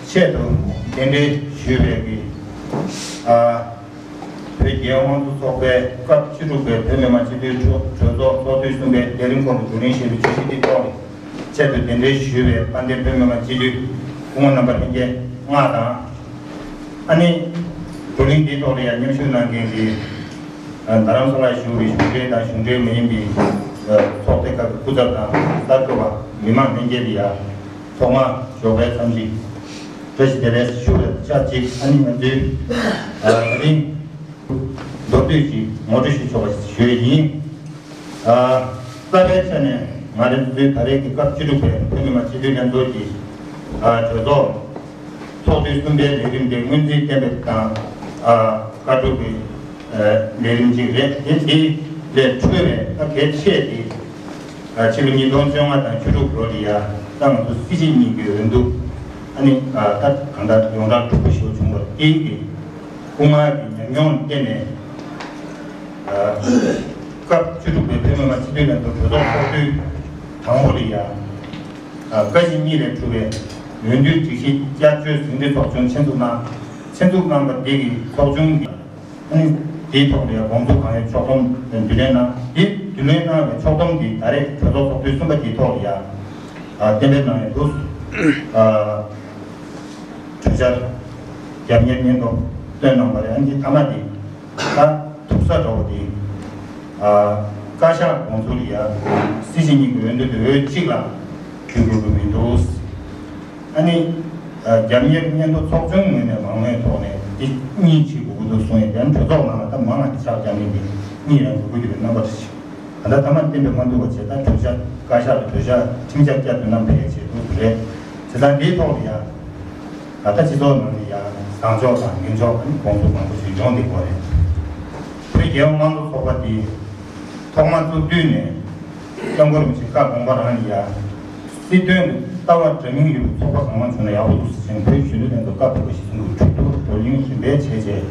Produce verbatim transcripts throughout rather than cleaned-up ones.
ཆེད་དུ་གདན་འདྲེན་ཞུས་པའི་གི་ཨ་བོད་རྒྱལ་ཡོངས་དམངས་གཙོ་ཚོགས་པའི་སྐབས་བཅུ་དྲུག་པའི་བོད་མི་མང་སྤྱི་འཐུས་གྲོས་གྲོས་ཚོགས་ཚོགས་དུས་གསུམ་པའི་ལས་རིམ་སྐོར་གྱི་བགྲོ་གླེང་ཞེས་པའི་བརྗོད་གཞི་འདི་ཐོག་ནས་ཆེད་དུ་གདན་འདྲེན་ཞུས་པའི་དཔལ་ལྡན་བོད་མི་མང་སྤྱི་འཐུས་སྐུ་ངོ་རྣམ་པ་ལྷན་རྒྱས་ལྔ་དང་། ཨ་ནི་བགྲོ་གླེང་འདིའི་ཐོག་ལ་ཡང་མཉམ་ཞུགས་གནང་མཁན་གྱི་རྡ་རམ་ས་ལར་བཞུགས་པའི་གཞུང་འབྲེལ་དང་གཞུང་འབྲེལ་མ་ཡིན་པའི་ཚོགས་སྡེ་ཁག་གི་སྐུ་ཚབ་དང་གསར་འགོད་པ་མི་མང་ལྷན་རྒྱས་ལ་ཡང་། ཐོག་མར་ཞོགས་པའི་འཚམས་འདྲི་བཀྲ་ཤིས་བདེ་ལེགས་ཞུ་བའི་ཕྱག་གཅིག་ཨ་ནི་ང་ཚོའི་ཨ་ད་རིང་མདོར་བསྡུས་ཤིག་ངོ་སྤྲོད་ཞུ་ཆོག་པ་ཞུ་ཡས་ཡིན། ཨ་རྩ་བའི་ཆ་ནས་ང་རང་ཚོའི་ད་རེས་ཀྱི་སྐབས་བཅུ་དྲུག་པའི་བོད་མི་མང་སྤྱི་འཐུས་ལྷན་ཚོགས་ཀྱི་ཨ་གྲོས་ཚོགས་ཚོགས་དུས་གསུམ་པའི་ལས་རིམ་དེ་སྔོན་རྩིས་གཏན་འབེབས་དང་ཨ་བཀའ་སྒྲུབ་ཀྱི་ལས་རིམ་གཅིག་རེད། དེ་དེ་ལས་འཕྲོས་པའི་ད་གལ་ཆེ་དེ་ཕྱི་ལོ་ཉིས་སྟོང་བཅོ་ལྔ་དང་བཅུ་དྲུག་ལོ་ལ་ཡ་ད་ང་ཚོ་སྲིད་སྤྱི་གཉིས་ཀྱི་འོས་བསྡུ་ཨ་ནི་ད་གང་ལྟར་ཡོངས་གྲགས་གྲུབ་པོ་ཞིག་བྱུང་བར་བརྟེན་ཏེ་སྐུ་ངལ་གྱི་ཉམས་མྱོང་བརྟེན་ནས་སྐབས་བཅུ་དྲུག་པའི་བོད་མི་མང་སྤྱི་འཐུས་ལྷན་ཚོགས་གྲོས་ཚོགས་ཚོགས་དུས་དང་པོ་ལ་ཡ་བཀའ་སྤྱི་གཉིས་ལས་གྲུབ་པའི་འོས་བསྡུའི་སྒྲིག་གཞི་བསྐྱར་བཅོས་ཟིན་བྲིས་ཚོགས་ཆུང་ཆེད་འཛུགས་གནང་། ཆེད་འཛུགས་གནང་བ་འདི་གི་ཚོགས་ཆུང་གི་ཨ་ནི་དེའི་ཐོག་ལ་ཡང་དགོངས་ཚུལ་གང་ཡོད་ཕྱོགས་བསྡོམས་བསྡུ་ལེན་གནང་། དེ་བསྡུ་ལེན་གནང་བའི་ཕྱོགས་བསྡོམས་དེ་ད་རེས་གྲོས་ཚོགས་ཚོགས་དུས་གསུམ་པ་དེའི་ཐོག་ལ་ཡང་ཨ་གཏན་འབེབས་གནང་ཡོད་འདུག་ཨ་གྲོས་འཆར་རྒྱབ་གཉེར་སྙན་ཐོ་བཏོན་གནང་བ་རེད། ཨ་ནི་མཐའ་མ་དེ་ད་ཐུག་ས་འདྲ་བོ་དེ་ཨ་བཀའ་ཤག་དགོངས་ཚུལ་ལ་ཡང་སྲིད་སྤྱི་གཉིས་ཀྱི་འོས་བསྡུ་དེ་འོས་གཅིག་ལ་འགྲུལ་དགོས་ཀྱི་མི་འདུག་ཨ་ནི། རྒྱབ་གཉེར་སྙན་ཐོ་ཚོགས་ཆུང་ངོས་ནས་མང་མོས་ཐོག་ནས་འདི་གཉིས་བྱེད་དགོས་ཀྱི་འདུག་གསུངས་ཡོད། དེ་གྲོས་ཚོགས་ནང་ལ་ད་མང་ང་དེ་ཕྱག་རྒྱག་མཁན་དེ་གཉིས་རང་དགོས་ཀྱི་ཡོད་པའི་རྣམ་པ་ཞིག་ད་ལྟ་ཐ་མ་གཏན་འབེབས་མ་འདུག་པ་བྱས། ད་གྲོས་འཆར་བཀའ་ཤག་ལ་གྲོས་འཆར་ཁྲིམས་འཆར་བསྐྱར་དུ་བསྣམས་ཕེབས་བྱེད་དགོས་རེད། བྱས་ཙང་དེའི་ཐོག་ལ་ཡང་ད་ལྟ་སྤྱི་ཚོགས་ནང་ལ་ཡང་བཟང་ཕྱོགས་དང་ངན་ཕྱོགས་ཨ་ནི་དགོངས་ཚུལ་མང་པོ་ཞིག་འབྱུང་བསྡད་ཀྱི་ཡོད་རེད། བོད་རྒྱལ་ཡོངས་དམངས་གཙོ་ཚོགས་པ་འདི་ཐོག་མ་བཙུགས་དུས་ནས། སྐྱབས་མགོན་རིན་པོ་ཆེ་བཀའ་དགོངས་པ་རང་ལ་ཡ། སྲིད་དོན་གྱི་ལྟ་བ་འདྲ་མིན་ཡོད་པའི་ཚོགས་པ་གང་མང་བྱུང་ན་ཡག་པོ་འདུག་ཟེར་ཞིང་། བོད་གཞོན་ནུ་ལྷན་ཚོགས་སྐབས་དེ་ག་གཞི་བཟུང་གི་གྲོས་བསྡུར་བགྲོ་གླེང་རིམ་པས་བྱས་རྗེས་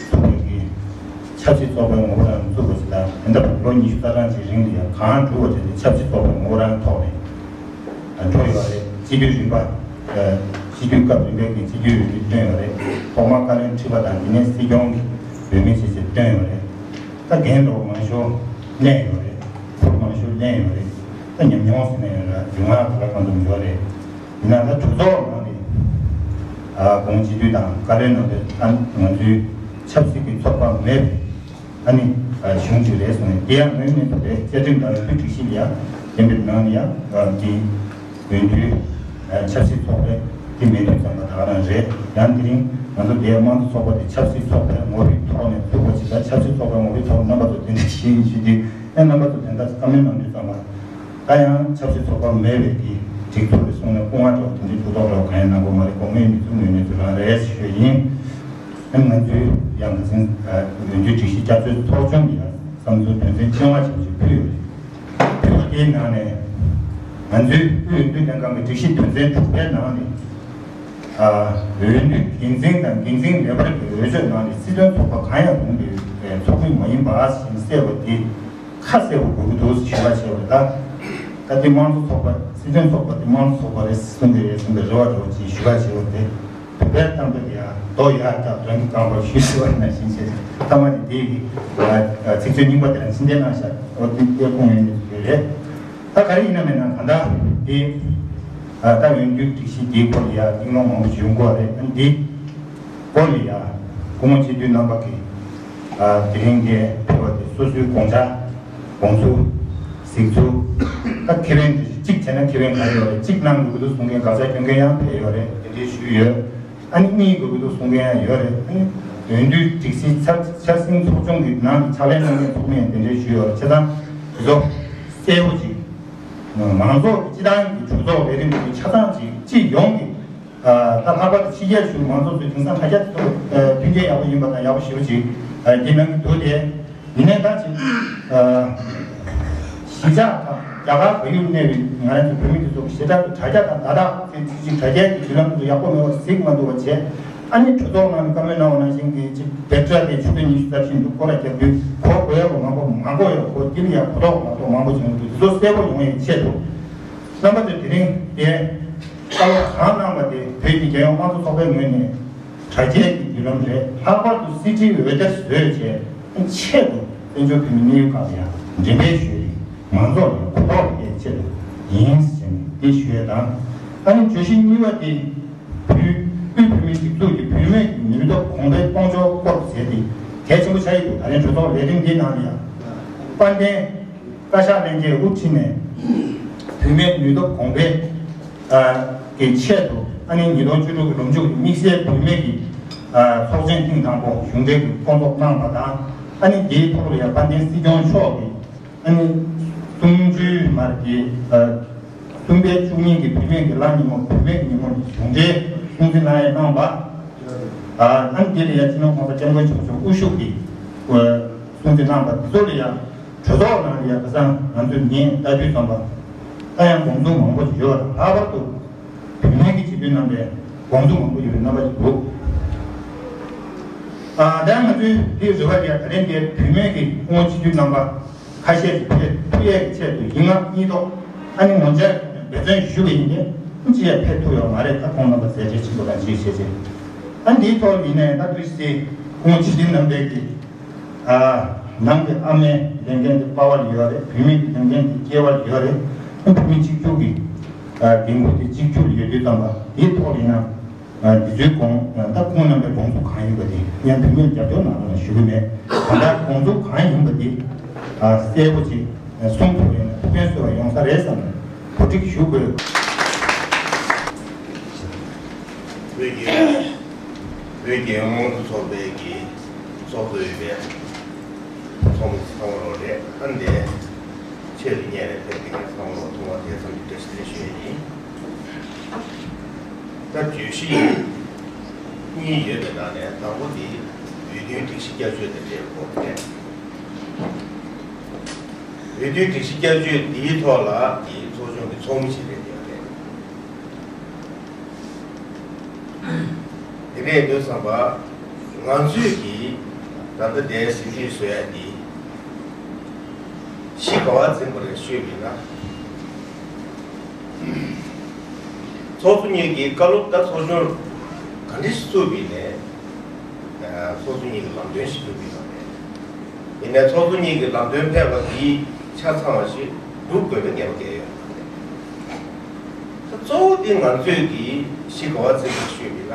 བཙུགས་པའི་གི་ཆབ་སྲིད་ཚོགས་པའི་ངོ་བོ་རང་བཙུགས་པ་ཞིག་དང་། ད་ལྟ་ལོ་ཉི་ཤུ་རྩ་གྲངས་ཀྱི་རིང་ལ་ཡ་གང་བསྒྲུབས་པ་དེ་ནི་ཆབ་སྲིད་ཚོགས་པའི་ངོ་བོ་རང་ཐོག་ནས་འགྲོ་ཡོད་རེད། སྤྱི་འཐུས་རིམ་པ་སྤྱི་འཐུས་སྐབས་རིམ་པའི་གི་སྤྱི་འཐུས་འོས་མི་བཏོན་ཡོད་རེད། ཐོག་མར་བཀའ་བློན་ཁྲི་པ་དང་དེ་ནས་སྲིད་སྐྱོང་གི་འོས་མི་བྱས་བྱས་བཏོན་ཡོད་རེད། ད་རྒན་ལོ་མང་ཤོས་གླེང་ཡོད་རེད། ཕུར་མང་ཤོས་གླེང་ཡོད་རེད། ད་ཉམས་མྱོང་ཟེར་ན་ཡོད་ར་རྒྱུས་མངའ་ག་ལ་གང་དུ་ཡོད་རེད། ཡིན་ན་ད་གྲོས་ཚོགས་ནང་ནས་ཨ་གོང་སྤྱི་འཐུས་དང་བཀའ་བློན་རྣམ་པས་ད་ང་ཚོའི་ཆབ་སྲིད་ཀྱི་ཚོགས་པ་མེད་པའི་ཨ་ནི་གཞུང་ཅིག་རེད་གསུངས་ནས། དེ་ཡང་དངོས་གནས་དུ་རེད། བཅའ་ཁྲིམས་དང་འོས་བསྡུ་སྒྲིག་གཞི་ལ་ཡང་གཏན་འབེབས་གནང་ནས་ཡང་འདི་འོས་བསྡུའི་ཆབ་སྲིད་ཚོགས་པ་དེ་མེད་དུས་ཙམ་པ་ད་ག་རང་རེད། ཡང་དེ་རིང་ང་ཚོ་འདིའི་དམངས་གཙོ་ཚོགས་པ་དེ་ཆབ་སྲིད་ཚོགས་པའི་ངོ་བོའི་ཐོག་ནས་བཙུགས་པ་ཅིག་དང་། ཆབ་སྲིད་ཚོགས་པའི་ངོ་བོའི་ཐོག་རྣམ་པ་ཚོ་དེ་འདྲ་ཞིག་ཡིན་ཞུ་དུས། ཨེ་རྣམ་པ་ཚོ་དེ་འདྲ་བཀའ་མོལ་གནང་དུས་ཙམ་པ་ད་ཡང་ཆབ་སྲིད་ཚོགས་པ་མེད་པའི་གི་སྒྲིག་འཛུགས་རེད་གསུངས་ནས་སྐུ་ངལ་འདྲ་བོ་དེ་འདྲའི་གོ་རྟོགས་འདྲ་བོ་གང་ཡང་གནང་དགོས་མ་རེད། དགོས་ངེས་མི་ཚུགས་ངེས་མི་ཚུགས་རང་རེད་ཞུ་ཡིན། ཨ་ནི་ང་ཚོའི་ཡང་ང་ཚོའི་འོས་བསྡུའི་སྒྲིག་གཞི་བསྐྱར་བཅོས་ཚོགས་ཆུང་གི་ཡང་བསམ་ཚུལ་དོན་ཚན་བཅོ་ལྔ་ཅན་ཞིག་ཕུལ་ཡོད་རེད། ཕུལ་བ་དེའི་ནང་ནས་ང་ཚོའི་དབུས་འོས་བསྡུ་ལྷན་ཁང་གི་སྒྲིག་གཞི་དོན་ཚན་དྲུག་པའི་ནང་ནས་ཨ་འོས་བསྡུ་འགན་འཛིན་དང་འགན་འཛིན་ལས་འཕར་གྱི་འོས་ཆོས་ནང་ནས་སྲིད་དོན་ཚོགས་པ་གང་ཡང་ཡོང་བའི་ཚོགས་མི་མ་ཡིན་པ་ཞིག་གསལ་བ་དེ། ཁ་གསལ་པོ་དགོས་ཀྱི་འདུག་ཞུ་བ་བྱས་པ་རེད། ད་ད་ལྟའི་དམངས་གཙོ་ཚོགས་པ་སྲིད་དོན་ཚོགས་པ་དེ་དམངས་གཙོ་ཚོགས་པ་རེད་གསུངས་པའི་རེད་གསུངས་པའི་རེ་བ་འདྲ་བོ་ཅིག་ཞུ་བ་བྱས་པ་དེ། བོད་པའི་གཏམ་དཔེ་དེ་ཡང་རྡོ་ཡར་བཀྱག་དོན་གྱི་རྐང་པར་གཞུས་ཟེར་བ་ནང་བཞིན་བྱས། ཐ་མ་དེ་དེ་གི་ཚིག་མཛོད་རྙིང་པ་དེ་རང་ཕྱིར་འཐེན་གནང་ཤག་འོ་དེ་དེ་ཁུངས་ཡོད་ནི་རེད། ད་ག་རེ་ཡིན་ན་མིན་ན་གང་ལྟར་དེ་ད་འོས་བསྡུའི་སྒྲིག་གཞི་དེའི་སྐོར་ལ་ཡང་སྙིང་རླུང་མང་པོ་ཞིག་ཡོང་གི་ཡོད་རེད། ཨ་ནི་དེ། སྐོར་ལ་ཡང་སྐུ་ངོ་སྤྱི་འཐུས་རྣམ་པ་གིས་ཨ་དེ་རིང་འདིར་ཕེབས་པ་དེ་སོ་སོའི་དགོངས་འཆར་དགོངས་ཚུལ་གཟིགས་ཚུལ། ད་ཁེ་ཕན་དེ་གཅིག་བྱས་ན་ཁེ་ཕན་ག་རེ་ཡོད་རེད། གཅིག་གནང་དགོས་ཀྱི་འདུག་གསུང་མཁན་དགག་བྱ་སྐྱོན་མཁན་ཡང་ཕེབས་ཡོད་རེད། དེ་འདྲའི་ཞུས་ཡོད། ཨ་ནི་གཉིས་དགོས་ཀྱི་འདུག་གསུང་མཁན་ཡང་ཡོད་རེད། ཨ་ནི་འོས་བསྡུའི་སྒྲིག་གཞི་འཆར་འཆར་ཟིན་ཚོགས་ཆུང་གི་ནང་དུ་ཕྱག་ལས་གནང་མཁན་ཚོགས་མི་ཡང་དེ་འདྲའི་ཞུས་ཡོད་རེད། བྱས་ཙང་དེ་ཚོ་གསལ་པོ་ཅིག་མང་ཚོགས་ཀྱི་སྤྱི་བཏང་གི་གྲོས་ཚོགས་ལས་རིམ་དེ་ཆ་ཚང་ཅིག་སྤྱི་ཡོངས་ཀྱི་ད་ལྷག་པར་དུ་ཕྱི་རྒྱལ་བཞུགས་མང་ཚོགས་ཚོས་དེང་སང་ད་ཆ་དེ་ཚོ་མཐུན་རྐྱེན་ཡག་པོ་ཡིན་པ་དང་ཡག་པོ་ཞེ་པོ་ཅིག་འདི་གནང་གི་འདུག་སྟེ། ཡིན་ནའི་ད་ཅིག་གཞིས་ཆགས་དང་རྒྱ་གར་བལ་ཡུལ་གནས་པའི་ང་རང་ཚོ་བོད་མི་དེ་ཚོ་གི་ཞེ་དྲག་ཏུ་དྲ་རྒྱ་དང་བརྡ་དག་དེ་ཅིག་དྲ་རྒྱའི་གི་བརྒྱུད་ལམ་དེ་ཚོ་ཡག་པོ་མེད་པ་གཟིགས་མ་ཐུབ་པ་བྱས། ཨ་ནི་གྲོས་ཚོགས་ནང་ནས་བཀའ་མོལ་གནང་བ་ནང་བཞིན་གྱི་ཅིག་བེ་ཀྲ་དེ་ཆུ་ཚོད་ཉི་ཤུ་རྩ་བཞི་འདུག་སྐོར་ར་རྒྱབ་དུས་གོ་དགོས་ཡག་པོ་མང་པོ་མང་པོ་ཡོད། གོ་དེ་ལ་ཡང་གོ་རྟོགས་མ་གཏོགས་མང་པོ་བྱུང་འདུག་དེ་ཚོ་གསལ་པོ་ཡོང་བའི་ཆེད་དུ་རྣམ་པ་ཚོས་དེ་རིང་དེ། བཀའ་སློབ་གང་གནང་བ་དེ་བོད་ཀྱི་རྒྱལ་ཡོངས་དམངས་གཙོ་ཚོགས་པའི་ངོས་ནས་དྲ་རྒྱའི་མདུན་ལམ་རེད། ལྷག་པར་དུ་གསེར་ཁྲིའི་འོད་སྡེར་བཟོས་བྱས་ཆེད་དུ་བཙན་བྱོལ་བོད་མིའི་གནས་ཡུལ་ཁག་ལ་ཡང་འགྲེམས་སྤེལ་ཞུས་ཏེ་མང་ཚོགས་ལ་གོ་རྟོགས་སྤེལ་ཆེད་དུ་ཡིན་ཟེར་ནས་འདི་ཞུ་ཡས་དང་། ཨ་ནི་བརྗོད་གཞི་གཉིས་པ་དེ་བོད་དབུས་བོད་མིའི་སྒྲིག་འཛུགས་ཀྱི་བུད་མེད་ཀྱི་ནུས་སྟོབས་གོང་འཕེལ་གཏོང་ཕྱོགས་སྐོར་ཟེར་ཏེ་གལ་ཆེན་པོ་ཆགས་ཡོད་འདུག་ད་ལན་གྲོས་ཚོགས་ལས་རིམ་འདིའི་ནང་ལ་ཡང་དཔལ་ལྡན་བཀའ་ཤག་ལྷན་རྒྱས་དབུ་ཁྲིད་ནས་བུད་མེད་ནུས་སྟོབས་གོང་འཕེལ་ཨ་གི་ཆེད་དུ་ཨ་ནི་ཉིས་སྟོང་བཅུ་དྲུག་གི་ལོ་མཇུག་གི་དམིགས་བསལ་བུད་མེད་ཀྱི་ཨ་ཚོགས་ཆེན་ཐེངས་དང་པོ་གཞུང་འབྲེལ་གྱི་བསྐོང་ཚོགས་གནང་བ་དང་། ཨ་ནི་འདིའི་ཐོག་ལ་ཡང་དཔལ་ལྡན་སྲིད་སྐྱོང་མཆོག་གིས་ཨ་ནི་གསུམ་བཅུའི་མར་གྱི་ཨ་གསུམ་པའི་བཅུ་གཉིས་ཀྱི་བུད་མེད་ཀྱི་ལྷ་ཉིན་མོ་བུད་མེད་ཀྱི་ཉིན་མོ་ནས་གཞུང་འབྲེལ་སྲུང་བརྩི་གནང་ཡས་གནང་བ། ཨ་ནི་འདི་ལ་ཡང་སྤྱི་ནོར་༸གོང་ས་༸སྐྱབས་མགོན་ཆེན་པོ་མཆོག་དབུ་བཞུགས་ཀྱིས་སྲུང་བརྩི་གནང་བ་འདི་ཚོ་ལ་ཡང་གྲོས་ཚོགས་ནང་ལ་ཡང་ཁ་སང་ང་ཚོས་ཉིན་ལྟ་དུས་ཙམ་པ་ད་ཡང་དགོངས་ཚུལ་མང་པོ་ཡོད་པ་དང་། ལྷག་པར་དུ་བུད་མེད་ཀྱི་སྤྱི་འཐུས་རྣམ་པས་དགོངས་ཚུལ་མང་པོ་ཡོད་པའི་རྣམ་པ་ཞིག་འདུག་ཨ་ད་ང་ཚོའི་འདིའི་རེ་བ་ལ་ཡང་ད་ལན་འདིར་བུད་མེད་ཀྱི་སྐུ་ངོ་སྤྱི་འཐུས་རྣམ་པ་ཁ་ཤས་ཀྱིས་ཕེབས་ཐུབ་ཡས་ཀྱི་ཆེད་དུ་ཡིག་ངག་གཉིས་ཐོག་ཨ་ནི་ངོ་འཕྲད་འབད་བརྩོན་ཞུ་བ་ཡིན་ཏེ། ཅི་ཡང་ཕེབས་ཐུབ་ཡོད་མ་རེད། ད་ཁོང་རྣམ་པ་མཛད་བྲེལ་ཆེན་པོ་དང་ཅིག་བྱས་རྗེས་ཨ་འདིའི་ཐོག་ཡིན་ནའི་ད་དུས་སུ་ཁོང་སྤྱི་འཐུས་རྣམ་པས་ཀྱིས་ཨ་ནང་གི་ཨ་མའི་ལས་འགན་དེ་པ་ཕ་ལ་ཡོད་རེད། བུད་མེད་ཀྱི་ལས་འགན་དེ་སྐྱེ་བ་ལ་ཡོད་རེད། ཁོང་བུད་མེད་གཅིག་གྱུར་གྱི་ཨ་འགན་ཁུར་དེ་གཅིག་གྱུར་ཡོད་དུས་ཙམ་པ་དེའི་ཐོག་ཡིན་ན། ཨ་འདི་ཚོའི་དགོངས་ཨ་ད་ཁོང་རྣམ་པའི་དགོངས་ཚུལ་གང་ཡིན་པ་དེ་ཡང་བུད་མེད་རྒྱབ་སྐྱོར་ནང་ལ་ཞུ་གི་མེད། གང་ལྟར་དགོངས་ཚུལ་གང་ཡིན་པ་དེ་ཨ་གསལ་པོ་ཅིག་གསུང་ཐུབ་ཡོད་ན་ཐུགས་ཕན་གསོས་པ་ཡོང་ས་རེད་བསམ་ནས་གོ་སྒྲིག་ཞུ་དགོས། བོད་ཀྱི་བོད་ཀྱི་དམངས་གཙོ་ཚོགས་པའི་གི་ཚོགས་གཙོ་ཡོད་པའི་ཚོགས་མི་ཚང་མ་ལོ་རེད། ཨ་འདས་ཆེད་དུ་གཉེར་ནས་ཕེབས་པའི་ཚང་མ་ལོ་ཐོག་མ་དེ་ཙམ་གྱི་བཀྲ་ཤིས་བདེ་ལེགས་ཞུ་ཡས་ཡིན། ད་བརྗོད་གཞི་གཉིས་ཡོད་པའི་ནང་ནས་དང་པོ་དེ་འོས་བསྡུའི་སྒྲིག་གཞི་བསྐྱར་བཅོས་དང་འབྲེལ་བའི་སྐོར་རེད། འོས་བསྡུའི་སྒྲིག་གཞི་བསྐྱར་བཅོས་འདིའི་ཐོག་ལ་དེའི་ཚོགས་ཆུང་གི་ཚོགས་མི་ཞིག་རེད་ཡོད་རེད། དེ་འདྲ་ཡིན་དུས་ཙམ་པ་ང་ཚོས་ཀྱིས་ད་ལྟ་དེའི་ཟིན་བྲིས་བཟོ་ཡ་འདི་གཞི་ག་བ་འཛིན་པ་རེད་ཤོད་པ་ཡིན་ན། ཚོགས་གཙོ་གཉིས་ཀྱིས་བཀའ་སློབ་ད་ཚོགས་ཆུང་ག་འདྲ་ཞིག་བཙུགས་པ་ཡིན་ནའི་ཚོགས་གཙོ་གཉིས་ཀྱི་ལམ་སྟོན་ཞིག་བཙུགས་པ་ཡིན་ནའི། ཡིན་ནའི་ཚོགས་གཙོ་གཉིས་ཀྱི་ལམ་སྟོན་ཕེབས་པ་འདིའི་ཆ་ཚང་བ་ཞིག་སྒྲུབ་དགོས་པའི་ངེས་པ་གལ་ཡོད། གཙོ་བོ་དེ་ང་ཚོས་ཀྱིས་གཞི་ག་བ་འཛིན་པ་ཞུས་པ་ཡིན་ན་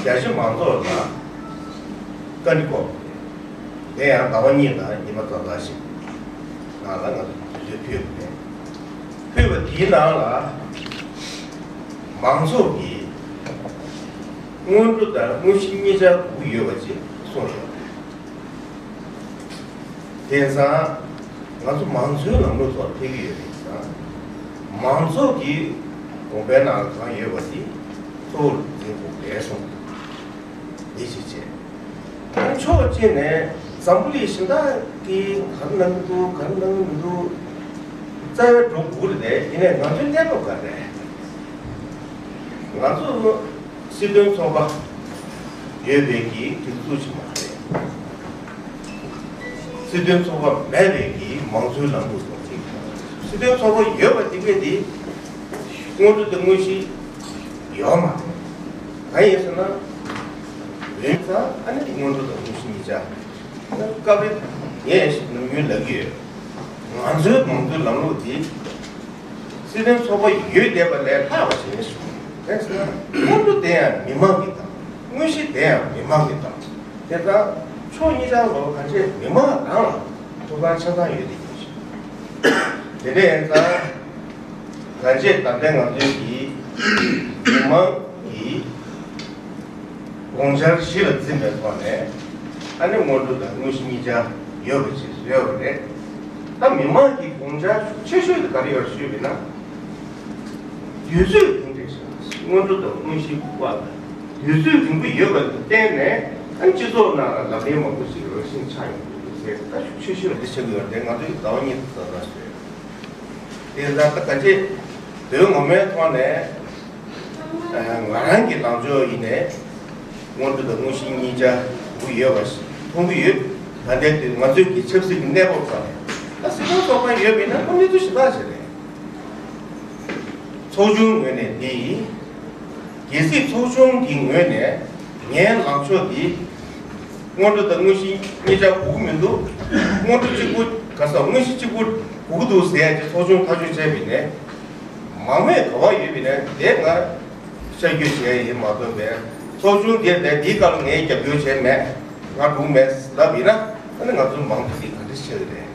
རྒྱ་ཆེ་མང་ཚོགས་ལ་བཀའ་འདྲི་སྐོར་དེ་ཡང་ཟླ་བ་གཉིས་དང་ཉི་མ་ཙག་ཙག་ཞིག་ནང་ལ་ང་ཚོ་དུས་ཚོད་ཕུལ་དགོས་རེད། ཕུལ་བ་དེའི་ནང་ལ་མང་ཚོགས་ཀྱིས་སྔོན་འགྲོ་དང་དངོས་གཞི་གཉིས་ཆར་དགོས་ཀྱི་ཡོད་པ་ཅིག་གསུངས་ཡོད་རེད། དེང་སང་ང་ཚོ་མང་གཙོའི་ལམ་ལུགས་ཐོག་ཕེབས་ཀྱི་ཡོད་པ་ཡིན་ཙང་། མང་ཚོགས་ཀྱི་དགོངས་པའི་ནང་གང་ཡོད་པ་དེ་གཙོ་བོར་འཛིན་དགོས་པའི་གསུངས་འདུག་འདི་ཞིག་བྱས། ཕྱོགས་གཅིག་ནས་འཛམ་བུ་གླིང་གཞན་དག་གིས་ག་རེ་གནང་གི་འདུག་ག་རེ་གནང་གི་མི་འདུག་རྩ་བའི་འགྲོ་དགོས་རེད་དེ། ཡིན་ནའི་ང་ཚོའི་གནས་བབ་ག་རེ་རེད། ང་ཚོ་སྲིད་དོན་ཚོགས་པ་ཡོད་པའི་གི་སྒྲིག་འཛུགས་ཤིག་མ་རེད། སྲིད་དོན་ཚོགས་པ་མེད་པའི་གི་མང་གཙོའི་ལམ་ལུགས་སོགས་ཅིག་སྲིད་དོན་ཚོགས་པ་ཡོད་པ་དེ་གས་དེ་སྔོན་འགྲོ་དང་དངོས་གཞི་ཡོད་མ་རེད། གང་ཡིན་ཟེར་ན། འོས་ཚང་ཨ་ནི་སྔོན་འགྲོ་དང་དངོས་གཞི་གཉིས་ཆ། སྐབས་རེ་ངས་ནམ་རྒྱུན་ལབ་ཀྱི་ཡོད། ང་ཚོའི་མང་གཙོའི་ལམ་ལུགས་འདི་སྲིད་དོན་ཚོགས་པ་ཡོད་བསྡད་པ་ལས་ལྷག་པ་ཞིག་ཡིན་ཞུ། གང་ཟེར་ན་སྔོན་འགྲོ་དེ་ཡང་མི་མང་གིས་བདམས། དངོས་གཞི་དེ་ཡང་མི་མང་གིས་བདམས། དེ་ལྟར་ཕྱོགས་གཉིས་ཆར་ལོ་གང་ཆེ་མི་མང་རང་ལ་ཐོབ་ཐང་ཆ་ཚང་ཡོད་བསྡད་ཀྱི་ཞུ། དེ་འདྲ་ཡིན་ཙང་། གང་ཅི་ད་ལྟའི་ང་ཚོའི་གི་མི་མང་གི་དགོངས་འཆར་གཞི་ལ་འཛིན་པའི་ཐོག་ནས་ཨ་ནི་སྔོན་འགྲོ་དང་དངོས་གཞི་གཉིས་ཆ་ཡོད་པ་ཞིག་བཟོས་པ་རེད། ད་མི་མང་གི་དགོངས་འཆར་ཤུགས་ཆེ་ཤོས་དེ་ག་རེ་ཡོད་ཞུས་པ་ཡིན་ན། དུས་ཚོད་རིང་དྲགས་ཤིང་སྔོན་འགྲོ་དང་དངོས་གཞིའི་དབར་ལ་དུས་ཚོད་རིང་པོ་ཡོད་པ་ལ་བརྟེན་ནས་ཨ་ནི་སྤྱི་ཚོགས་ནང་ལ་ལག་ལེན་མང་པོ་ཞིག་རང་བཞིན་ཆགས་ཡོང་གི་འདུག་ཟེར། ད་ཤུགས་ཆེ་ཤོས་འདི་ཆགས་ཀྱི་ཡོད་རེད། ང་ཚོའི་ཟླ་བ་གཉིས་ཙམ་ཙམ་བཟོས། དེ་ལ་ད་ག་ཅི་དོན་ངོ་མའི་ཐོག་ནས་ང་རང་གི་ལངས་ཕྱོགས་ཡིན་ནས་སྔོན་འགྲོ་དང་དངོས་གཞི་གཉིས་ཆ་དགོས་ཡོད་པ་ཞིག་མཐོང་གི་ཡོད། ད་ལྟའི་དུས་ང་ཚོའི་གི་ཆབ་སྲིད་ཀྱི་གནས་བབ་ཐོག་ནས་ད་སྲིད་སྐྱོང་ཚོགས་ཁང་ཡོད་པ་ཡིན་ན་ཁོ་གནས་ཚུལ་གཞན་དག་ཞིག་རེད། ཚོགས་ཆུང་ངོས་ནས་འདི་ གལ་སྲིད་ཚོགས་ཆུང་གི་ངོས་ནས་ངའི་ལངས་ཕྱོགས་འདི་སྔོན་འགྲོ་དང་དངོས་གཞི་གཉིས་ཆར་གོ་གི་མི་འདུག་སྔོན་འགྲོ་གཅིག་པུ་ག་ས་དངོས་གཞི་གཅིག་པུ་གོ་གི་འདུག་ཟེར་ཡ་ཅིག་ཚོགས་ཆུང་ཐག་གཅོད་བྱས་པ་ཡིན་ནའི་མང་མོས་ག་བ་ཡོད་པ་ཡིན་ནའི་དེ་ང་ཤར་བསྐྱོད་བྱས་ཡིན་མ་གཏོགས་པའི་ཚོགས་ཆུང་དེ་ལས་འདིའི་སྐབས་ལ་ངས་རྒྱབ་སྐྱོར་བྱས་མེད། ང་འགྲོ་མེད་ལབ་ཡིན་ན་ཨ་ནི་ང་ཚོ་མང་ཚོགས་ཀྱིས་ག་འདྲ་བྱེད་ཀྱི་རེད།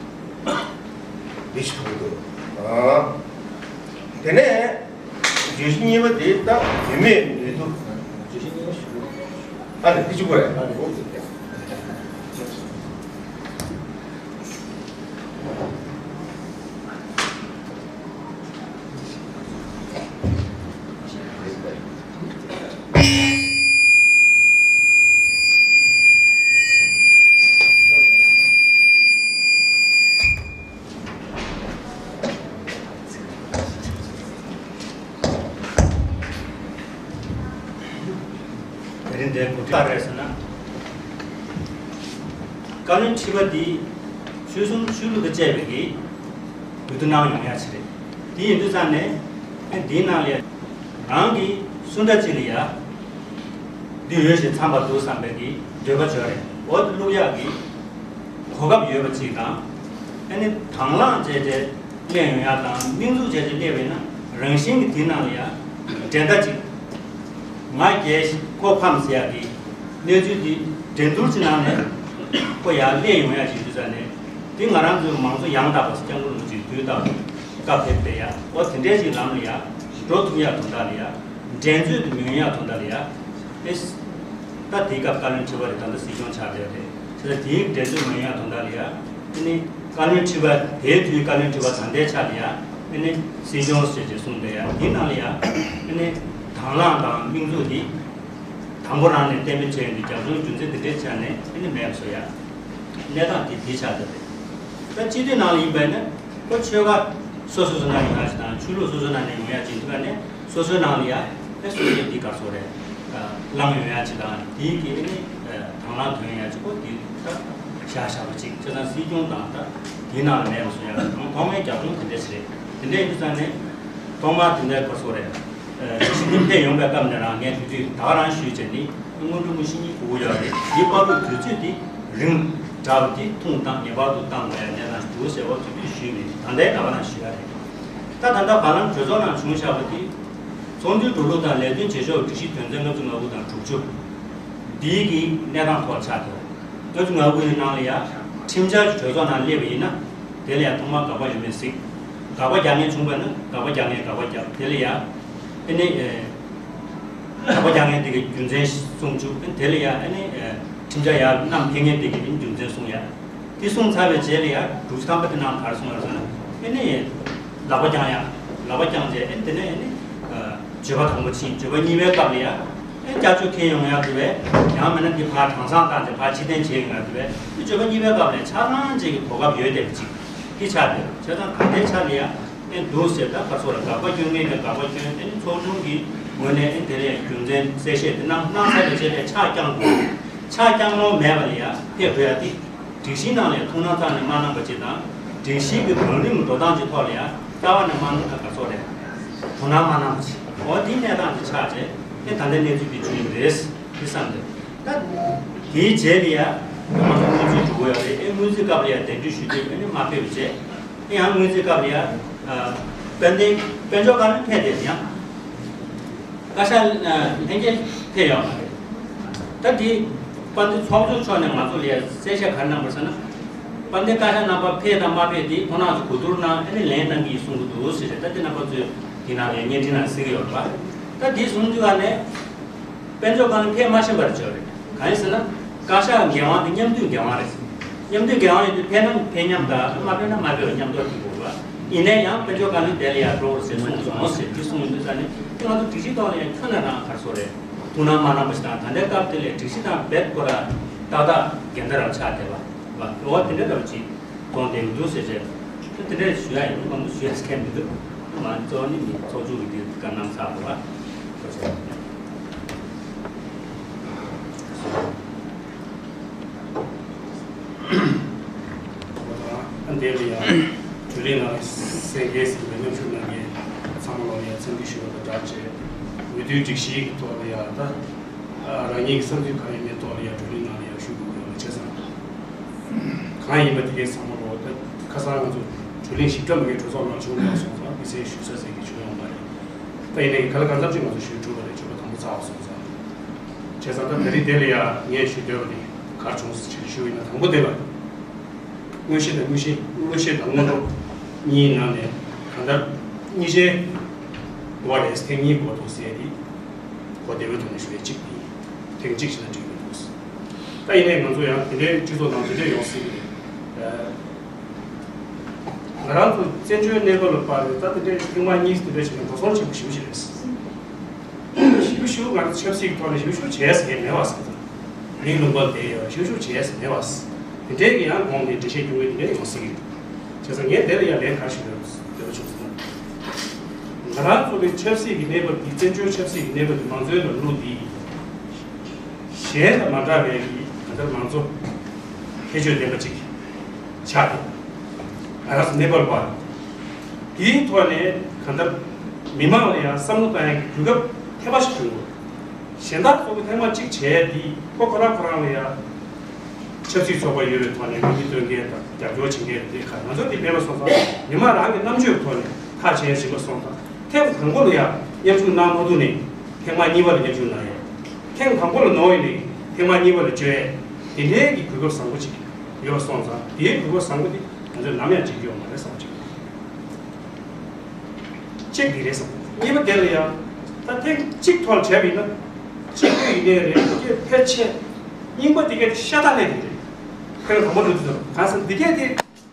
འདི་ཞིག་མཐོང་འདུག་ཨང་། དེ་ནས་བརྗོད་གཞི་གཉིས་པ་དེ་ད་བུད་མེད་ནུས་སྟོབས། བརྗོད་གཞི་གཉིས་པ་ཞུ། ཨ་ནི་དེ་གཅིག་པོ་རེད། ཨ་ནི་འོ་དེ། དེ་རིང་འདིར་གོ་སྒྲིག་རེད་ཟེར་ན། བཀའ་བློན་ཁྲི་པ་འདི་ཆོལ་གསུམ་ཆོས་ལུགས་དང་བཅས་པའི་གི་འོས་བསྡུ་གནང་ཡོང་ཡ་ཆེ་རེད། དེ་ཡིན་དུས་ཙང་ནས་ཨེ་འདིའི་ནང་ལ་རང་གི་སུ་འདྲ་ཅིག་ལ་ཡ་འདི་འོས་ཤིག་འཚམས་པ་འདུག་བསམ་པའི་གི་འདོད་པ་བྱོས་རེད། འོ་དེ་བླུག་ཡག་གི་གོ་སྐབས་ཡོད་པ་ཅིག་དང་། ཨ་ནི་དང་བླངས་བྱས་ཏེ་སླེབས་ཡོང་ཡག་དང་དམིགས་འཛུགས་བྱས་ཏེ་སླེབས་པ་ཡིན་ན་རང་བཞིན་གྱི་དེའི་ནང་ལ་ཡ་འགྲན་ཟླ་ཅིག་ང་རྒྱལ་ཁོ་ཕམ་ཟེར་ཡག་གི་གནས་ཚུལ་འདི་འགྲན་བསྡུར་གྱི་ནང་ནས་ཁོ་ཡར་སླེབས་ཡོང་ཡག་ཅིག་ཡོད་ས་ནས་འདི་ང་རང་ཚོའི་མང་གཙོ་ཡང་དག་པ་སྐྱབས་མགོན་རིན་པོ་ཆེའི་དུས་སྐབས་སྐབས་དེ་བས་ཡ་འོ་དེ་འདྲའི་ཅིག་ལམ་ལ་ཡ་འགྲོ་ཐུབ་ཡག་དོན་དག་ལ་ཡ་འགྲན་རྩོད་དུ་མི་ཡོང་ཡག་དོན་དག་ལ་ཡ་ཨེ་ད་དེའི་སྐབས་བཀའ་བློན་ཁྲི་པ་རེད། ད་ལྟ་སྲིད་སྐྱོང་ཆགས་བསྡད་རེད། དེ་ལ་དེའི་འགྲན་རྩོད་མི་ཡོང་ཡག་དོན་དག་ལ་ཡ། ཨ་ནི་བཀའ་བློན་ཁྲི་པ་དེའི་དུས་བཀའ་བློན་ཁྲི་པ་ད་ལྟའི་ཆ་ལ་ཡ་ཨ་ནི་སྲིད་སྐྱོང་ཟེར་ཅིག་གསུངས་པས་ཡ་དེའི་ནང་ལ་ཡ་ཨ་ནི་དང་བླངས་དང་དམིགས་འཛུགས་འདི་དང་པོ་རང་ནས་གཏན་འབེབས་བྱས་ཡོང་དུས་རྒྱབ་ལྗོངས་རྒྱུ་མཚན་འདི་འདྲའི་ཆ་ནས་ཨ་ནི་མེད་པ་བཟོ་ཡ་གནས་སྟངས་དེ་དེའི་ཆ་ལ་རེད། ད་སྤྱི་འཐུས་ནང་ལ་ཡིན་པས་ན་ཁོ་ཆོལ་ཁ་སོ་སོ་སོ་ནང་ཡོང་ཡ་ཞིག་དང་ཆོས་ལུགས་སོ་སོ་ནང་ནས་ཡོང་ཡ་ཅིག་འདུག་ག་ནས། སོ་སོའི་ནང་ལ་ཡ་ཨེ་སོ་སོའི་འདི་ག་སོ་རེད། ལངས་ཡོང་ཡ་ཅིག་དང་དེའི་གི་ཨེ་ནི་དང་བླངས་ཐོན་ཡ་ཅིག་པོ་འདི་ད་བཞག་བཞག་པ་ཅིག་བྱས་ཙང་སྲིད་སྐྱོང་དང་ད་དེའི་ནང་ལ་མེད་པ་བཟོ་ཡ་ཐོག་མའི་རྒྱབ་ལྗོངས་དེ་འདྲས་ཞིག་རེད། དེ་འདྲས་ཡིན་དུས་ཙང་ནས་ཐོག་མར་དེ་འདྲའི་ག་སོ་རེད། ཞི་འདིར་ཕེབས་ཡོང་པའི་སྐབས་ནས་རང་ངས་དེ་དུས་ད་ག་རང་ཞུས་བྱས་ནི་སྔོན་འགྲོ་དངོས་གཞི་གཉིས་དགོས་ཀྱི་ཡོད་རེད། དེའི་བར་དུ་དུས་ཚོད་འདི་རིང་དྲགས་པ་འདི་ཐུང་བཏང་ངེས་པར་དུ་བཏང་དགོས་ཡ་གནས་སྟངས་འདུག་ཟེར་བ་དེ་དུས་ཞུས་མེད། ད་ལྟའི་སྐབས་རང་ཞུ་ཡ་རེད། ད་ད་ལྟ་བར་ལམ་གྲོས་ཚོགས་ནང་བྱུང་བཞག་པ་འདི། ཚོགས་འདུའི་འགྲོ་ལུགས་དང་ལས་དོན་བྱེད་ཕྱོགས་སྒྲིག་གཞི་དོན་ཚན་ལྔ་བཅུ་ང་དགུ་དང་དྲུག་ཅུ། འདིའི་གི་གནས་སྟངས་ཐོག་ཆགས་ཏེ། ལྔ་བཅུ་ང་དགུ་ཡི་ནང་ལ་ཡ། ཁྲིམས་འཆར་གྱི་གྲོས་ཚོགས་ནང་སླེབས་པ་ཡིན་ན། དེ་ལ་ཡ་ཐོག་མར་དགག་པ་ཡོད་མེད་གཟིགས། དགག་པ་རྒྱག་མཁན་བྱུང་བ་ན་དགག་པ་རྒྱག་མཁན་དགག་པ་རྒྱབ། དེ་ལ་ཡ། ཨེ་ནི། དགག་པ་རྒྱག་མཁན་དེ་གི་རྒྱུ་མཚན་གསུང་བཅུག་དེ་ལ་ཡ་ཨེ་ནི། ཁྲིམས་འཆར་ཡར་བསྣམས་འཁྱེར་མཁན་དེ་གི་རྒྱུ་མཚན་གསུང་ཡ། དེ་གསུངས་ཚར་བའི་རྗེས་ལ་ཡང་དྲུག་ཅུ་ཐམ་པ་དེ་ནང་ག་རེ་གསུངས་ཡོད་ཟེར་ན། ཨེ་ནི། ལག་པ་བརྐྱང་ཡ། ལག་པ་བརྐྱངས་རྗེས་ཨེ་དེ་ནས་ཨེ་ནི། བརྗོད་པ་དང་པོ་ཕྱིན། བརྗོད་པ་གཉིས་པའི་སྐབས་ལ་ཡང་། ཨེ་སྐྱབས་བཅོལ་འཁྱེར་ཡོང་ཡ་དེ་བས། ཡང་མིན་ན་འདི་ཕར་གྲངས་ཚང་བཏང་རྗེས་ཕར་ཕྱིར་འཐེན་བྱེད་ཡོང་ཡ་དེ་བས། ཨེ་བརྗོད་པ་གཉིས་པའི་སྐབས་ལ་ཆ་ཚང་ཅིག་གི་གོ་སྐབས་ཡོད་བསྡད་པ་ཅིག་གི་ཆ་དེ་བྱས་ཙང་ད་ལྟའི་ཆ་ལ་ཡང་། ཨེ་འདུག་ཟེར་ད་ག་ཚོད་ལ་དགག་པ་སྐྱོན་མཁན་གྱི་དགག་པ་སྐྱོན། ཨེ་ནི་ཚོགས་ཆུང་གི་ངོས་ནས་ཨེ་དེ་ལ་ཡང་རྒྱུ་མཚན་གསལ་བཤད་དེ་གནང་གནང་ཚར་བའི་རྗེས་ལ་ཆ་བརྐྱངས་དགོས། ཆ་བརྐྱངས་ལོང་མེད་པ་ལ་ཡང་ཕེབས་དགོས་ཡ་དེ། སྒྲིག་གཞིའི་ནང་ལ་ཐུགས་སྣང་རྩ་ནས་མ་གནང་པ་ཅིག་དང་། སྒྲིག་གཞི་གི་གོ་རིམ་འགྲོ་སྟངས་ཀྱི་ཐོག་ལ་ཡང་རྩ་བ་ནས་མ་གནང་ད་ག་ཚོད་རེད། དོ་སྣང་མ་གནང་པ་ཅིག་འོ་དེའི་གནས་སྟངས་དེ་ཆགས་རྗེས་ཨེ་ད་ལྟའི་གནས་ཚུལ་དེ་བྱུང་ཡོད་རེད་དེ་བསམ་འདུག་ད་དེའི་རྗེས་ལ་ཡང་མ་གཏོགས་སྔོན་རྩིས་འགྲོ་གི་ཡོད་རེད། ཨེ་སྔོན་རྩིས་སྐབས་ལ་ཡང་གདན་འདྲེན་ཞུས་དུས་ཨེ་ནི་མ་ཕེབས་པ་བྱས། ཡང་སྔོན་རྩིས་སྐབས་ལ་ཡང་། དཔལ་ལྡན་དཔལ་འབྱོར་བཀའ་བློན་ཕེབས་ཏེ་ཡང་། བཀའ་ཤག་ལྷན་རྒྱས་ཕེབས་ཡོད་མ་རེད། ད་དེ་དཔལ་ལྡན་ཚོགས་གཙོ་མཆོག་ནས་ང་ཚོ་ལ་ཡང་གསལ་བཤད་ག་རེ་གནང་བ་ཟེར་ན། དཔལ་ལྡན་བཀའ་ཤག་རྣམ་པ་ཕེབས་དང་མ་ཕེབས་དེ་ཁོང་རྣམ་ཚོ་གོ་བསྡུར་གནང་ཨ་ནི་ལན་གནང་གི་ཡིན་གསུང་གི་འདུག་ཟེར་ཏེ། ད་དེ་རྣམ་པ་ཚོས་དེ་ནང་ལ་བརྙན་འཕྲིན་ནང་གཟིགས་ཡོད་པ། ད་དེ་གསུང་དུས་ཀ་ནས། དཔལ་འབྱོར་བཀའ་བློན་ཕེབས་མ་ཤེས་པར་བྱས་རེད། གང་ཡིན་ཟེར་ན། བཀའ་ཤག་འགན་དབང་དེ་མཉམ་འདུས་འགན་དབང་རེད། མཉམ་འདུས་འགན་དབང་ཡོད་དུས་ཕེབས་ན་ཕེབས་མཉམ་དང་མ་ཕེབས་ན་མ་ཕེབས་མཉམ་དུ་ཐུག་དགོས་པ། ཡིན་ནའི་ཡང་དཔལ་འབྱོར་བཀའ་བློན་དེ་ལ་ཡར་འགྲོ་དགོས་ཟེར་གསུངས་སོང་ཟེར་དེ་གསུངས་ཡོང་དུས་ཙང་ནས་དེ་ང་ཚོ་སྒྲིག་གཞི་ཐོག་ལ་ཡང་ཁྱོན་ནས་རང་ག་རེ་ཟེར་དགོས་རེད། ཐུགས་སྣང་མ་གནང་པ་ཞིག་དང་ད་ལྟའི་སྐབས་དེ་ལ་སྒྲིག་གཞི་དང་རྦད་ཁོ་རང་ཏག་ཏག་འགལ་ཟླ་རང་ཆགས་བསྡད་པ། འོ་དེ་འདྲ་འདྲ་བོ་ཅིག་མཐོང་བསྡད་ཀྱི་འདུག་ཟེར་བྱས། དེ་འདྲ་ཞུ་ཡ་ཡིན། མང་པོ་ཞུ་ཡ་མཁན་མི་འདུག་མ་གཙོ་བོ་ནི་མི་ཚོགས་ཆུང་གི་དེ་བཀའ་གནང་ཚར་བ་ལ་གོ་ཆ། ཨ་འདས་ལ་ཡ་གྲོས་རིམ་ནང་གསན་མཁན་ཟེར་བའི་མཉམ་ཞུགས་གནང་མཁན་ཚང་མ་ལ་ཡ་འཚམས་འདྲི་ཞུ་བ་དང་སྦྲགས་བྱས། འོས་བསྡུའི་སྒྲིག་གཞི་གི་ཐོག་ལ་ཡང་ད་རང་ཉིད་ཀྱི་བསམ་ཚུལ་གང་ཡིན་མིན་ཐོག་ལ་ཡང་བགྲོ་གླེང་ནང་ལ་ཡང་ཞུགས་དགོས་ཀྱི་ཡོད་པ་བྱས་ཙང་། གང་ཡིན་པ་དེ་གའི་ཚང་མ་ལོ་ད་ཁ་སང་ང་ཚོ་བགྲོ་གླེང་ཞིབ་ཕྲ་མ་གའི་གྲོས་ཚོགས་ནང་བྱུང་མྱོང་སོང་ཙང་དམིགས་བསལ་ཞུ་ས་ཟེར་གྱི་བྱུང་ཡོད་མ་རེད། ད་ཡིན་ནའི་ག་ལ་གང་འཚམ་ཅིག་ང་ཚོ་ཞུས་གྲུབ་པ་རེད། ཆོ་ག་དང་པོ་ཚར་བ་སོང་ཙང་། བྱས་ཙང་ད་ད་རེས་དེ་ལ་ཡང་ངས་ཞུ་འདོད་པ་དེ་ག་རེ་བྱུང་ཟེར་ཞུ་ཡིན་ན། དང་པོ་དེ་ལ། དངོས་གཞི་དང་དངོས་གཞི་དངོས་གཞི་དང་སྔོན་འགྲོ་གཉིས་ནང་ནས་གང་ལྟར་གཉིས་ཆའི་འགོ་རེད། ཐེངས་གཉིས་འགོ་འདུག་ཟེར་ཏེ་གོ་བདེ་བའི་ཐོག་ནས་ཞུ་ཡས་གཅིག་ཡིན། ཐེངས་གཅིག་བྱས་ན་འགྲིག་གི་འདུག་ད་ཡིན་ནའི་ང་ཚོ་ཡང་དེ་འདྲའི་སྤྱི་ཚོགས་ནང་དེ་འདྲ་ཡོང་སྲིད་ཀྱི་རེད། ང་རང་ཚོ་བཙན་བྱོལ་གནས་བབ་ལ་དཔག་པའི་ད་དེ་འདྲའི་ཐེངས་མ་གཉིས་དེ་འདྲ་བྱས་ན་འགྲོ་སོང་ཆེན་པོ་ཞེ་པོ་ཅིག་རེད། ཞིབ་ཞིབ་ང་ཚོ་ཆབ་སྲིད་ཀྱི་ཐོག་ནས་ཞིབ་ཞིབ་བྱས་ཟེར་མེད་པ་ཟེར། མིའི་ལུང་པར་བསྡད་ཡོད་ཞིབ་ཞིབ་བྱས་ཟེར་མེད་པ། དེ་འདྲའི་གི་ཡང་གོང་ནས་འགྲེལ་བཤད་སྐྱོན་གྱི་དེ་འདྲ་ཡོང་སྲིད་ཀྱི་རེད། བྱས་ཙང་ངས་དེ་ལ་ཡང་ལན་ག་ཞུ་ཡོད་འདོད་པ་བྱུང་སོང་། ང་རང་ཚོ་གི་ཆབ་སྲིད་ཀྱི་གནས་བབ་འདི་བཙན་བྱོལ་ཆབ་སྲིད་ཀྱི་གནས་བབ་འདི་མང་གཙོའི་ལམ་ལུགས་འདི་གཞན་དང་མ་འདྲ་བའི་གི་གང་ལྟར་མང་གཙོ་ཁྱད་ཆོས་ལྡན་པ་ཅིག་ཆགས་ཏེ། ང་རང་ཚོ་གནས་བབ་པ་དེའི་ཐོག་ནས་གང་ལྟར་མི་མང་ལ་ཡང་བསམ་བློ་བཏང་ཡག་གི་གོ་སྐབས་ཐེབས་པ་ཞིག་བྱུང་དགོས། གཞན་དག་ཚོ་གི་ཐེངས་མ་གཅིག་བྱས་དེ་ཁོ་ཁོ་རང་ཁོ་རང་ལ་ཡང་ཆབ་སྲིད་ཚོགས་པ་ཡོད་པའི་ཐོག་ནས་མི་མི་སྟོན་མཁན་དང་རྒྱབ་སྐྱོར་བྱེད་མཁན་དེ་ག་ང་ཚོ་དེ་མེད་པ་སོང་ཙང་མི་མང་རང་གི་རྣམ་དཔྱོད་ཐོག་ནས་ཐག་བཅད་ཟིན་པ་སོང་ཙང་ཐེངས་དང་པོ་ལ་ཡང་མཉམ་ཞུགས་གནང་མ་ཐུབ་ནས་ཐེངས་མ་གཉིས་པ་ལ་མཉམ་ཞུགས་གནང་ཡས། ཐེངས་དང་པོ་ལ་ནོར་ཡིན་ནས་ཐེངས་མ་གཉིས་པ་ལ་བཅོལ་ཡས། དེ་འདྲའི་གི་གོ་སྐབས་བཟང་པོ་ཅིག་ཡོད་པ་སོང་ཙང་དེའི་གོ་སྐབས་བཟང་པོ་དེ་ང་ཚོས་ནམ་ཡང་བརྗེད་རྒྱུ་ཡོད་མ་རེད་བསམ་གྱི་འདུག་གཅིག་འདི་རེད་བསམ། གཉིས་པ་དེ་ལ་ཡང་ད་ཐེངས་གཅིག་ཐོག་བྱས་པ་ཡིན་ན་གཅིག་པུ་ཡིན་ནའི་རེད། དེ་ཕལ་ཆེར་རྙིང་པ་དེ་གའི་ཤ་སྟག་ལས་དེ་རེད། ཁོས་དང་པོ་འགྲོ་དུས་ཙམ་གང་ཟེར་འདི་གས་དེ་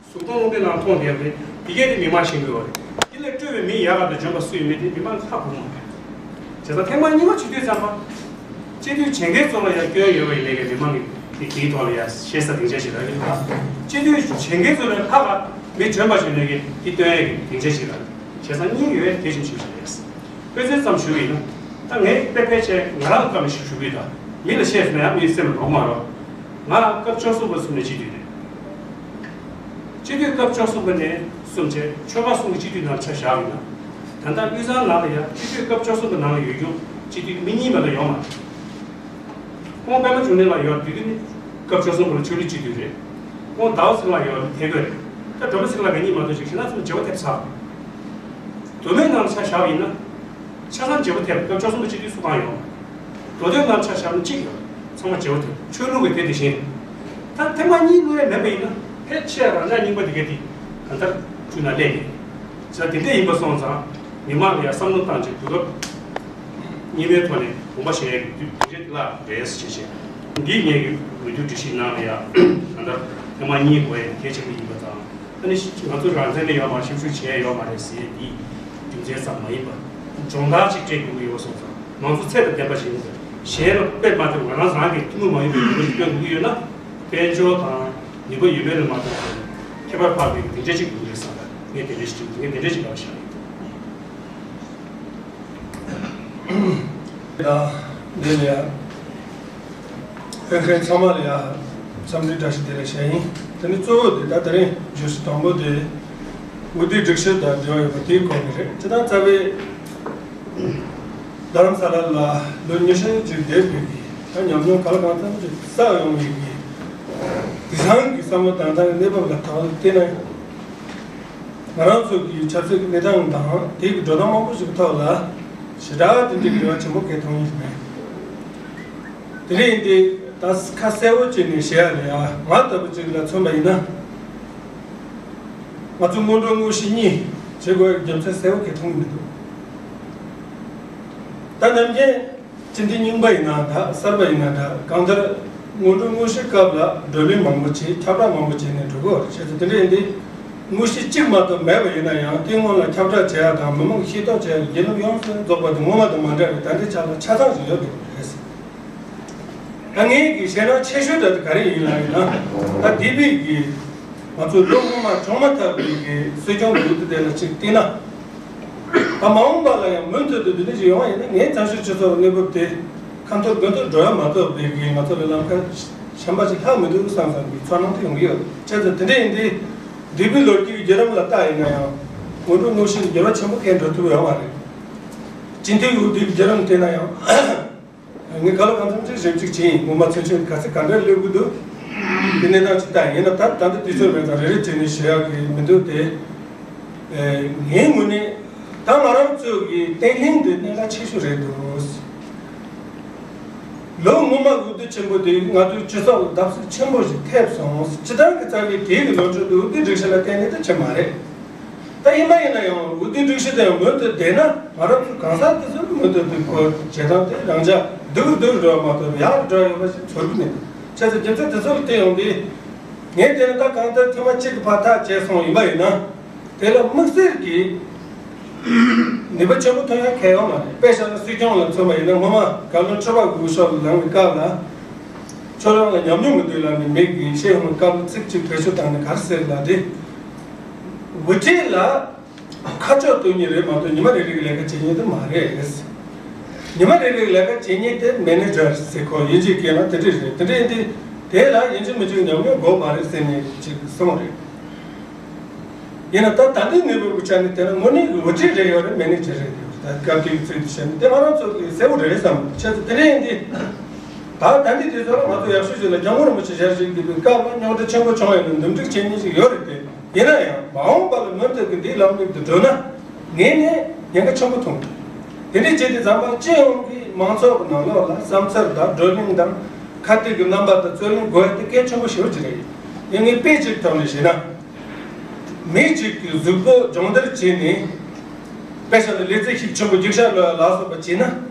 གཟུགས་མཐོང་རླུང་རྟའི་ནང་མཐོང་བསྡད་པ་རེད། འདི་གས་དེ་མི་མང་ཤེས་དགོས་པ་རེད། འདི་ལས་སྤྲོས་པའི་མི་ཡག་ག་དང་འཇོན་པ་སུ་ཡིན་མིན་དེ་མི་མང་ཧ་གོ་མ་རེད། བྱས་ཙང་ཐེངས་མ་གཉིས་པ་བྱེད་དུས་ཙམ་པ། སྤྱི་འཐུས་བྱེད་མཁན་ཚོ་ལ་ཡང་སྐྱོན་ཡོད་པ་ཡིན་ནའི་གི་མི་མང་གི་དེའི་ཐོག་ལ་ཡང་བཤད་ས་སྡིངས་ཆ་ཞིག་རག་གི་འདུག་སྤྱི་འཐུས་བྱེད་མཁན་ཚོ་ལས་ལྷག་ག་མི་འཇོན་པ་བྱུང་ནའི་གི་དེ་སྟོན་ཡས་ཀྱི་སྡིངས་ཆ་ཞིག་རག་བྱས་ཙང་གཉིས་ཡོད་གལ་ཆེན་ཞིག་རེད། དཔེ་མཚོན་ཙམ་ཞུ་བ་ཡིན་ན། ད་ངས་དཔེ་ཕལ་ཆེར་ང་རང་སྐབས་ནས་ཞུ་ཞུ་གི་ཡོད། ད་མི་ལ་བཤད་ཟིན་ན་ཡང་མིའི་སེམས་ལ་འགྲོ་མ་རོགས། ང་སྐབས་བཅུ་གསུམ་པ་གསུམ་ནས་སྤྱི་འཐུས་རེད། སྤྱི་འཐུས་སྐབས་བཅུ་གསུམ་པ་ནས་གསུམ་བྱས་ཆོལ་ཁ་གསུམ་གྱི་སྤྱི་འཐུས་ནང་ཆ་བཞག་ཡིན་ན། ད་ལྟ་དབུས་གཙང་ནང་ལ་ཡང་སྤྱི་འཐུས་སྐབས་བཅུ་གསུམ་པ་ནང་ལ་ཡོད་རྒྱུ་སྤྱི་འཐུས་མི་གཉིས་མ་གཏོགས་ཡོད་མ་རེད། ཁོང་པད་མ་འབྱུང་གནས་ལགས་ཡོད་དུས་དེ་ནི་སྐབས་བཅུ་གསུམ་པ་ལ་ཆོས་རིག་སྤྱི་འཐུས་རེད། ཁོང་ཟླ་བ་ཚེ་རིང་ལགས་ཡོད་དེ་དགོས་རེད། ད་སྒྲོལ་མ་ཚེ་རིང་ལགས་གཉིས་མ་གཏོགས་ཅིག་གཞན་དག་ཚོ་བརྗེ་པོ་ཐེབས་ཚར། མདོ་སྨད་ནང་ལ་ཆ་བཞག་པ་ཡིན་ན། ཆ་ཚང་བརྗེ་པོ་ཐེབས། སྐབས་བཅུ་གསུམ་པ་སྤྱི་འཐུས་སུ་གང་ཡོད། མདོ་སྟོད་ནང་ཆ་བཞག་ན་གཅིག་ཡོད། ཚང་མ་བརྗེ་པོ་ཐེབས། ཆོས་ལུགས་ཀྱི་དེ་དེ་བཞིན། ད་ཐེངས་མ་གཉིས་བླུག་ཡས་མེད་པ་ཡིན་ན་ཕལ་ཆེར་རང་ཅག་རྙིང་པ་དེ་ག་དེ་གང་ལྟར་བཅུག་ན་སླེབས་ཡིན། ཟེར་དེ་འདྲ་ཡིན་པ་སོང་ཙང་མི་མང་ལ་ཡང་བསམ་བློ་བཏང་ཅིག་གོ་སྐབས་རྙིང་པའི་ཐོག་ནས་དགོངས་པ་བཞེས་ཡས་ཀྱི་དུས་དེ་འདྲ་དེ་ལ་རེད་ཟེར་བྱས་བྱས། འདིས་ངེད་ཀྱི་འོས་བསྡུ་སྒྲིག་གཞི་ནང་ལ་ཡང་གང་ལྟར་ཐེངས་མ་གཉིས་དགོས་ཡས་གལ་ཆེན་པོ་ཡིན་པ་དང་། ཨ་ནི་ང་ཚོ་རང་བཙན་ལ་ཡོད་མ་རེད། ཞབས་ཞུ་བྱས་ཡོད་མ་རེད་ཟེར་འདི་རྒྱུ་མཚན་ཙམ་མ་ཡིན་པར་སྦྱོང་བརྡར་ཅིག་སྤྲད་དགོས་ཀྱི་ཡོད་པ་སོང་ཙང་མང་གཙོ་ཚད་དང་ལྡན་པ་ཞིག་ཡིན་པས་གཞན་ལ་དཔེ་མ་ཐེབས། ང་རང་རང་གི་ཐུན་མོང་མ་ཡིན་པའི་ལུགས་སྲོལ་སྟོན་དགོས་ཀྱི་ཡོད་ན་དཔལ་འབྱོར་དང་ནུས་པ་ཡོད་མེད་ལ་མ་ལྟོས་པར་ཁྱད་པར་འཕགས་པའི་དེ་འདྲ་ཅིག་དགོས་ཀྱི་རེད་བསམ་པ་ངས་དེ་འདྲ་ཞིག་ངས་དེ་འདྲ་ཅིག་ལབ་བཞག་ཡིན། ད་འདི་ལ་ཡ། ཕེབས་མཁན་ཚང་མ་ལ་ཡ་འཚམས་འདྲི་བཀྲ་ཤིས་བདེ་ལེགས་ཞུ་ཡ་ཡིན། དེ་ནི་གཙོ་བོ་དེ་ད་དེ་རིང་བརྗོད་གཞི་དང་པོ་དེ་འོས་བསྡུའི་སྒྲིག་གཞི་དང་འབྲེལ་བ་ཡོད་པ་དེའི་སྐོར་ནས་རེད། སྤྱིར་བཏང་རྩ་བའི་རྡ་རམ་ས་ལ་ལ་ལོ་ཉི་ཤུ་ཅིག་བསྡད་པའི་གི་ད་ཉམས་མྱོང་ག་ལ་གང་འཚམ་ཅིག་བསགས་ཡོང་བའི་གི་དེང་སང་གི་བསམ་བློ་དང་ད་གནས་བབ་ལ་ད་བལྟས་ན། ང་རང་ཚོ་གི་ཆབ་སྲིད་ཀྱི་གནས་སྟངས་དང་དེ་གི་འགྲོ་སྟངས་མང་པོ་ཞིག་གི་ཐོག་ལ་ཞེ་དྲག་དེ་འདྲའི་འགྱུར་བ་ཆེན་པོ་གང་ཡང་མཐོང་ཡི་མེད། དེ་རིང་འདི་ད་ཁ་གསལ་པོ་བྱས་ནས་བཤད་ཡ་ལ་ཡ་ང་ལྟ་བུ་ཅིག་ལ་མཚོན་པ་ཡིན་ན། ང་ཚོ་སྔོན་འགྲོ་དངོས་གཞི་གཉིས་བྱེད་དགོས་རྒྱུ་མཚན་གསལ་པོ་གང་ཡང་མཐོང་གི་མི་འདུག་ད་ནམ་རྒྱུན། སྤྱི་འཐུས་རྙིང་པ་ཡིན་ན་འདྲ། གསར་པ་ཡིན་ན་འདྲ། གང་ལྟར་སྔོན་འགྲོ་དངོས་གཞིའི་སྐབས་ལ་བགྲོ་གླེང་མང་པོ་བྱས། ཁྱབ་བསྒྲགས་མང་པོ་བྱས་ནས་འགྲོ་གི་ཡོད་རེད། བྱས་ཙང་དེ་འདྲ་ཡིན་དུས་དངོས་གཞི་གཅིག་མ་གཏོགས་མེད་པ་ཡིན་ན་ཡང་དེ་སྔོན་ལ་ཁྱབ་བསྒྲགས་བྱེད་ཡ་དང་མི་མང་གི་ཤེས་རྟོགས་བྱེད་ཡ་བརྒྱུད་ལམ་ཡོངས་སུ་རྫོགས་པ་དེ་སྔོན་མ་དང་མ་འདྲ་བའི་ད་ལྟའི་ཆ་ལ་ཆ་ཚང་ཞིག་ཡོད་འགྲོ་གི་རེད། ད་ངའི་གི་ཞེད་སྣང་ཆེ་ཤོས་འདྲ་དེ་ག་རེ་ཡིན་ལབ་ཡིན་ན། ད་འདས་པའི་གི་ང་ཚོ་ལོ་སྔོན་མ་བྱུང་མ་ཐག་པའི་གི་སྲིད་སྐྱོང་གི་འོས་བསྡུ་དེ་ལ་ཅིག་བལྟས་ན། ད་མ་འོངས་པ་ལ་ཡང་མུ་མཐུད་དུ་འདི་འདྲ་ཞིག་ཡོང་བ་ཡིན་ན་ངའི་བཙན་བྱོལ་སྤྱི་ཚོགས་གནས་བབ་དེ་ཁ་འཐོར་དགོད་འཐོར་འགྲོ་ཡ་མ་གཏོགས་པའི་གི་ང་ཚོ་ལ་ལམ་ཁ་གཞན་པ་ཞིག་ལྷག་མི་འདུག་བསམ་བསམ་གི་ཚོར་སྣང་དེ་ཡོང་གི་ཡོད། བྱས་ཙང་དེ་འདྲ་ཡིན་དུས་འདས་པའི་ལོ་རྒྱུས་ཀྱི་བརྒྱུད་རིམ་ལ་བལྟ་ཡིན་ན་ཡང་སྔོན་འགྲོ་དངོས་གཞི་ལ་འགྱུར་བ་ཆེན་པོ་གང་ཡང་འགྲོ་ཐུབ་ཡོད་མ་རེད། སྤྱི་འཐུས་འོས་བསྡུའི་བརྒྱུད་རིམ་དེ་ན་ཡང་། ངས་ག་ལ་གང་འཚམ་ཅིག་ཞིབ་འཇུག་བྱས་ཡིན། ངོ་མ་ཚུལ་ཆེན་ག་ཚོད་ག་འདྲ་སླེབས་ཀྱི་འདུག་དེ་གནས་སྟངས་ཅིག་ལྟ་ཡིན་ན། ད་ད་འདི་དུས་ཚོད་མེད་ཙང་རེ་རེ་བྱས་ནས་ཞུ་ཡག་གི་མི་འདུག་སྟེ། ངའི་ངོས་ནས་ད་ང་རང་ཚོ་གི་བརྟན་ལྷིང་འདི་གནད་འགག་ཆེ་ཤོས་རེད་འདུག་ལོ་སྔོན་མ་འོས་བསྡུ་ཆེན་པོ་དེ་ང་ཚོའི་སྤྱི་ཚོགས་ལ་བརྡབ་གསིག་ཆེན་པོ་ཞིག་ཐེབས་སོང་། སྤྱི་བཏང་གི་རྩ་བའི་དེའི་གི་ནོར་འཁྲུལ་འདི་འོས་བསྡུའི་སྒྲིག་གཞི་ལ་བརྟེན་ནས་ད་ཆེ་མ་རེད། ད་ཡིན་པ་ཡིན་ན་ཡང་འོས་བསྡུའི་སྒྲིག་གཞི་དེ་ཡང་མུ་མཐུད་བསྡད་ན། ང་རང་ཚོའི་གང་ཟག་དེ་ཚོ་མུ་མཐུད་དུ་ཁོ་བྱེད་སྟངས་དེ་རང་འཇགས་སྡུག་རུ་སྡུག་རུ་འགྲོ་བ་མ་གཏོགས་ཡག་རུ་འགྲོ་ཡོད་པ་ཞིག་ཚོར་གི་མེད། བྱས་ཙང་རྒྱུ་མཚན་དེ་ཚོ་ལ་བལྟས་ཡོང་དུས། ངས་དེ་ནི་ད་གང་ལྟར་ཐེངས་མ་གཅིག་གི་ཕར་ཐག་བཅད་སོང་ཡིན་པ་ཡིན་ན། དེ་ལ་དམིགས་བསལ་གྱི་ནུས་པ་ཆེན་པོ་ཐོན་ཡ་གང་ཡང་མ་རེད། དཔེ་བཞག་ན་སྲིད་སྐྱོང་ལ་མཚོན་པ་ཡིན་ན། སྔོན་མ་བཀའ་བློན་ཁྲི་པ་དགུ་ཤོག་ལ་ལངས་པའི་སྐབས་ལ། ཁྱོད་རང་ལ་ཉམས་མྱོང་མི་འདུག་ལབ་ནས་མི་གིས་ཤེས་ཡོང་བའི་སྐབས་ལ་ཚིག་གཅིག་བེད་སྤྱོད་བཏང་ནས་ག་རེ་ཟེར་ལབ་དུས། འོས་ཁྲིད་ལ་ཁ་ཕྱོགས་གཏོད་མཁན་རེད་མ་གཏོགས་ཉི་མ་རེ་རེ་གི་ལས་ཀ་བྱེད་མཁན་དེ་མ་རེད། ཉི་མ་རེ་རེ་གི་ལས་ཀ་བྱེད་མཁན་དེ་མེ་ནེ་ཇར་ཟེར། ཁོ་དབྱིན་ཇིའི་སྐད་ནང་དེ་འདྲས་རེད། དེ་འདྲས་ཡིན་དུས་དེ་ལ་ཡིན་གཅིག་མིན་གཅིག་ཉམས་མྱོང་དགོས་མ་རེད་ཟེར་ནས་ཅིག་གསུངས་རེད། ཡིན་ན་ད་ད་ལྟའི་གནས་བབ་ཀྱི་ཆ་ནས་བལྟས་ན་དངོས་གནས་ཀྱི་འོས་ཁྲིད་རེ་ཡོད་རེད། མེ་ནེ་ཇར་རེད་འདུག་ད་སྐབས་དེའི་ཚུལ་དུ་བཤད་ན་དེ་ང་རང་ཚོ་གི་གསལ་བོ་རེད་བསམ། བྱས་ཙང་དེ་འདྲས་ཡིན་དུས། ད་ད་ལྟའི་དུས་ཚོད་ལ་ང་ཚོ་ཡག་ཤོས་ཅིག་ལ་སྐྱབས་མགོན་རིན་པོ་ཆེ་ཞལ་བཞེས་ཀྱི་དུས་སྐབས་ལ་རྙོག་དྲ་ཆེན་པོ་བྱུང་ཡོད་ན་འདུམ་འགྲིག་བྱེད་མཁན་ཞིག་ཡོད་རེད་དེ། ཡིན་ན་ཡང་མ་འོངས་པ་ལ་མུ་མཐུད་ཀྱི་འདིའི་ལམ་ལུགས་དེ་འགྲོ་ན་ངས་ནས་ཉེན་ཁ་ཆེན་པོ་མཐོང་གི། དེ་འདྲའི་བྱས་ཏེ་ཙམ་པ་སྤྱི་ཡོངས་ཀྱི་མང་ཚོགས་ཀྱི་ནང་ལོགས་ལ་བསམ་ཚུལ་དང་བགྲོ་གླེང་དང་ཁ་གཏད་ཀྱི་རྣམ་པ་དང་རྩོད་གླེང་དགོས་ཡ་དེ་གལ་ཆེན་པོ་ཞེ་པོ་ཅིག་རེད། ཡིན་ངས་དཔེ་གཅིག་ཐོག་ནས་བཤད་ན། མི་གཅིག་གི་གཟུགས་པོ་སྦྱོང་བརྡར་བྱས་ནས། དཔེ་བཞག་ན་ལས་རྩལ་ཤུགས་ཆེན་པོ་རྒྱུག་ཤར་ལོག་ཡ་ལ་སོགས་པ་བྱས་ན།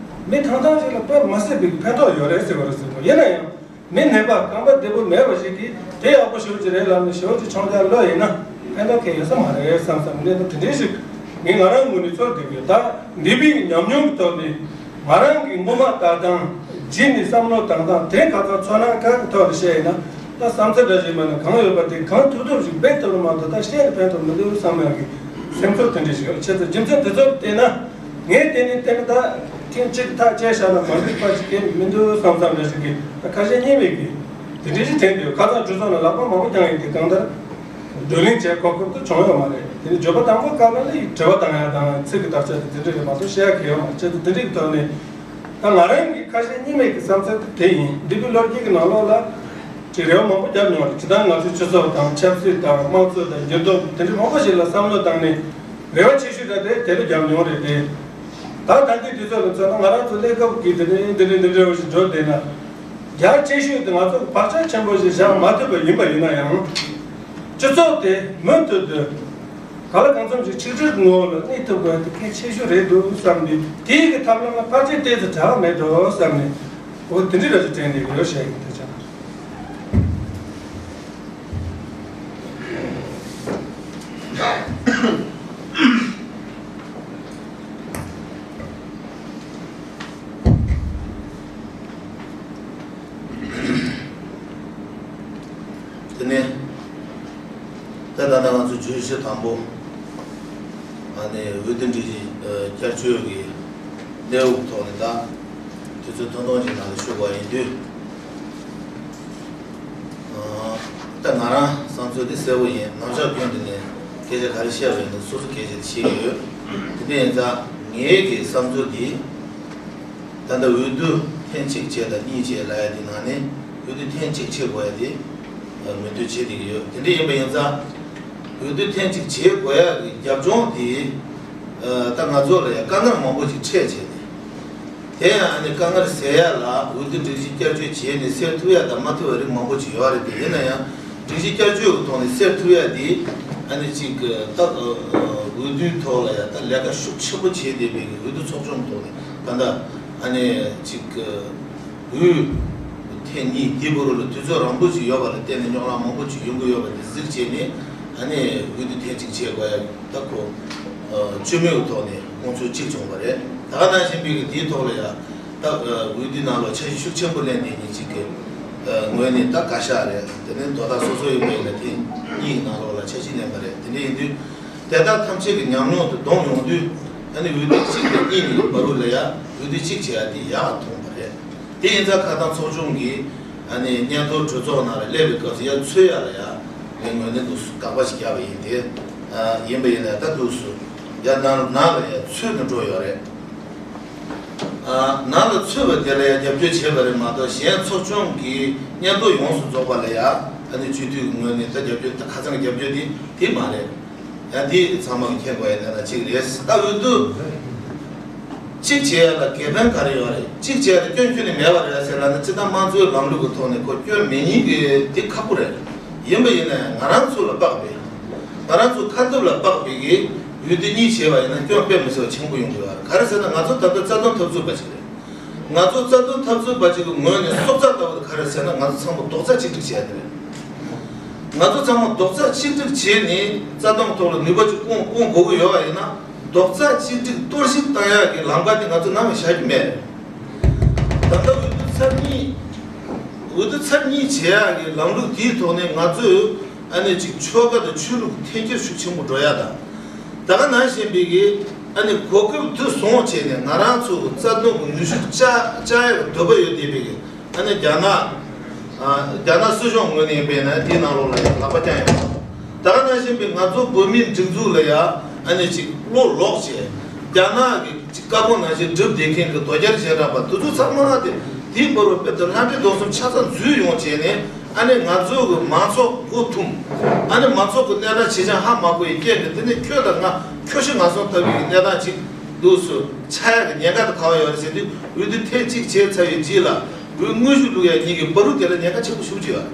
མི་ཐང་ཐང་ཞིག་ལ་དཔེ་མ་སྲིད་པའི་ཕན་ཐོགས་ཡོད་རེད་ཟེར་བ་རེད་ཟེར་གོ། ཡིན་ན་ཡང་། མི་ནད་པ་རྐང་པ་བདེ་པོ་མེད་པ་ཞིག་གིས་དེ་ཡག་པོ་ཞེ་པོ་ཅིག་རེད་ལབ་ནས་ཞེ་པོ་ཅིག་མཆོང་རྒྱག་ལོས་ཡིན་ན་ཕན་ཐོགས་གང་ཡང་ཡོད་ས་མ་རེད་བསམ་བསམ། གནད་དོན་དེ་འདྲའི་ཞིག་ངས་ང་རང་ངོས་ནས་ཚོར་བསྡད་ཀྱི་ཡོད། ད་འདས་པའི་ཉམས་མྱོང་གི་ཐོག་ནས་ང་རང་གི་ངོ་མ་ལྟ་སྟངས། རྗེས་ནས་བསམ་བློ་བཏང་སྟངས་དེ་ཁ་སང་ཚོར་སྣང་ཁག་གི་ཐོག་ནས་བཤད་ཡིན་ན། ད་བསམ་ཚུལ་འདྲ་ཞིག་མ་ནས་གང་ཡོད་པ་དེ་གང་ཐུབ་ཐུབ་ཞིག་འབད་ཐུབ་ལ་མ་གཏོགས་ད་བཤད་ནས་ཕན་ཐོགས་མི་འདུག་བསམ་ཡག་གི་སེམས་ཚོར་དེ་འདྲ་ཞིག་ཡོད། བྱས་ཙང་རྒྱུ་མཚན་དེ་ཚོར་བལྟས་ན། ངས་དེ་ནི་དེ་ནི་ད་ཐེངས་གཅིག་ཐག་བཅད་བཞག་ན་མ་འགྲིག་པ་ཞིག་གི་མི་འདུག་བསམ་བསམ་འདྲ་ཞིག་གི་ད་ཁ་ཞེ་གཉིས་མེད་ཀྱི་དེ་འདྲ་ཞིག་དྲན་འདུག་ཁ་སང་གྲོས་ཚོགས་ནང་ལག་པ་མང་པོ་བརྐྱངས་ཡིན་དེ་གང་ལྟར་བགྲོ་གླེང་བྱེད་གོ་སྐབས་དེ་བྱུང་ཡོད་མ་རེད། དེ་ནི་བརྗོད་པ་དང་པོ་སྐབས་ལ་ལ་ཡི་དྲི་བ་བཏང་ཡ་དང་ཚིག་གི་དག་ཆ་དེ་དེ་འདྲ་རེད་མ་གཏོགས་བཤད་ཡ་གི་ཡོད་མ་རེད། བྱས་ཙང་དེ་འདྲ་གི་ཐོག་ནས། ད་ང་རང་གི་ཁ་ཞེ་གཉིས་མེད་ཀྱི་བསམ་ཚུལ་དེ་དེ་ཡིན། འདས་པའི་ལོ་རྒྱུས་ཀྱི་ནང་ལོགས་ལ་ཅིག་རེ་བ་མང་པོ་བརྒྱབ་མྱོང་རེད། ཇི་ལྟར་ང་ཚོའི་སྤྱི་ཚོགས་དང་ཆབ་སྲིད་དང་དམངས་གཙོ་དང་འགྱུར་ལྡོག་དེ་འདྲའི་མང་པོ་ཞིག་ལ་བསམ་བློ་བཏང་ནས་རེ་བ་ཆེ་ཤོས་ད་དེ་དེ་ལ་བརྒྱབ་མྱོང་རེད་དེ། ད་ད་ལྟའི་དུས་ཚོད་ལ་མཚོན་ན་ང་རང་ཚོ་གནས་སྐབས་ཀྱི་དེ་འདྲའི་འདི་འདྲའི་འདི་འདྲའི་བ་ཞིག་འགྲོ་བསྡད་ན། རྒྱ་ཆེ་ཤོས་དེ་ང་ཚོ་བག་ཆགས་ཆེན་པོ་ཞིག་བཞག་མ་ཐུབ་པ་ཡིན་པ་ཡིན་ན་ཡང་། སྤྱི་ཚོགས་དེ་མུ་མཐུད་དུ་གང་ལ་གང་འཚམ་ཞིག་ཆིག་སྒྲིལ་ངོ་བོ་ལ་གནས་ཐུབ་དགོས་དེ་གལ་ཆེ་ཤོས་རེད་འདུག་བསམ་ནས་དེའི་གི་ཐབས་ལམ་ལ་ཕལ་ཆེར་ཏོག་ཙམ་བྲལ་བ་མེད་འགྲོ་བསམ་ནས་འོ་དེ་འདྲའི་ར་ཅིག་དྲན་ནས་ཡོད་བཤད་ཡིན་ད་ཆ། དེ་ནས་ད་ད་ལྟ་ང་ཚོ་བརྗོད་གཞི་དང་པོ་ཨ་ནི་འོས་བསྡུ་སྒྲིག་གཞི་བསྐྱར་བཅོས་ཀྱི་གནས་བབ་ཐོག་ནས་ད་དུས་ཚོད་ཐུང་ཐུང་ཅིག་ནང་ལ་ཞུ་དགོས་ཡིན་དུས། ད་ང་རང་བསམ་ཚུལ་འདི་གསལ་པོ་ཡིན། ནམ་ཞག་རྒྱུན་དུ་ནས་སྐད་ཆ་ག་རེ་བཤད་པ་ཡིན་ན་སོ་སོ་སྐད་ཆ་དེ་བཤད་ཀྱི་ཡོད། དེ་འདྲ་ཡིན་ཙང་ངའི་གི་བསམ་ཚུལ་འདི། ད་ལྟ་འོས་བསྡུ་ཐེངས་གཅིག་བྱས་དང་གཉིས་བྱས་ལབ་ཡ་དེ་ནང་ནས་འོས་བསྡུ་ཐེངས་གཅིག་བྱེད་དགོས་ཡ་དེ་མོས་མཐུན་བྱེད་བསྡད་ཀྱི་ཡོད། དེ་འདྲ་ཡིན་པ་ཡིན་ཙང་འོས་བསྡུ་ཐེངས་གཅིག་བྱེད་དགོས་ཡ་གི་རྒྱབ་ལྗོངས་དེ་ད་ང་ཚོ་ལ་ཡ་དཀའ་ངལ་མང་པོ་ཅིག་འཕྲད་བྱས་ཏེ། དེ་ཡང་ཨ་ནི་དཀའ་ངལ་སེལ་ཡ་ལ་འོས་བསྡུ་སྒྲིག་གཞི་བསྐྱར་བཅོས་བྱས་ནས་སེལ་ཐུབ་ཡ་དང་མ་ཐུབ་ཡ་རིགས་མང་པོ་ཅིག་ཡོད་རེད་དེ། ཡིན་ན་ཡང་སྒྲིག་གཞི་བསྐྱར་བཅོས་ཀྱི་ཐོག་ནས་སེལ་ཐུབ་ཡ་དེ་ཨ་ནི་གཅིག་ད་འོས་བསྡུའི་ཐོག་ལ་ཡ་ད་ལས་ཀ་ཤུགས་ཆེན་པོ་བྱས་བསྡད་པའི་འོས་བསྡུ་ཚོགས་ཆུང་ཐོག་ནས་ད་ལྟ་ཨ་ནི་གཅིག་འོས་ཐེངས་གཉིས་འདི་བར་ལ་དུས་ཚོད་རིང་པོ་ཅིག་ཡོད་པ་ལ་བརྟེན་ནས་རྙོག་གླེང་མང་པོ་ཅིག་ཡོང་གི་ཡོད་པ་དེ་གཟིགས་བྱས་ནས་ཨ་ནི་འོས་བསྡུ་ཐེངས་གཅིག་བྱེད་དགོས་ཡ། ད་ཁོ་བཅོས་མིན་གྱི་ཐོག་ནས་དགོངས་ཚུལ་གཅིག་བྱུང་བ་རེད། ད་ག་ནང་བཞིན་པའི་གི་དེའི་ཐོག་ལ་ཡང་ད་འོས་བསྡུའི་ནང་ལོགས་འཆར་གཞི་ཤུགས་ཆེན་པོ་ལེན་དེ་ཉིད་གཅིག་གི་ངོས་ནས་ད་བཀའ་ཤག་རེད། དེ་ནས་དོ་བདག་སོ་སོ་ཡིན་པ་ཡིན་ན་ཐེངས་གཉིས་ཀྱི་ནང་ལོགས་ལ་འཆར་གཞི་ལེན་པ་རེད། དེ་འདྲ་ཡིན་དུས་དེ་དག་ཐམས་ཅད་ཀྱི་ཉམས་མྱོང་དུ་བསྡོམས་ཡོང་དུས་ཨ་ནི་འོས་བསྡུ་གཅིག་དང་གཉིས་གཉིས་ཀྱི་བར་དུ་ལ་ཡང་འོས་བསྡུ་གཅིག་བྱེད་ཡ་དེ་ཡག་མཐོང་བ་རེད། དེ་ཡིན་ཙང་ཁ་སང་ཚོགས་ཆུང་གིས་ཨ་ནི་སྙན་ཐོ་གྲོས་ཚོགས་ནང་ལ་སླེབས་པའི་སྐབས་སུ་ཡར་ཚུད་ཡ་ལ་ཡ་ངས་ངོས་ནས་འདུག་སེ་དགག་པ་ཞིག་བརྒྱབ་པ་ཡིན་ཏེ། ཡིན་པ་ཡིན་ན་ད་འདུག་སེ་ཡར་ནང་ནང་ལ་ཡ་ཚུད་ནས་འགྲོ་ཡོད་རེད། ནང་ལ་ཚུད་པ་དེ་ལ་ཡང་རྒྱབ་སྐྱོར་བྱས་པ་རེད་མ་གཏོགས། གཞན་ཚོགས་ཆུང་གི་སྙན་ཐོ་ཡོངས་སུ་རྫོགས་པ་ལ་ཡང་ཨ་ནི་སྤྱི་འཐུས་ཀྱི་ངོས་ནས་ད་རྒྱབ་སྐྱོར། ད་ཁ་སང་གི་རྒྱབ་སྐྱོར་དེ་དེ་མ་རེད། ཡང་དེ་ཚང་མ་གིས་མཁྱེན་དགོས་ཡ་གནད་དོན་གཅིག་རེད། ད་འོས་བསྡུ་གཅིག་བྱེད་ཡ་ལ་དགེ་ཕན་ག་རེ་ཡོད་རེད། གཅིག་བྱེད་ཡ་ལ་སྐྱོན་ཁྱོན་ནས་མེད་པ་རེད་ཟེར་ལབ་ན། སྤྱིར་བཏང་དམངས་གཙོའི་ལམ་ལུགས་ཀྱི་ཐོག་ནས་ཁོ་སྐྱོན་མེད་མཁན་གྱི་དེ་ཁག་པོ་རེད། ཡིན་པ་ཡིན་ན་ཡང་ང་རང་ཚོ་ལ་དཔག་པའི། ང་རང་ཚོ་ཁ་འདེབས་ལ་དཔག་པའི་གི་འོས་བསྡུ་གཉིས་བྱས་པ་ཡིན་ན་སྐྱོན་དཔེ་མི་སྲིད་པ་ཆེན་པོ་ཡོང་གི་ཡོད་རེད། ག་རེ་ཟེར་ན། ང་ཚོ་ད་ལྟ་རྩ་དོན་འཐབ་རྩོད་པ་ཅིག་རེད། ང་ཚོ་རྩ་དོན་འཐབ་རྩོད་པ་ཅིག་གི་ངོས་ནས་སྲོག་རྩ་ལྟ་བུ་དེ་ག་རེ་ཟེར་ན། ང་ཚོ་ཚང་མ་རྡོག་རྩ་གཅིག་སྒྲིལ་བྱས་ཏེ་རེད། ང་ཚོ་ཚང་མ་རྡོག་རྩ་གཅིག་སྒྲིལ་བྱས་ནས་རྩ་དོན་ཐོག་ལ་ནུས་པ་ཅིག་སྤུངས་སྤུངས་དགོས་ཀྱི་ཡོད་པ་ཡིན་ན། རྡོག་རྩ་གཅིག་སྒྲིལ་གཏོར་བཤིག་བཏང་ཡག་གི་ལམ་ཁ་དེ་ང་ཚོ་ནམ་ཡང་བཞག་རྒྱུ་མེད། ད་ལྟ་འོས་བསྡུ་ཚར་གཉིས། འོས་བསྡུ་ཚར་གཉིས་བྱེད་ཡག་གི་ལམ་ལུགས་དེའི་ཐོག་ནས་ང་ཚོས་ཨ་ནི་ཅིག་ཆོལ་ཁ་དང་ཆོས་ལུགས་འཐེན་འཁྱེར་ཤུགས་ཆེན་པོ་འགྲོ་ཡག་དང་། ད་ག་ནང་བཞིན་པའི་གི་ཨ་ནི་གོ་སྐབས་དེ་བཟུང་བྱས་ནས་ང་རང་ཚོ་རྩ་དོན་གྱི་ནུས་ཤུགས་བཅག་བཅག་ཡག་གི་འདོད་པ་ཡོད་བསྡད་པའི་གི། ཨ་ནི་རྒྱ་ནག་ཨ། རྒྱ་ནག་སྲིད་གཞུང་ངོས་ནས་ཡིན་པས་ན་དེའི་ནང་ལོགས་ལ་ཡང་ལག་པ་བརྐྱངས་ཡོད། ད་ག་ནང་བཞིན་པའི་ང་ཚོ་བོད་མིའི་སྒྲིག་འཛུགས་ལ་ཡང་ཨ་ནི་ཅིག་བློ་ལོག་བྱས། རྒྱ་ནག་གི་ཅིག་བཀའ་དགོངས་ནང་བཞིན་སྒྲུབ་བསྡད་མཁན་གྱི་དོལ་རྒྱལ་གཞན་དྲག་པ་དེ་ཚོ་ཚང་མ་དེ་དེའི་བར་དུ་དཔེ་དེ་ལྷ་འདྲེ་རྡོར་གསུམ་ཆ་ཚང་འཛུལ་ཡོང་བྱས་ནས། ཨ་ནི་ང་ཚོ་གི་མང་ཚོགས་མགོ་འཐོམས། ཨ་ནི་མང་ཚོགས་ཀྱི་གནས་སྟངས་ཇེ་ཆུང་ཧ་མ་གོ་བའི་རྐྱེན་གྱིས། དེ་ནས་ཁྱོད་དང་ང་། ཁྱོད་ཤི་ང་གསོན་ལྟ་བུའི་གནས་སྟངས་ཅིག་འདུག་སེ་ཆགས་ཡག་གི་ཉེན་ཁ་དེ་ག་པར་ཡོད་རེད་ཟེར་དུས། འོས་བསྡུ་ཐེངས་གཅིག་བྱས་ཚར་བའི་རྗེས་ལ་འོས་དངོས་གཞི་བླུག་ཡག་གཉིས་ཀྱི་བར་དུ་དེ་ལ་ཉེན་ཁ་ཆེན་པོ་ཞེ་པོ་ཅིག་ཡོད་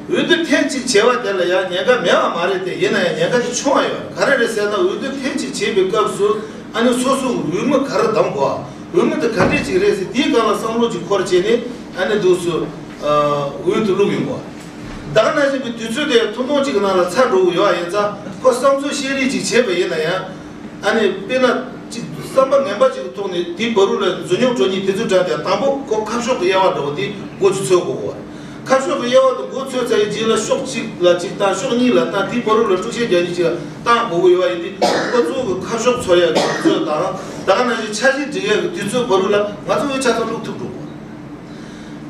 རེད། འོས་བསྡུ་ཐེངས་གཅིག་བྱས་པ་དེ་ལ་ཡང་ཉེན་ཁ་མེད་པ་མ་རེད་དེ། ཡིན་ན་ཡང་ཉེན་ཁ་དེ་ཆུང་བ་ཡོད་རེད། ག་རེ་རེད་ཟེར་ན། འོས་བསྡུ་ཐེངས་གཅིག་བྱས་པའི་སྐབས་སུ་ཨ་ནི་སོ་སོ་འོས་མི་ག་རེ་བདམས་དགོས། འོས་མི་དེ་ག་འདྲས་ཅིག་རེད་ཟེར། དེའི་སྒང་ལ་བསམ་བློ་ཅིག་འཁོར་བྱས་ནས་ཨ་ནི་འདུག་སེ་འོས་དེ་བླུགས་ཡོང་དགོས། ད་ག་ནང་བཞིན་པའི་དུས་ཚོད་དེ་ཐུང་ཐུང་ཅིག་གི་ནང་ལ་ཚར་འགྲོ་གི་ཡོད་པ་ཡིན་ཙང་། ཁོ་བསམ་ཚུལ་བཤད་རེས་ཅིག་བྱས་པ་ཡིན་ན་ཡང་། ཨ་ནི་དཔེར་ན་ཅིག་བསམ་པ་ངན་པ་ཅིག་གི་ཐོག་ནས་དེའི་བར་དུ་ལ་འཛུལ་ཉོག་འགྲོ་མཁན་དེ་ཚོའི་གྲས་དེ། དང་པོ་ཁོ་ཁ་ཕྱོགས་ཀྱི་དབྱེ་བ་འདྲ་བོ་དེ་མགོ་ཅིག་ཚོད་དགོས་གོ། ཁ་ཕྱོགས་ཀྱི་དབྱེ་བ་དེ་མགོ་ཚོད་ཚར་བའི་རྗེས་ལ་ཕྱོགས་གཅིག་ལ་གཅིག་བཏང་། ཕྱོགས་གཉིས་ལ་བཏང་། དེའི་བར་དུ་ལ་དཀྲུག་ཤིང་རྒྱག་མཁན་ཅིག་ལ་བཏང་དགོས་ཀྱི་ཡོད་པ་ཡིན་དུས། ཁོ་ཚོ་གི་ཁ་ཕྱོགས་འཚོལ་ཡག་གི་དུས་ཚོད་དང་། ད་ག་ནང་བཞིན་འཆར་གཞི་སྒྲིག་ཡག་གི་དུས་ཚོད་བར་དུ་ལ་ང་ཚོ་འོས་ཆ་ཚང་བླུགས་ཐུབ་འགྲོ་གོ།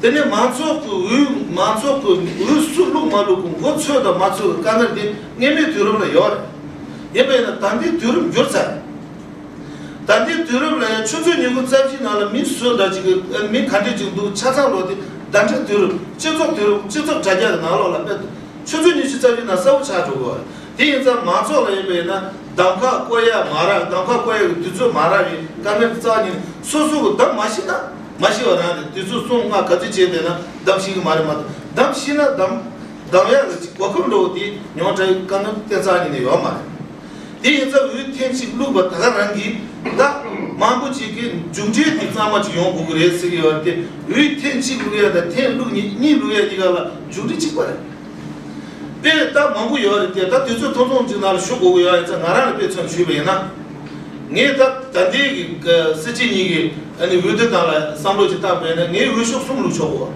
དེ་ནས་མང་ཚོགས་ཀྱི་འོས། མང་ཚོགས་ཀྱི་འོས་སུ་བླུགས་མ་བླུགས་ཀྱི་མགོ་ཚོད་དང་མ་ཚོད་ཀྱི་དཀའ་ངལ་དེ་སྔོན་མའི་དུས་རབས་ལ་ཡོད་རེད། ཡིན་པས་ན་ད་ལྟའི་དུས་རབས་འགྱུར་ཚར་རེད། ད་ལྟའི་དུས་རབས་ལ་ཡང་ཆུ་ཚོད་ཉི་ཤུ་རྩ་བཞིའི་ནང་ལ་མི་སུ་འདྲ་ཅིག་གི་མི་ག་འདྲས་ཅིག་འདུག་ཆ་ཚང་ལོག་དེ་ཟླ་སྒྲིལ་དུས་རབས། སྤྱི་ཚོགས་དུས་རབས། སྤྱི་ཚོགས་དྲ་རྒྱ་གི་ནང་ལོགས་ལ་དཔེ་ཆུ་ཚོད་ཉི་ཤུ་རྩ་བཞིའི་ནང་གསལ་པོ་ཆགས་འགྲོ་གི་ཡོད་རེད། དེ་ཡིན་ཙང་མང་ཚོགས་ལ་ཡིན་པ་ཡིན་ན་གདམ་ཁ་བསྐོ་ཡ་མ་རག་གདམ་ཁ་བསྐོ་ཡ་གི་དུས་ཚོད་མ་རག་པའི་དཀའ་ངལ་རྩ་བ་ཉིད་ནས། སོ་སོ་གི་གདམ་མ་ཤེས་ན། མ་ཤེས་པ་རང་རེད། དུས་ཚོད་གསུམ་ལྔ་ག་ཚོད་བྱས་བསྡད་ན་གདམ་ཤེས་ཀྱི་མ་རེད་མ་གཏོགས། གདམ་ཤེས་ན་གདམ། གདམ་ཡག་གི་གོ་སྐབས་འདྲ་བོ་དེ་ཉོག་དྲ་ཡི་དཀའ་ངལ་དེ་རྩ་བ་ཉིད་ནས་ཡོད་མ་རེད། དེ་ཡིན་ཙང་འོས་ཐེངས་གཅིག་བླུགས་པ་ད་ག་རང་གིས། ད་མང་པོ་ཅིག་གིས་མཇུག་འབྲས་དེ་གཙང་མ་ཅིག་ཡོང་དགོས་ཀྱི་རེད་ཟེར་གྱི་ཡོད་རེད་དེ། འོས་ཐེངས་གཅིག་བླུགས་ཡ་དང་ཐེངས་བླུགས་གཉིས། གཉིས་བླུགས་ཡ་གཉིས་ཀ་ལ་མཇུག་འབྲས་གཅིག་པ་རེད། དཔེ་ད་མང་པོ་ཡོད་རེད་དེ། ད་དུས་ཚོད་ཐུང་ཐུང་ཅིག་ནང་ལ་ཞུ་དགོས་ཀྱི་ཡོད་ཡིན་ཙང་། ང་རང་ལ་དཔེ་མཚོན་ཞུས་པ་ཡིན་ན། ངས་ད་ད་ལྟའི་གི་སྲིད་སྤྱི་གཉིས་ཀྱི་ཨ་ནི་འོས་བསྡུ་སྟངས་ལ་བསམ་བློ་ཅིག་བཏང་པ་ཡིན་ན། ངས་འོས་ཤོག་གསུམ་བླུགས་ཆོག་གོ།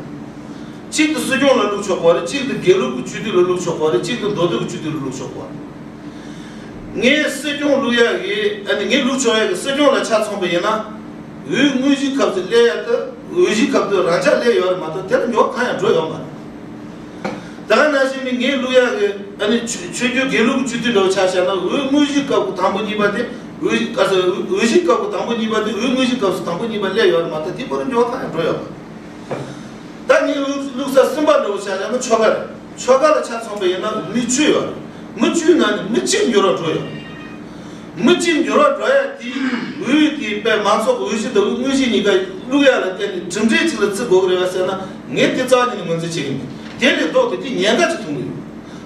གཅིག་དེ་སྲིད་སྐྱོང་ལ་བླུགས་ཆོག་གོ་རེད། གཅིག་དེ་དགེ་ལུགས་ཀྱི་སྤྱི་འཐུས་ལ་བླུགས་ཆོག་གོ་རེད། གཅིག་དེ་མདོ་སྟོད་ཀྱི་སྤྱི་འཐུས་ལ་བླུགས་ཆོག་གོ་རེད། ངས་སྲིད་སྐྱོང་བླུགས་ཡག་གི། ཨ་ནི་ངས་བླུགས་ཆོག་ཡག་གི་སྲིད་སྐྱོང་ལ་ཆ་མཚོན་པ་ཡིན་ན། འོས་དངོས་གཞིའི་སྐབས་སུ་སླེབས་ཡག་དེ། འོས་གཞིའི་སྐབས་དེ་རང་འཇགས་སླེབས་ཡོད་རེད་མ་གཏོགས། དེ་ལ་ཉོག་གང་ཡང་འགྲོ་ཡོད་མ་རེད། ད་ག་ནང་བཞིན་ནི་ངས་བླུགས་ཡག་གི། ཨ་ནི་ཆོས་ཆོས་བརྒྱུད་དགེ་ལུགས་ཀྱི་སྤྱི་འཐུས་འདྲ་བོ་ཆ་བཞག་ན། འོས་དངོས་གཞིའི་སྐབས་ཀྱི་དང་པོ་གཉིས་པ་དེ། འོས་གཞི། ག་ས། འོས་གཞིའི་སྐབས་ཀྱི་དང་པོ་གཉིས་པ་དེ་འོས་དངོས་གཞིའི་སྐབས་སུ་དང་པོ་གཉིས་པ་སླེབས་ཡོད་རེད་མ་གཏོགས། དེའི་བར་དུ་ཉོག་གང་ཡང་འགྲོ་ཡོད་མ་རེད། ད་ངས་བླུགས་ས་གསུམ་པ་འདྲ་བོ་ཆ་བཞག་ན་ཆོལ་ཁ་རེད། ཆོལ་ཁ་ལ་ཆ་མཚོན་པ་ཡིན་ན་མི་བཅུ་ཡོད་རེད། མི་བཅུའི་ནང་ནས་མི་གཅིག་འགྱུར་བ་འགྲོ་ཡོད། མི་གཅིག་འགྱུར་བ་འགྲོ་ཡ་དེ། འོས་དེ་དཔེ་མང་ཚོགས་ཀྱི་འོས་གཞི་དང་འོས་དངོས་གཞི་གཉིས་ཀ་བླུགས་ཡ་ལ་བརྟེན་ནས་གྲུབ་འབྲས་གཅིག་ལ་བརྩི་དགོས་ཀྱི་རེད་པ་ཟེར་ན། ངས་དེ་རྩ་བ་ཉིད་ནས་ངོས་འཛིན་བྱེད་ཀྱི་མེད། དེ་ལས་ལྡོག་སྟེ་དེ་ཉེན་ཁ་ཅིག་མཐོང་གི་ཡོད།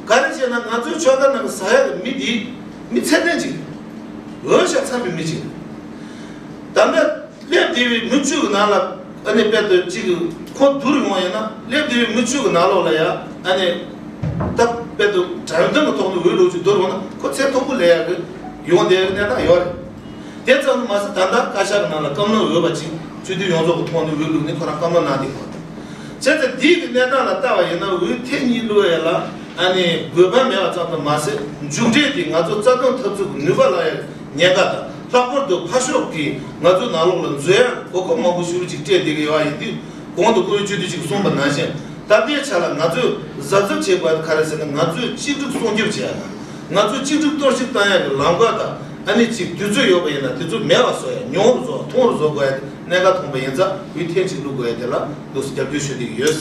ག་རེ་བྱས་ན་ང་ཚོའི་ཆོལ་ཁ་ནང་གི་ཟ་ཡ་གི་མི་དེ་མི་ཚད་ལྡན་ཅིག་རེད། འོས་ཤོག་ཚང་བའི་མི་ཅིག་རེད། ད་ལྟ་སླེབས་བསྡད་པའི་མི་བཅུ་གི་ནང་ལ། ཨ་ནི་དཔེ་དེ་གཅིག་གི་ཁོ་བསྡུར་ཡོང་བ་ཡིན་ན། སླེབས་བསྡད་པའི་མི་བཅུ་གི་ནང་ལོགས་ལ་ཡ། ཨ་ནི་ད་དཔེ་དེ་དྲང་བདེན་གྱི་ཐོག་ནས་འོས་ལོག་ཅིག་བསྡུར་ཡོང་ན་ཁོ་ཚད་མཐོ་པོ་སླེབས་ཡག་གི་ཡོང་བསྡད་ཡག་གི་གནས་སྟངས་ཡོད་རེད། དེ་ཙམ་དུ་མ་ཟད། ད་ལྟ་བཀའ་ཤག་གི་ནང་ལ་བཀའ་བློན་འོས་པ་གཅིག་སྤྱི་འཐུས་ཡོངས་རྫོགས་ཀྱི་ཐོག་ནས་འོས་བླུགས་ནས་ཁོ་རང་བཀའ་བློན་གནང་བསྡད་ཡོད་རེད། བྱས་ཙང་འདི་གི་གནས་སྟངས་ལ་ལྟ་བ་ཡིན་ན། འོས་ཐེངས་གཉིས་བླུགས་ཡ་ལ་ཨ་ནི་དགོས་པ་མེད་པ་ཙམ་དུ་མ་ཟད། མཇུག་འབྲས་དེ་ང་ཚོ་རྩ་དོན་འཐབ་རྩོད་ཀྱི་ནུས་པ་བརླག་ཡ་ཉེན་ཁ་དང་། ལྷག་པར་དུ་ཕར་ཕྱོགས་ཀྱིས་ང་ཚོའི་ནང་ལོགས་ལ་འཛུལ་ཡ་གོ་སྐབས་མང་པོ་ཞེ་པོ་ཅིག་སྤྲད་བསྡད་ཀྱི་ཡོད་པ་ཡིན་དུས། གོང་དུ་བཀུར་འོས་སྤྱི་འཐུས་ཅིག་གསུངས་པ་ནང་བཞིན། ད་ལྟའི་ཆ་ལ་ང་ཚོས་གཟབ་གཟབ་བྱེད་དགོས་པ་ག་རེ་ཟེར་ན། ང་ཚོས་གཅིག་སྒྲིལ་སྲུང་སྐྱོབ་བྱེད་ཡ་དང་། ང་ཚོས་གཅིག་སྒྲིལ་གཏོར་བཤིག་བཏང་ཡ་གི་ལམ་ཁ་དང་ ཨ་ནི་གཅིག་དུས་ཚོད་ཡོད་པ་ཡིན་ན་དུས་ཚོད་མེད་པ་བཟོ་ཡ། ཉུང་རུ་བཟོ་བ། ཐུང་རུ་བཟོ་དགོས་ཡ་དེ་གནད་འགག་མཐོང་པ་ཡིན་ཙང་འོས་ཐེངས་གཅིག་བླུག་དགོས་ཡ་དེ་ལ་འདུག་སེ་རྒྱབ་སྐྱོར་ཞུ་བསྡད་ཀྱི་ཡོད།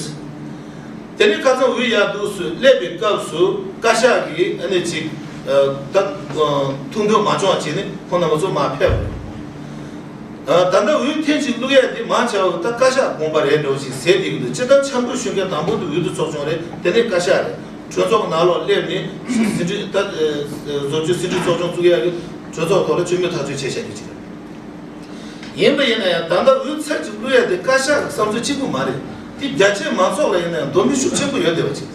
དེ་ནས་ཁ་སང་འོས་ཡར་འདུག་སེ་སླེབས་པའི་སྐབས་སུ་བཀའ་ཤག་གིས་ཨ་ནི་གཅིག་ད་ཐུགས་འདུན་མ་བྱུང་བ་བྱས་ནས་ཁོང་རྣམ་པ་ཚོ་མར་ཕེབས་པ་རེད། ད་ལྟ་འོས་ཐེངས་གཅིག་བླུག་ཡ་དེ་མང་ཆེ་བ་གིས་ད་བཀའ་ཤག་དགོངས་པ་རེད་འདྲ་བོ་ཞིག་ཟེར་བསྡད་ཀྱི་འདུག་སྤྱིར་བཏང་འཆར་འགོད་ཞུ་མཁན་དང་པོ་དེ་འོས་བསྡུ་ཚོགས་ཆུང་རེད། དེ་ནས་བཀའ་ཤག་རེད། གྲོས་ཚོགས་ནང་ལོགས་སླེབས་ནས་ཟུར་ཅུ་སྲིད་ཁྲི་ད་ཨེ་ཟུར་ཅུ་སྲིད་ཁྲི་ཚོགས་ཆུང་བཙུགས་ཡག་གི་གྲོས་ཚོགས་ཐོག་ལ་བཅོས་མིན་ཐག་གཅོད་བྱས་བཞག་རྒྱུ་ཅིག་རེད། ཡིན་པ་ཡིན་ན་ཡང་ད་ལྟ་འོས་ཚར་གཅིག་བླུག་ཡག་དེ་བཀའ་ཤག་གི་བསམ་ཚུལ་གཅིག་པུ་མ་རེད། དེ་རྒྱ་ཆེའི་མང་ཚོགས་ལ་ཡིན་ན་ཡང་འདོད་མོས་ཤུགས་ཆེན་པོ་ཡོད་བསྡད་པ་ཅིག་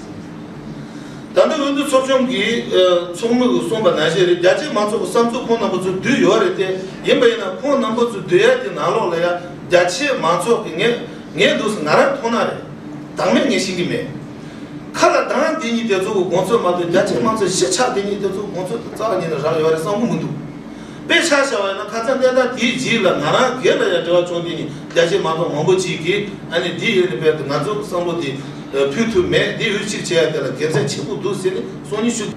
ད་ལྟ་འོས་བསྡུ་ཚོགས་ཆུང་གི་ཨ་ཚོགས་མི་གིས་གསུངས་པ་ནང་བཞིན་རེད། རྒྱ་ཆེའི་མང་ཚོགས་ཀྱི་བསམ་ཚུལ་ཁོང་རྣམ་པ་ཚོ་བསྡུས་ཡོད་རེད་དེ། ཡིན་པ་ཡིན་ན་ཁོང་རྣམ་པ་ཚོ་བསྡུས་ཡག་དེ་ནང་ལོགས་ལ་ཡང་རྒྱ་ཆེའི་མང་ཚོགས་ཀྱི་ངས་ངས་འདུག་སེ་ང་རང་མཐོང་སྣང་རེད། བདག་མེད་ངས་ཤེས་ཀྱི་མེད། ཁ་ལ་བདག་དེ་གཉིས་དེ་ཚོ་གི་དགོངས་ཚུལ་མ་གཏོགས་རྒྱ་ཆེ་དམངས་ཚོས་གཞིས་ཆགས་དེ་གཉིས་དེ་ཚོ་གི་དགོངས་ཚུལ་དེ་རྩ་བ་ཉིད་ནས་རག་ཡོད་རེད་བསམ་གྱི་མི་འདུག་དཔེ་ཆ་བཞག་པ་ཡིན་ན་ཁ་སང་གནས་སྟངས་དེའི་རྗེས་ལ་ང་རང་སྒེར་ལ་ཡང་འབྲེལ་བ་བྱུང་དེ་ནི་རྒྱ་ཆེ་དམངས་ཚོགས་མང་པོ་ཅིག་གིས་ཨ་ནི་འདི་ཡོད་ནི་དཔེ་དེ་ང་ཚོ་བསམ་བློ་དེ་ཕུལ་ཐུབ་མེད། འདི་འོས་གཅིག་བྱས་ཡ་དེ་ལ་དགེ་མཚན་ཆེན་པོ་འདུག་ཟེར་ནས་གསུང་སྙིང་ཞུ།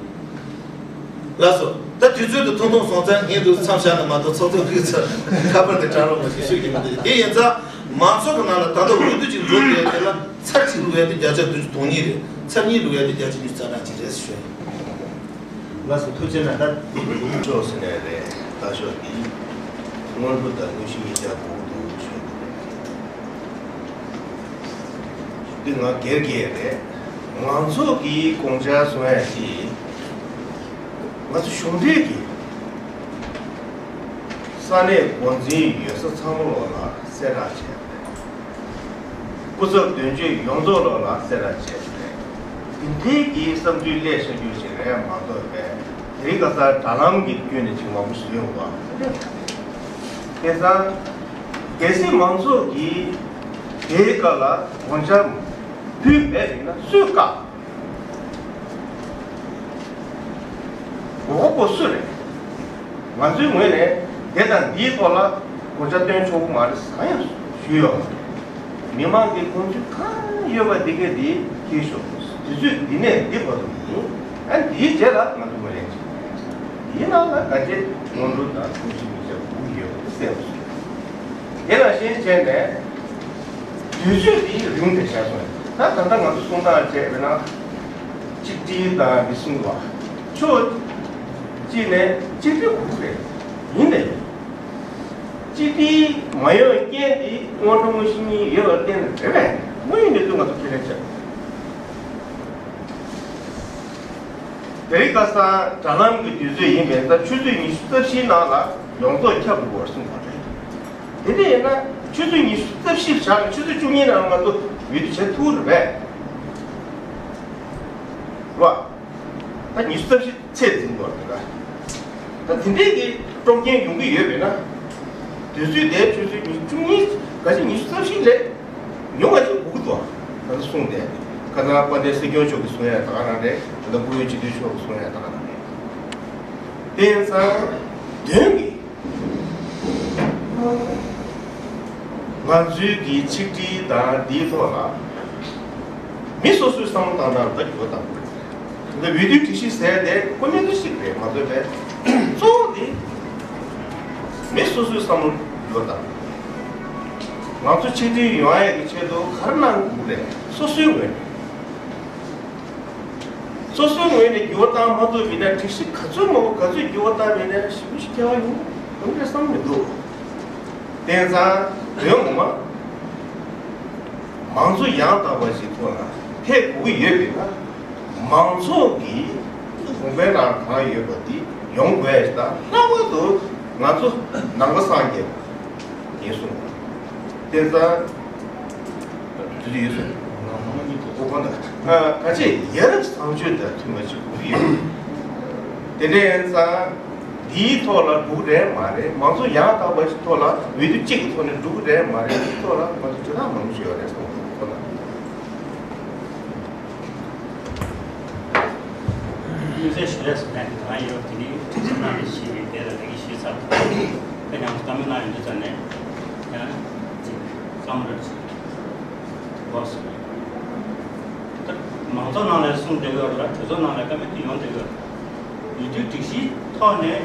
ལགས་སོ། ད་དུས་ཚོད་དེ་ཐུང་ཐུང་སོང་ཙང་ངས་འདུག་མཚམས་བཞག་ན་མ་གཏོགས་ཚོགས་གཙོ་གིས་ཚར་ཁ་པར་དེ་བཀྲ་རོགས་མ་ཞིག་ཤོད་ཀྱི་མི་འདུག་དེ་ཡིན་ཙང་མང་ཚོགས་ཀྱི་ནང་ལ་ད་ལྟ་འོས་བསྡུ་ཅིག་འགྲོ་དགོས་ཡ་དེ་ལ་ཚར་གཅིག་བླུག་ཡ་དེ་བརྒྱ་ཆ་བདུན་ཅུ་དོན་གཉིས་རེད། ཚར་གཉིས་བླུག་ཡ་དེ་བརྒྱ་ཆ་ཉི་ཤུ་རྩ་གྲངས་གཅིག་རེད་ཟེར་ཞུ་ཡ་ཡིན། ལགས་སོ། ཐུགས་རྗེ་གནང་། ད་འདི་ཀྲོག་ཟེར་ནས་རེད། ལྟ་ཞོག་འདི་སྔོན་འགྲོ་དང་དངོས་གཞི་གཉིས་ཆ་གོང་དུ་ཆོད་འདུག་འདི་ང་སྒེར་གྱི་རེད། ང་ཚོ་གི་དགོངས་འཆར་གསུང་ཡ་ཞིག་ང་ཚོ་གཞུང་འབྲེལ་གྱི་ས་གནས་འགོ་འཛིན་ཡོད་ས་ཚང་མ་ལོག་ལ་གསལ་བསྒྲགས་བྱས་པ་རེད། སྐུ་ཚབ་དོན་གཅོད་ཡོངས་རྫོགས་ལོག་ལ་གསལ་བསྒྲགས་བྱས་པ་རེད། དེ་འདྲའི་གི་བསམ་ཚུལ་སླེབས་བཞག་རྒྱུ་ཞིག་རེད་མ་གཏོགས་པས། དེ་རིང་ཁ་སང་དྲ་ལམ་གྱི་བརྒྱུད་ནས་ཅིག་མང་པོ་ཞིག་ཡོང་བ་དེ་འདྲ་རེད། དེང་སང་གལ་སྲིད་མང་ཚོགས་ཀྱིས་དེའི་སྐབས་ལ་དགོངས་འཆར་ཕུལ་མེད་པ་ཡིན་ན་སུས་བཀག་འོག་པོ་སུ་རེད། ང་ཚོའི་ངོས་ནས་དེ་དང་འདིའི་ཐོག་ལ་དགོངས་འཆར་བཏོན་ཆོག་གི་མ་རེད་ཟེར་ཡང་ཞུས་ཡོད་མ་རེད། མི་མང་གི་དགོངས་ཚུལ་གང་ཡོད་པ་འདི་གས་འདི་འཁྱེར་ཤོག་དུས་ཚོད་འདི་ནས་འདི་བར་དུ་ཡིན། ཨ་འདིའི་རྗེས་ལ་ང་ཚོ་ངོས་ལེན་བྱེད་ཀྱི་ཡིན། འདིའི་ནང་ལ་ག་ཚོད་སྔོན་འགྲོ་དང་དགོངས་གཞི་མི་བྱ་དགོས་ཀྱི་ཡོད་པ་གསལ་པོ་བཟོས། དེ་ནང་བཞིན་བྱས་ནས་དུས་ཚོད་འདི་རིང་དུ་བཞག་སོང་། ད་ད་ལྟ་ང་ཚོ་གསུང་སྟངས་བྱས་པ་ན་གཅིག་སྒྲིལ་དང་མི་གསུང་བ། ཕྱོགས་གཅིག་ནས་གཅིག་སྒྲིལ་དགོས་རེད། ཡིན་ནའི་གཅིག་སྒྲིལ་མ་ཡོང་རྐྱེན་དེ་སྔོན་འགྲོ་དངོས་གཞི་གཉིས་ཡོད་པར་བརྟེན་ནས་རེད་པས། དངོས་ཡོད་གནས་ཚུལ་ང་ཚོ་ཁས་ལེན་བྱས། དེ་རིང་ཁ་སང་དྲ་ལམ་གྱི་དུས་ཚོད་ཡིན་པས་ད་ཆུ་ཚོད་ཉི་ཤུ་རྩ་བཞིའི་ནང་ལ་ཡོངས་རྫོགས་ཁྱབ་དགོས་པར་གསུངས་པ་རེད། དེ་འདྲ་ཡིན་ན་ཆུ་ཚོད་ཉི་ཤུ་རྩ་བཞི་བཞག་ནས་ཆུ་ཚོད་བཅུ་གཉིས་ནང་ང་ཚོ་འོས་བསྡུ་བྱེད་ཐུབ་རེད་པས། རེད་པ། ད་ཉི་ཤུ་རྩ་བཞི་ཚད་འཛིན་དགོས་རེད་ད། ད་དེ་འདྲའི་གི་དཀྲོག་རྐྱེན་ཡོང་གི་ཡོད་པས་ན། དུས་ཚོད་དེ་ཆུ་ཚོད་ཉི་ཤུ་བཅུ་གཉིས་ག་ཚོད་ཉི་ཤུ་རྩ་བཞི་ལས་ཉུང་བ་ཅིག་དགོས་ཀྱི་འདུག་ད་ལྟ་གསུངས་ཏེ། ཁ་སང་དཔལ་ལྡན་སྲིད་སྐྱོང་མཆོག་གིས་གསུང་ཡ་ད་ག་རང་རེད། ད་ལྟ་སྐུ་ངོ་སྤྱི་འཐུས་མཆོག་གིས་གསུང་ཡ་ད་ག་རང་རེད། དེ་ཡིན་ཙང་དོན་གྱིས་ང་ཚོའི་གི་ཆིག་སྒྲིལ་དང་འདིའི་ཐོག་ལ་མི་སོ་སོའི་བསམ་བློ་བཏང་སྟངས་ལ་ད་འགྱུར་བ་བཏང་དགོས། འདི་འོས་བསྡུའི་སྒྲིག་གཞི་ཟེར་དེ་ཁོ་གནས་ཚུལ་ཞིག་རེད་མ་གཏོགས་པས། གཙོ་བོ་དེ་མི་སོ་སོའི་བསམ་བློ་འགྱུར་བ་བཏང་། ང་ཚོ་ཆིག་སྒྲིལ་ཡོང་ཡ་གི་ཆེད་དུ་ག་རེ་གནང་དགོས་རེད། སོ་སོའི་ངོས་ནས། སོ་སོའི་ངོས་ནས་འགྱུར་བ་བཏང་མ་ཐུབ་པ་ཡིན་ན། སྒྲིག་གཞི་ག་ཚོད་མང་པོ་ག་ཚོད་འགྱུར་བ་བཏང་བ་ཡིན་ན་ཞེ་པོ་ཞིག་ཁྱད་པར་ཡོང་གི་རེད་བསམ་མི་འདུག་དེང་སང་དོན་ངོ་མ་མང་གཙོ་ཡང་དག་པ་ཞིག་ཐོག་ལ་ཕེབས་དགོས་ཀྱི་ཡོད་པ་ཡིན་ན། མང་ཚོགས་ཀྱི་དགོངས་པའི་ནང་གང་ཡོད་པ་དེ་ཡོང་དགོས་ཡ་ཞིག་དང་། ལྷག་པར་དུ་ང་ཚོ་ནང་པ་སངས་རྒྱས་པ་ཡིན་གསུངས་པ། དེང་སང་དེ་ཚོ་ཡོད་སོང་། ཨ་ག་ཅི་ཡ་རབས་བཟང་སྤྱོད་དང་མཐུན་པ་ཞིག་དགོས་ཀྱི་ཡོད། དེ་འདྲ་ཡིན་ཙང་འདིའི་ཐོག་ལ་འགྲོ་གི་རེད་མ་རེད། མང་གཙོ་ཡང་དག་པ་ཞིག་ཐོག་ལ་འོས་བསྡུ་གཅིག་གི་ཐོག་ནས་འགྲོ་གི་རེད་མ་རེད། འདིའི་ཐོག་ལ་ང་ཚོ་དྲི་བ་མང་པོ་ཞིག་ཡོད་རེད་གསུངས་པ་ཁོ་ན། དམིགས་བསལ་ཞུ་ཡ་ཟེར་མཁན་དེ་གང་ཡིན་རུང་དེ་ནི་ཁྲིམས་ཁང་ནས་ཞུས་པའི་དེ་ལ་ལས་ཀ་ཞུས་ཚར་ཐུབ། དེ་ཡང་བཀའ་མོལ་གནང་ཡོང་དུས་ཙམ་ནས་ཡང་ཅིག་བསམ་བློ་ཅིག་འགོག་སོང་། ད་མང་ཚོགས་ནང་ལ་གསུང་བསྡད་ཡོད་རེད་ལ། གྲོས་ཚོགས་ནང་ལ་བཀའ་མོལ་དེ་ཡོང་བསྡད་ཡོད་རེད། འོས་བསྡུའི་སྒྲིག་གཞིའི་ཐོག་ནས་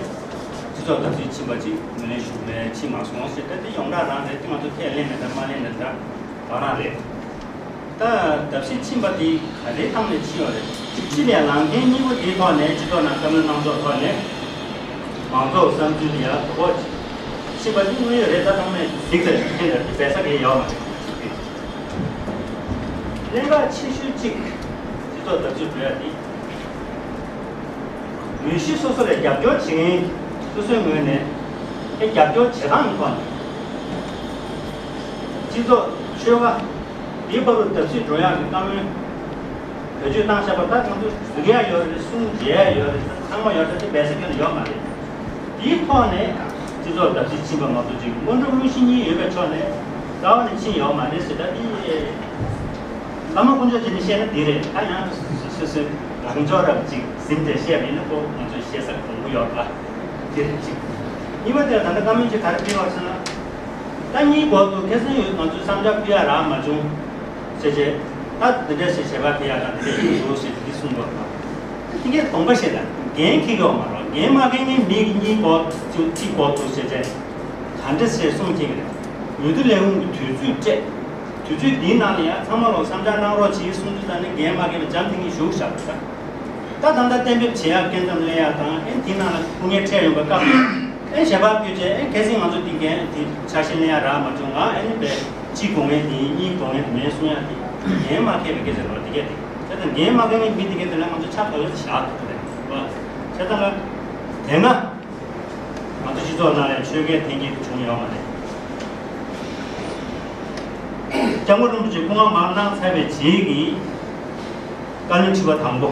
སྤྱི་ཚོགས་བརྡབ་གསིག་ཕྱིན་པ་ཅིག་ངོས་ལེན་ཞུ་མེད་ཕྱིན་མ་སོང་ཞེས་ད་དེ་ཡོངས་གྲགས་རང་རེད། དེ་ང་ཚོ་ཁས་ལེན་མེད་ད་མ་ལེན་མེད་ད་ག་རང་རེད། ད་བརྡབ་གསིག་ཕྱིན་པ་དེ་ག་རེའི་ཐོག་ནས་ཕྱིན་ཡོད་རེད། སྤྱི་ལས་ལངས་མཁན་གཉིས་པོ་དེའི་ཐོག་ནས་སྤྱི་ཚོགས་ནང་བཀའ་མོལ་གནང་ཕྱོགས་ཐོག་ནས་མང་ཚོགས་བསམ་ཚུལ་ལ་ཡ་དོ་ཕོག་ཕྱིན་པ་དེ་དངོས་ཡོད་རེད། ད་ཚང་མས་གཟིགས་ཚར་ཡོད། དེ་ལ་དེ་སྦས་གསང་གི་ཡོད་མ་རེད། གནད་འགག་ཆེ་ཤོས་གཅིག་སྤྱི་ཚོགས་བརྡབ་གསིག་འགྲོ་ཡ་དེ། འོས་གཞི་སོ་སོ་ལ་རྒྱབ་སྐྱོར་བྱེད་མཁན་སོ་སོའི་ངོས་ནས་ཨེ་རྒྱབ་སྐྱོར་བྱེད་སྟངས་ཀྱི་ཐོག་ནས་སྤྱི་ཚོགས་ཆོལ་ཁ་འདིའི་བར་དུ་བརྡབ་གསིག་འགྲོ་ཡག་གི་བཀའ་མོལ་བེད་སྤྱོད་བཏང་བཞག་པ་ད་ང་ཚོ་གཟིགས་ཡག་ཡོད་རེད། གསུང་བརྗོད་ཡག་ཡོད་རེད། ཚང་མ་ཡོད་རེད། དེ་སྦས་གསང་ཁྱོན་ནས་ཡོད་མ་རེད། དེའི་ཐོག་ནས་སྤྱི་ཚོགས་བརྡབ་གསིག་ཕྱིན་པ་མ་གཏོགས་ཅིག་སྔོན་འགྲོ་དངོས་གཞི་གཉིས་ཡོད་པའི་ཕྱོགས་ནས་རྩ་བ་ནས་ཕྱིན་ཡོད་མ་རེད་ཟེར། ད་དེ་བླ་མ་དཀོན་མཆོག་བྱས་ནས་བཤད་ན་འདི་རེད། ད་ཡང་སོ་སོ་སོའི་ལངས་ཕྱོགས་རབ་ཅིག་ཟིན་ཏེ་བཤད་པ་ཡིན་ན་ཁོ་ང་ཚོས་བཤད་ས་གོང་བུ་ཡོད་པ་དེ་རེད་ཅིག་གཉིས་པ་དེ་ལ་ད་ལྟ་བཀའ་མོལ་ཅིག་ག་རེ་ཕུལ་བ་ཟེར་ན། ད་གཉིས་འགོ་ཐོག་ཁ་སང་ཡོད་ང་ཚོས་བསམ་འཆར་ཕུལ་ཡ་རག་མ་བྱུང་ཟེར་བྱས། ད་འདི་འདྲ་ཞིག་བྱེད་པ་ཕུལ་ཡ་དང་འདི་འདྲ་ཞིག་འགྲོ་ཟེར་འདི་གསུངས་པ་དང་། དེ་གས་དགོངས་པ་བཞེས་ད་འགན་འཁྱེར་གི་ཡོད་མ་རེད། འགན་མ་འཁྱེར་མཁན་མི་གཉིས་འགོ་ཚུགས་གཅིག་འགོ་ཐོག་ཟེར་བྱས་ག་འདྲ་ཞིག་གསུངས་ཀྱི་རེད། འོས་བསྡུ་ལས་ཁུངས་ཀྱི་དུས་ཚོད་སྤྲད། དུས་ཚོད་འདིའི་ནང་ལ་ཡང་ཚང་མ་ལོག་བསམ་འཆར་གནང་རོགས་གྱིས་གསུང་རྒྱུ་དང་ནི་འགན་མ་འཁྱེར་བའི་འཇམ་ཐིང་ངེ་བཞུགས་བཞག་པ་རེད། ད་ད་ལྟ་གཏན་འབེབས་བྱེད་ཡག་སྐད་འཛོམས་གླེང་ཡག་དང་ཨེ་དེའི་ནང་ལ་ཁུངས་སྐྱེལ་འཕྲད་ཡོང་པའི་སྐབས་ཨེ་ཞལ་པར་ཕུལ་རྗེས་ཨེ་གལ་སྲིད་ང་ཚོ་འདི་འགན་དེ་ཆ་ཤས་གླེང་ཡག་རག་མ་བྱུང་ང་ཨེ་ནི་བས་གཅིག་དགོས་ངེས་དེ་ཡིན། གཉིས་དགོས་ངེས་དེ་མེད་གསུང་ཡག་དེ་འགན་མ་འཁྱེར་བའི་སྐད་ཆ་རེད་བ། དེ་གས་དེ་ད་ལྟ་འགན་མ་འཁྱེར་བའི་མི་དེ་གས་དེ་ལ་ང་ཚོ་ཆ་ག་ལེར་བཞག་ཐུབ་ཀྱི་རེད་བ། བྱས་ཙང་ལ་དེ་སྔ། ང་ཚོ་སྤྱི་ཚོགས་ནང་ལ་ཆོས་རྒྱལ་འཐེན་འཁྱེར་དེ་བྱུང་ཡོད་མ་རེད། སྐྱབས་མགོན་རིན་པོ་ཆེ་སྐུ་ངལ་མར་གནང་ཚར་བའི་རྗེས་ཀྱི་བཀའ་བློན་ཁྲི་པ་དང་པོ་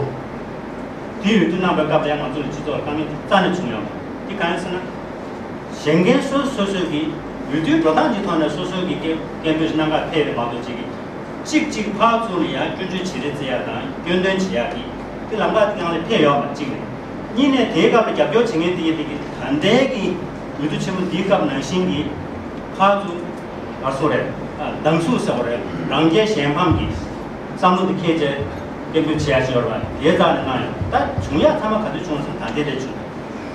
དེ་འོས་བསྡུ་གནང་པའི་སྐབས་ལ་ང་ཚོ་ལ་སྤྱི་ཚོགས་ལ་དཀའ་ངལ་དེ་རྩ་ནས་བྱུང་ཡོད་མ་རེད། དེ་གང་ཡིན་ཟེར་ན། གཞན་འགན་སོ་སོ་སོ་སོའི་གི་འོས་བསྡུའི་འགྲོ་སྟངས་ཀྱི་ཐོག་ནས་སོ་སོའི་གི་སྐད་སྐད་འབོད་ཞིག་གནང་ག་ཕེབས་པའི་མང་ཚོགས་ཅིག་གིས། གཅིག་གཅིག་ཕར་ཚུར་ལ་ཡང་སྐྱོན་བརྗོད་བྱེད་རེས་བྱེད་ཡ་དང་སྐྱོན་འདོན་བྱེད་ཡ་གི་དེ་ལམ་ཁ་དེ་གང་ལ་ཕེབས་ཡོད་པ་གཅིག་རེད། གཉིས་ནས་དེའི་སྐབས་ལ་རྒྱབ་སྐྱོར་བྱེད་མཁན་དེ་གས་དེ་གི་ད་ལྟའི་གི་འོས་བསྡུ་ཆེན་མོ་འདིའི་སྐབས་ནང་བཞིན་གི་ཕར་ཚུར་ང་སོ་རེད། སྡང་ཟུག་ཟེར་བ་རེད། རང་རྒྱལ་གཞན་ཕམ་གི་བསམ་བློ་དེ་འཁྱེར་བྱས་སྐད་འབོད་བྱེད་ཡ་ཅིག་ཡོད་རེད་བ། དེའི་རྩ་ནས་གནང་ཡོད། ད་བྱུང་ཡ་ཚང་མ་ག་དུས་བྱུང་སོང་ད་ལྟའི་དེ་བྱུང་།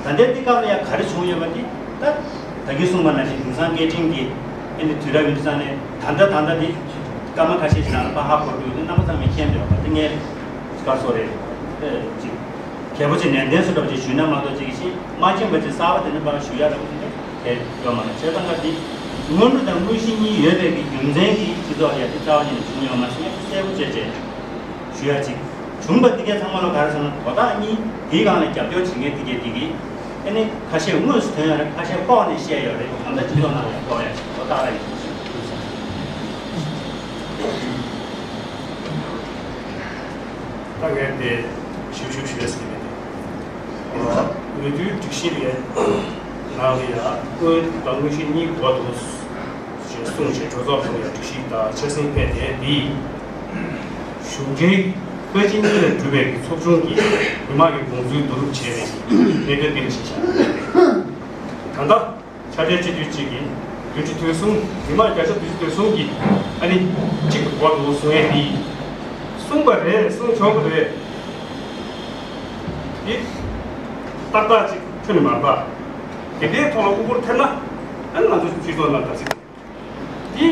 ད་ལྟའི་དེ་སྐབས་ལ་ཡ་ག་རེ་བྱུང་ཡོད་པ་དེ་ད་ད་གིན་གསུངས་པ་ནང་བཞིན་དེང་སང་སྐད་འཕྲིན་གྱི་ཨ་ནི་དུས་རབས་ཡིན་དུས་ཙང་ནས་ད་ལྟ་ད་ལྟ་དེ་སྐར་མ་ཁ་ཤས་ཤིག་ནང་ལ་ཕར་ཧ་གོ་རྒྱུ་དེ་རྣམ་པ་ཚང་མས་མཁྱེན་ཡོད་པ་དེ་ངས་སྐར་སོ་རེ་ཅིག་གལ་པོ་ཅིག་ནན་ཏན་སུ་འདྲ་པོ་ཅིག་ཞུས་ན་མ་གཏོགས་ཅིག་གི་ཤིང་མ་མཁྱེན་པ་ཅིག་གསར་པ་དེ་ནི་ཕར་ཞུ་ཡ་འདྲ་པོ་དེ་འདྲ་གལ་ཡོད་མ་རེད། བྱས་ཙང་ཀ་དེ་སྔོན་འགྲོ་དང་དངོས་གཞི་གཉིས་ཡོད་པའི་གི་རྒྱུ་མཚན་གྱིས་སྤྱི་ཚོགས་ལ་ཡ་དེ་རྩ་བ་ཉིད་ནས་བྱུང་ཡོད་མ་རེད་ཟེར་ཡ་གསལ་པོ་བྱས་བྱས། ཞུ་ཡ་གཅིག་བྱུང་པ་འདི་གའི་ཚང་མ་ལ་ག་རེ་ཟེར་ན་དོ་བདག་གཉིས་དེའི་སྒང་ལ་རྒྱབ་སྐྱོར་བྱེད་མཁན་འདི་གའི་འདི་གི་ཨ་ནི་ཁ་ཤས་དངོས་སུ་ཐོན་ཡོད་རེད། ཁ་ཤས་ལྐོག་ནས་བཤད་ཡོད་རེད། གང་ལྟར་སྤྱི་ཚོགས་ནང་ལ་ཡང་ཕོག་ཡ་ཞིག་དོ་བདག་ལ་ཡིན་ཞུ་ཞུ་ཞུ་ས། ད་ངས་དེ་ཞུ་ཞུ་ཞུ་ཡ་ཟེར་མེད་དེ། འོས་བསྡུའི་སྒྲིག་གཞི་ལ་ནང་ལ་ཡ་དངོས་དང་དངོས་གཞི་གཉིས་འགོ་འདུག་ཅེས་གསུངས་བྱས་གྲོས་ཚོགས་ཐོག་ལ་སྒྲིག་གཞི་དང་ཆ་ཚང་ཕེབས་ཏེ་འདི་གཞུང་འབྲེལ་དཔོན་ཆེན་གཉིས་ལས་གྲུབ་པའི་ཚོགས་ཆུང་གིས་མི་མང་གི་དགོངས་ཚུལ་བསྡུ་རུབ་བྱས་པའི་གནད་དོན་འདི་ལ་གཞི་བཞག་ད་ལྟ་ཕྱག་སྦྲེལ་སྤྱི་འཐུས་གཅིག་གིས་བདུན་ཕྲག་དོན་གསུམ་མི་མང་བརྒྱ་ཆ་བདུན་ཅུ་དོན་གསུམ་གྱིས་ཨ་ནི་གཅིག་ཏུ་འགོ་འདུག་གསུང་ཡས་འདི་གསུངས་པ་རེད། གསུང་ཆོག་གི་རེད། འདི་ཏག་ཏག་ཅིག་ཁྱོན་ནས་མ་འབབ། དེ་འདྲའི་ཐོག་ལ་དབུ་སྐོར་ཐེབས་ན་ཨ་ནི་ང་ཚོ་སྤྱི་ཚོགས་ནང་ད་ཅིག་འདི་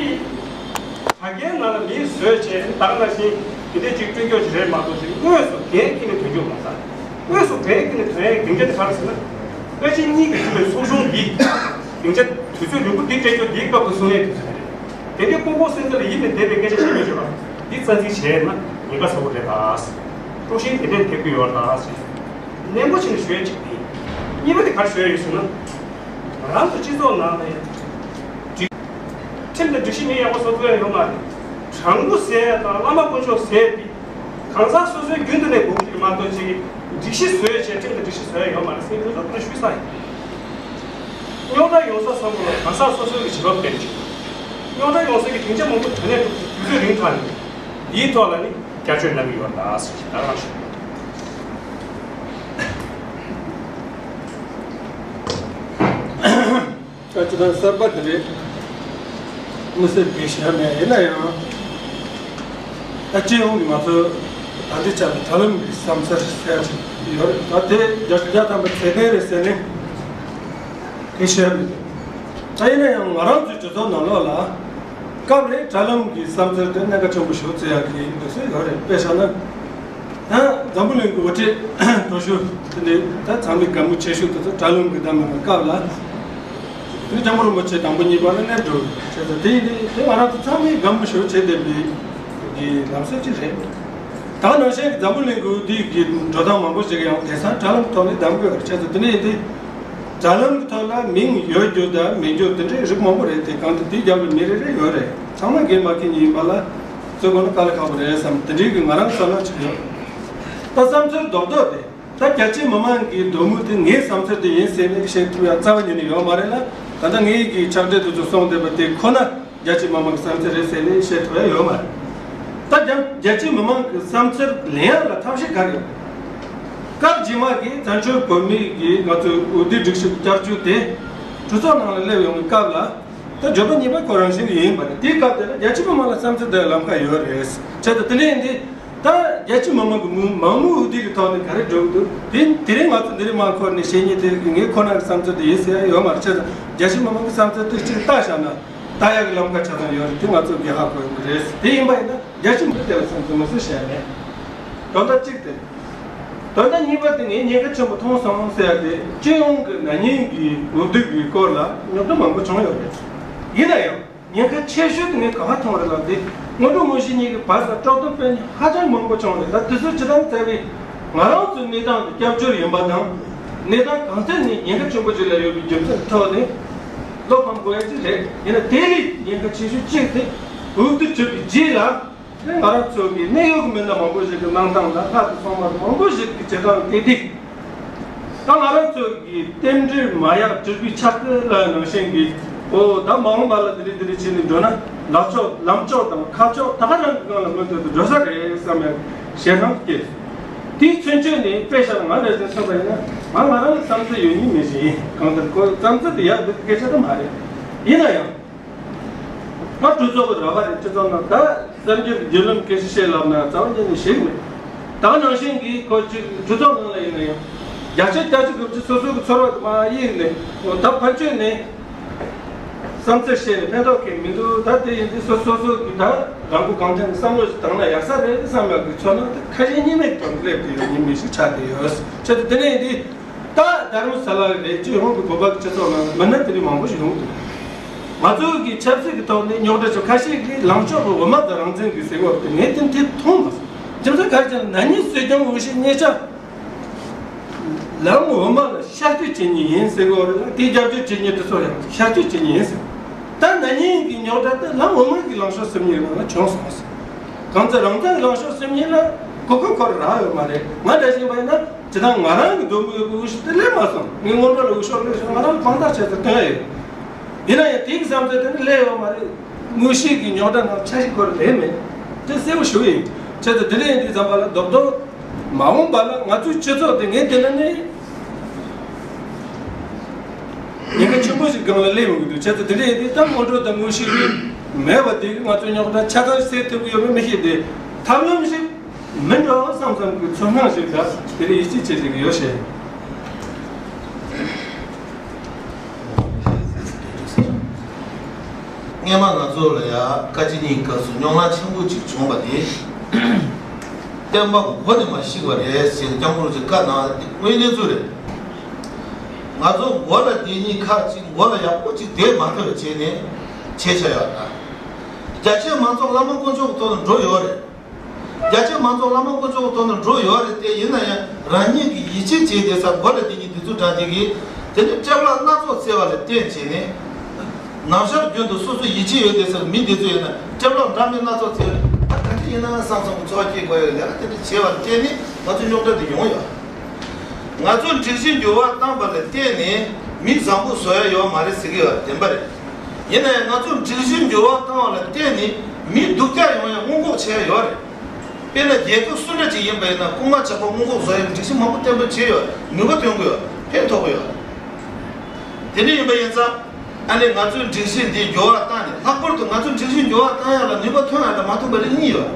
དྲ་རྒྱའི་ནང་ལ་མིས་བཟོས་བྱས་ད་ག་ནང་བཞིན་དེ་འདྲའི་ཅིག་སྐྲུན་སྐྱོར་ཅིག་རེད་མ་གཏོགས་ཅིག་དངོས་སུ་འགན་འཁྱེར་ནས་ཐོན་རྒྱུ་མ་རེད། དངོས་སུ་འགན་འཁྱེར་ནས་ཐོན་ཡས་སྡིངས་ཆ་དེ་ག་རེ་ཟེར་ན། དཔོན་ཆེན་གཉིས་ཀྱིས་གྲུབ་པའི་ཚོགས་ཆུང་འདི་སྡིངས་ཆ་དུས་ཚོད་རིང་པོ་འདི་སྤྲད་རྒྱུ་འདིའི་སྐབས་སུ་གསུང་ཡས་དུས་ཚོད་རེད། དེ་འདྲའི་ཀོང་ཀོང་སེང་སེང་ལ་ཡིད་ནས་འདས་པའི་སྐད་ཆ་བཤད་མི་བྱེད་པ་འདི་རྩ་འཛིན་བྱས་ན་ཉེན་ཁ་ཚ་པོ་རེད་ད། དཀྲུག་ཤིང་དེ་འདྲས་ཐེབས་ཀྱི་ཡོད་རེད་ད་ཟེར། ནན་པོ་བྱས་ནས་ཞུ་ཡས་གཅིག་དེ། གཉིས་པ་དེ་ག་རེ་ཞུ་ཡས་ཡོད་ཟེར་ན། ང་རང་ཚོ་སྤྱི་ཚོགས་ནང་ནས་སྒྲིག་ཁྲིམས་དང་སྒྲིག་གཞི་མི་ཡག་པོ་བཟོ་ཐུབ་ཡ་ཡོད་མ་རེད། དྲང་པོ་ཟེར་ཡ་དང་བླ་མ་དཀོན་མཆོག་ཟེར་ཡ་དེ་གང་ཟག་སོ་སོའི་རྒྱུན་དུ་ནས་དགོས་ཀྱི་མ་གཏོགས་ཅིག་སྒྲིག་གཞི་བཟོས་བྱས་ཁྲིམས་དང་སྒྲིག་གཞི་བཟོ་ཡ་ཡོད་མ་རེད་ཟེར་གྱི་འདུག་དེ་ཞུས་ས་ཡིན། རྙོག་དྲ་ཡོང་ས་ཚང་མ་ལ་གང་ཟག་སོ་སོའི་གི་བྱེད་བབ་སྟེར་ཆོག་རྙོག་དྲ་ཡོང་ས་གི་སྡིངས་ཆ་མང་པོ་དོན་གནད་འདུག་དུས་ཚོད་རིང་ཐག་ནས་འདིའི་ཐོག་ལ་ནི་བསྐྱར་བཅོས་གནང་གི་ཡོད་ད་ཟེར་གྱི་ད་ག་ཞུ། ད་ཅི་ད་གསར་པ་དེ་རེད། མི་སེར་གྱི་ཞལ་ནས་ཡིན་ན་ཡང་། ད་སྤྱི་ཡོངས་ཀྱི་ང་ཚོ་ད་ལྟའི་ཆ་ལ་དྲ་ལམ་གྱི་བསམ་འཆར་ཟེར་ཡ་ཅིག་ཡོད་རེད། ད་དེ་བརྒྱ་ཆ་བརྒྱ་ཐམ་པ་ཚད་ལྡན་རེད་ཟེར་ནས། དེ་བཤད་མི་འདུག་ད་ཡིན་ན་ཡང་ང་རང་ཚོའི་སྤྱི་ཚོགས་ནང་ལོགས་ལ་སྐབས་རེ་དྲ་ལམ་གྱི་བསམ་ཚུལ་དེ་གནད་འགག་ཆེན་པོ་ཞིག་བརྩི་ཡག་གི་འདུག་སེ་ཡོད་རེད། དཔེ་བཞག་ན། ད་འཛམ་བུ་གླིང་གི་དབུ་ཁྲིད་མཐོ་ཤོས་དེ་འདྲའི་ད་ཚང་མས་དགའ་མོས་བྱེད་ཤོས་དེ་ཚོ་དྲ་ལམ་གྱི་བདམས་པའི་སྐབས་ལ། དེ་ནི་སྐྱབས་མགོན་རིན་པོ་ཆེ་དང་པོ་གཉིས་པ་ལ་སླེབས་འགྲོ་བྱས་ཙང་། དེ་ཡིན་དུས་དེ་ང་རང་ཚོ་ཚང་མས་དགའ་མོས་ཤོས་བྱེད་བསྡད་པའི་གི་ལམ་སྲོལ་ཅིག་རེད། ད་ནང་བཞིན་གྱི་འཛམ་བུ་གླིང་གི་དེའི་གི་འགྲོ་སྟངས་མང་པོ་ཞིག་ཡང་དེང་སང་དྲ་ལམ་ཐོག་ནས་བདམས་དགོས་པ་བྱས་ཙང་། དེ་ནི་ཡིན་དུས་དྲ་ལམ་གྱི་ཐོག་ལ་མིང་ཡོད་རྒྱུ་དང་མེད་རྒྱུ་དེ་འདྲའི་རིགས་མང་པོ་རེད། དེ་གང་དུ་དེའི་རྒྱབ་ལ་མི་རེ་རེ་ཡོད་རེད། ཚང་མ་འགན་མ་འཁྱེར་མཁན་ཡིན་པ་ལ་བརྩི་དགོས་ན་དཀའ་ལས་ཁག་པོ་རེད་བསམ། དེ་འདྲའི་གི་ང་རང་བསམ་བློ་ཅིག་ཡོད། ད་བསམ་ཚུལ་རྡོག་རྡོག་དེ། ད་རྒྱ་ཆེ་མི་མང་གི་འདོད་མོས་དེ་ངའི་བསམ་ཚུལ་དེ་ཡིན་ཟེར་ནས་བཤད་ཐུབ་ཡ་རྩ་བ་ཉིད་ནས་ཡོད་མ་རེད་ལ། ད་ལྟ་ངའི་གི་ཕྱག་སྦྲེལ་དེ་ཚོ་གསུངས་བསྡད་པ་དེ་ཁོ་ན་རྒྱ་ཆེ་མི་མང་གི་བསམ་ཚུལ་རེད་ཟེར་ནས་བཤད་ཐུབ་ཡ་ཡོད་མ་རེད། ད་རྒྱ་རྒྱ་ཆེ་མི་མང་གི་བསམ་ཚུལ་ལེན་ཡ་ལ་ཐབས་ཤེས་ག་རེ་ཡོད། སྐབས་རྗེས་མ་གི་བཙན་བྱོལ་བོད་མིའི་གི་ང་ཚོའི་འོས་བསྡུའི་སྒྲིག་གཞི་བསྐྱར་བཅོས་དེ་གྲོས་ཚོགས་ནང་ལ་སླེབས་ཡོང་བའི་སྐབས་ལ། ད་བརྗོད་པ་གཉིས་པ་ཁོ་རང་བཞིན་གྱི་ཡིན་པ་རེད། དེའི་སྐབས་དེ་ལ་རྒྱ་ཆེ་མི་མང་ལ་བསམ་ཚུལ་དེ་ལམ་ཁ་ཡོད་རེད། བྱས་ཙང་དེ་འདྲ་ཡིན་དུས། ད་རྒྱ་ཆེ་མི་མང་གི་མང་མང་མོས་འོས་བསྡུ་གི་ཐོག་ནས་ག་རེ་འགྲོ་གི་འདུག་དེ་དེ་རིང་ང་ཚོ་འདི་རིང་མར་འཁོར་ནས་བཤད་མཁན་དེ་ངས་ཁོ་རང་གི་བསམ་ཚུལ་དེ་ཡིན་ཟེར་ཡ་ཡོད་མ་རེད། བྱས་ཙང་རྒྱ་ཆེ་མི་མང་གི་བསམ་ཚུལ་དེ་གཅིག་བལྟ་བཞག་ན་ལྟ་ཡག་གི་ལམ་ཁ་ཆ་ཚང་ཡོད་རེད། དེ་ང་ཚོ་གི་ཧ་གོ་ཡོང་གི་རེད། དེ་ཡིན་པ་ཡིན་ན་རྒྱ་ཆེ་མི་དེ་ལ་བསམ་ཚུལ་མི་སུ་བཤད་མེད། དོན་དག་གཅིག་དེ། དོན་དག་གཉིས་པ་དེ་ངས་ཉེན་ཁ་ཆེན་པོ་མཐོང་སོང་ཟེར་ཡ་དེ། སྤྱི་ཡོངས་ཀྱི་ན་ནིང་གི་འོས་བསྡུ་གི་སྐོར་ལ་རྙོག་དྲ་མང་པོ་བྱུང་ཡོད་རེད། ཡིན་ན་ཡང་ཉེན་ཁ་ཆེ་ཤོས་དེ་ངས་ག་པར་མཐོང་རེད་ལབ་དུས། སྔོན་འགྲོ་དངོས་གཞི་གཉིས་ཀྱི་བར་ལ་དཀྲོག་གཏམ་སྤེལ་མཁན་ཧ་ཅང་མང་པོ་བྱུང་རེད། ད་དུས་ཚོད་ཇི་ལྟར་བཙལ་བས་ང་རང་ཚོའི་གནས་སྟངས་དེ་སྐྱབས་བཅོལ་ཡིན་པ་དང་། གནས་སྟངས་གང་ཐད་ནས་ཉེན་ཁ་ཆེན་པོ་ཅིག་ལ་ཡོད་པའི་རྒྱུ་མཚན་ཐོག་ནས་བློ་ཕམ་དགོས་ཡ་ཅིག་རེད། ཡིན་ན་དེ་ལས་ཉེན་ཁ་ཆེ་ཤོས་གཅིག་དེ་འོས་བསྡུ་གྲུབ་པའི་རྗེས་ལ། དེ་ང་རང་ཚོ་གི་གནད་ཡོད་ཀྱི་མི་སྣ་མང་པོ་ཞིག་གི་གནང་སྟངས་ལ་ལྷག་ཏུ་སོང་མ་མང་པོ་ཞིག་གི་བྱེད་སྟངས་དེ་དེ། ད་ང་རང་ཚོ་གི་རྟེན་འབྲེལ་མ་ཡག་གྲུབ་པའི་ཆ་གི་ལ་ནང་བཞིན་གྱི། ཨོ་ད་མ་འོངས་པ་ལ་དེ་རིགས་དེ་རིགས་བྱས་ནས་འགྲོ་ན་ལམ་ཕྱོགས་ལམ་ཕྱོགས་དང་ཁ་ཕྱོགས་ད་ག་རང་གི་སྒང་ལ་མུ་མཐུད་དུ་འགྲོ་ས་རེད་བསམ་ཡང་ཞེད་སྣང་སྐྱེས། དེའི་ཚུན་ཆད་ནས་དཔེ་བཞག་ན་ང་འདྲ་ཞིག་མཚོན་པ་ཡིན་ན། ང་ང་རང་ལ་བསམ་ཚུལ་ཡོད་མིན་མི་ཤེས། གང་ལྟར་ཁོ་བསམ་ཚུལ་དེ་ཡག་སྡུག་གི་སྐད་ཆ་དེ་མ་རེད། ཡིན་ན་ཡང་། ང་གྲོས་ཚོགས་ཀྱི་ར་བ་རེད། སྤྱི་ཚོགས་ནང་ད་གསར་འགྱུར་བརྒྱུད་ལམ་སྐད་ཆ་བཤད་ལབ་ན་རྩ་བ་ཉིད་ནས་ཤེས་ཀྱི་མེད། ད་ནང་བཞིན་གྱི་ཁོ་གཅིག་གྲོས་ཚོགས་ནང་ལ་ཡིན་ན་ཡང་། བརྒྱ་ཆ་བརྒྱད་ཅུ་དགུ་བཅུ་སོ་སོ་གི་ཚོར་བ་དེ་མར་གཡེང་ནས། འོ་ད་ཕན་ཆོད་ནས་བསམ་ཚུལ་བཤད་ནས་ཕན་ཐོགས་ཀྱི་མི་འདུག་ད་དེ་ཡིན་དུས་སོ་སོ་སོ་གི་ད་རང་མགོ་གང་ཐོན་ནས་བསམ་བློ་ཞིག་བཏང་ན་ཡག་ས་རེད་བསམ་ཡག་གི་ཚོར་སྣང་དེ་ཁ་ཞེ་གཉིས་མེད་ཀྱི་ཐོག་ནས་སླེབས་ཏེ་ཡོད་ཉིན་མི་ཞིག་ཆགས་ཏེ་ཡོད། བྱས་ཏེ་དེ་ནས་ཡིན་དུས། ད་རྡ་རམ་ས་ལ་རེད། སྤྱི་ཡོངས་ཀྱི་བོད་པ་གི་སྤྱི་ཚོགས་ནང་མི་སྣ་དེ་རིགས་མང་པོ་ཞིག་ཡོང་གི་འདུག་ང་ཚོ་གི་ཆབ་སྲིད་ཀྱི་ཐོག་ནས་རྙོག་དྲ་ཆེ་ཁ་ཤས་ཀྱིས་ལངས་ཕྱོགས་ཀྱི་འོས་མ་དང་རང་བཙན་གྱི་ཟེར་བ་དེ་ངས་དེ་དེ་མཐོང་མ་སོང་། རྒྱུ་མཚན་ག་རེ་ཟེར་ན། ན་ནིང་སྲིད་སྐྱོང་འོས་གཞི་གཉིས་ཆ་ལམ་འོས་མ་ལ་ཤར་བསྐྱོད་བྱེད་མཁན་ཡིན་ཟེར་གི་ཡོད་རེད་ལ། དེའི་རྒྱབ་སྐྱོར་བྱེད་མཁན་དེ་ཚོ་ཡང་ཤར་བསྐྱོད་བྱེད་མཁན་ཡིན་ཟེར། ད་ན་ནིང་གི་རྙོག་དྲ་དེ་ལམ་འོས་མ་གི་ལངས་ཕྱོགས་ཟེར་མཁན་ནང་ལ་བྱུང་སོང་ཟེར། གང་ཚེ་རང་བཙན་ལངས་ཕྱོགས་ཟེར་མཁན་ལ་གོ་སྐབས་ཁོ་རང་རག་ཡོད་མ་རེད། ང་འདྲ་བཞིན་པ་ཡིན་ན། ཇི་ལྟར་ང་རང་གི་འདོད་མོས་ཡོད་པའི་འོས་ཤོག་དེ་སླེབས་མ་སོང་། ངས་སྔོན་འགྲོ་ལ་འོས་ཤོག་སླེབས་སོང་། ང་རང་ལ་དཔང་རྟགས་བྱས་ཏེ་བཏོན་ཡོད། ཡིན་ན་ཡང་དེའི་བསམ་ཚུལ་དེ་ནི་སླེབས་ཡོད་མ་རེད། དངོས་གཞི་གི་རྙོག་དྲ་ནང་ཆ་ཤས་ཁོ་རང་སླེབས་མེད། དེ་གསལ་པོ་ཞུ་ཡིན། བྱས་ཙང་དེ་འདྲ་ཡིན་དུས་ཙམ་པ་ལ་རྡོག་རྡོག་མ་འོངས་པ་ལ་ང་ཚོའི་སྤྱི་ཚོགས་དེ་ངས་བལྟས་ན་ནི། ཉེན་ཁ་ཆེན་པོ་ཞིག་སྒང་ལ་སླེབས་ཡོང་གི་འདུག་བྱས་ཙང་དེ་འདྲ་ཡིན་དུས་ད་སྔོན་འགྲོ་དང་དངོས་གཞི་གི་མེད་པ་དེ་གིས་ང་ཚོའི་རྙོག་དྲ་ཆ་ཚང་སེལ་ཐུབ་ཀྱི་ཡོད་མེད་མི་ཤེས་ཏེ། ཐབས་ལམ་ཞིག་མི་འགྲོ་བསམ་བསམ་གྱི་ཚོར་སྣང་ཞིག་དང་དེ་ལས་ཡིད་ཆེས་བྱེད་བཞིན་ཡོད་ཞེས། སྔས་མ་ང་ཚོ་ལ་ཡ་བཀའ་སྤྱི་གཉིས་སྐབས་སུ་རྙོག་གླེང་ཆེན་པོ་ཅིག་བྱུང་བ་དེ། བསྟན་པ་མགོ་ནས་མ་ཞིག་པ་རེད་ཟེར་སྐྱབས་མགོན་རིན་པོ་ཆེས་བཀའ་གནང་བ་དེ་དངོས་གནས་ཚུལ་རེད། ང་ཚོ་མགོ་ལ་དེ་གཉིས་ཁ་གཅིག་མགོ་ལ་ཡག་པོ་ཅིག་བསྡད་མ་ཐུབ་པ་བྱས་ནས་བྱས་བྱས་ཡོད་ད། རྒྱ་ཆེ་མང་ཚོགས་བླ་མ་དཀོན་མཆོག་གི་ཐོག་ནས་འགྲོ་ཡོད་རེད། རྒྱ་ཆེ་མང་ཚོགས་བླ་མ་དཀོན་མཆོག་གི་ཐོག་ནས་འགྲོ་ཡོད་རེད་དེ། ཡིན་ན་ཡང་རང་ཉིད་ཀྱི་ཡིད་ཆེས་བྱས་བསྡད་ས་མགོ་ལ་དེ་གཉིས་དེ་ཚོ་འདྲ་དེ་གིས་དེ་ནི་སྐྲག་སྣང་སྣ་ཚོགས་འཚེ་བ་ལ་བརྟེན་བྱས་ནས། ནམ་ཞར་རྒྱུན་དུ་སོ་སོ་ཡིད་ཆེས་ཡོད་བསྡད་ས་མི་དེ་ཚོ་ཡིན་ན་སྐྲག་སྣང་འདྲ་མིན་སྣ་ཚོགས་འཚེ་བ་ལ་ད་ག་འདྲ་ཡིན་ན་བསམ་བསམ་གྱི་ཚོར་བ་སྐྱེ་དགོས་ཡོད། ལས་ཀ་དེ་འདྲ་བྱས་པ་ལ་བརྟེན་ནས་ང་ཚོ་རྙོག་དྲ་དེ་ཡོང་ཡོད། ང་ཚོས་སྒྲིག་གཞི་འགྱུར་བ་བཏང་པ་ལ་བརྟེན་ནས་མི་བཟང་པོ་བཟོ་ཡ་ཡོད་མ་རེད་ཟེར་གྱི་ཡོད་པ་བདེན་པ་རེད། ཡིན་ན་ཡང་ང་ཚོས་སྒྲིག་གཞི་འགྱུར་བ་བཏང་བ་ལ་བརྟེན་ནས་མི་སྡུག་ཅག་ཡོང་ཡ་སྔོན་འགོག་བྱེད་ཡ་ཡོད་རེད། དཔེར་ན་རྒྱལ་ཁབ་སུ་འདྲ་ཅིག་ཡིན་པ་ཡིན་ན་རྐུན་མ་ཇག་པ་སྔོན་འགོག་བཟོ་ཡ་སྒྲིག་གཞི་མང་པོ་བརྟན་པོ་བྱས་ཡོད། ནུས་པ་ཐོན་གྱི་ཡོད། ཕན་ཐོགས་ཀྱི་ཡོད། དེ་འདྲ་ཡིན་པ་ཡིན་ཙང་། ཨ་ནི་ང་ཚོས་སྒྲིག་གཞི་འདི་འགྱུར་བ་བཏང་ནས། ལྷག་པར་དུ་ང་ཚོས་སྒྲིག་གཞི་འགྱུར་བ་བཏང་ཡ་ལ་ནུས་པ་ཐོན་ཡ་དང་མ་ཐོན་པ་རིགས་གཉིས་ཡོད།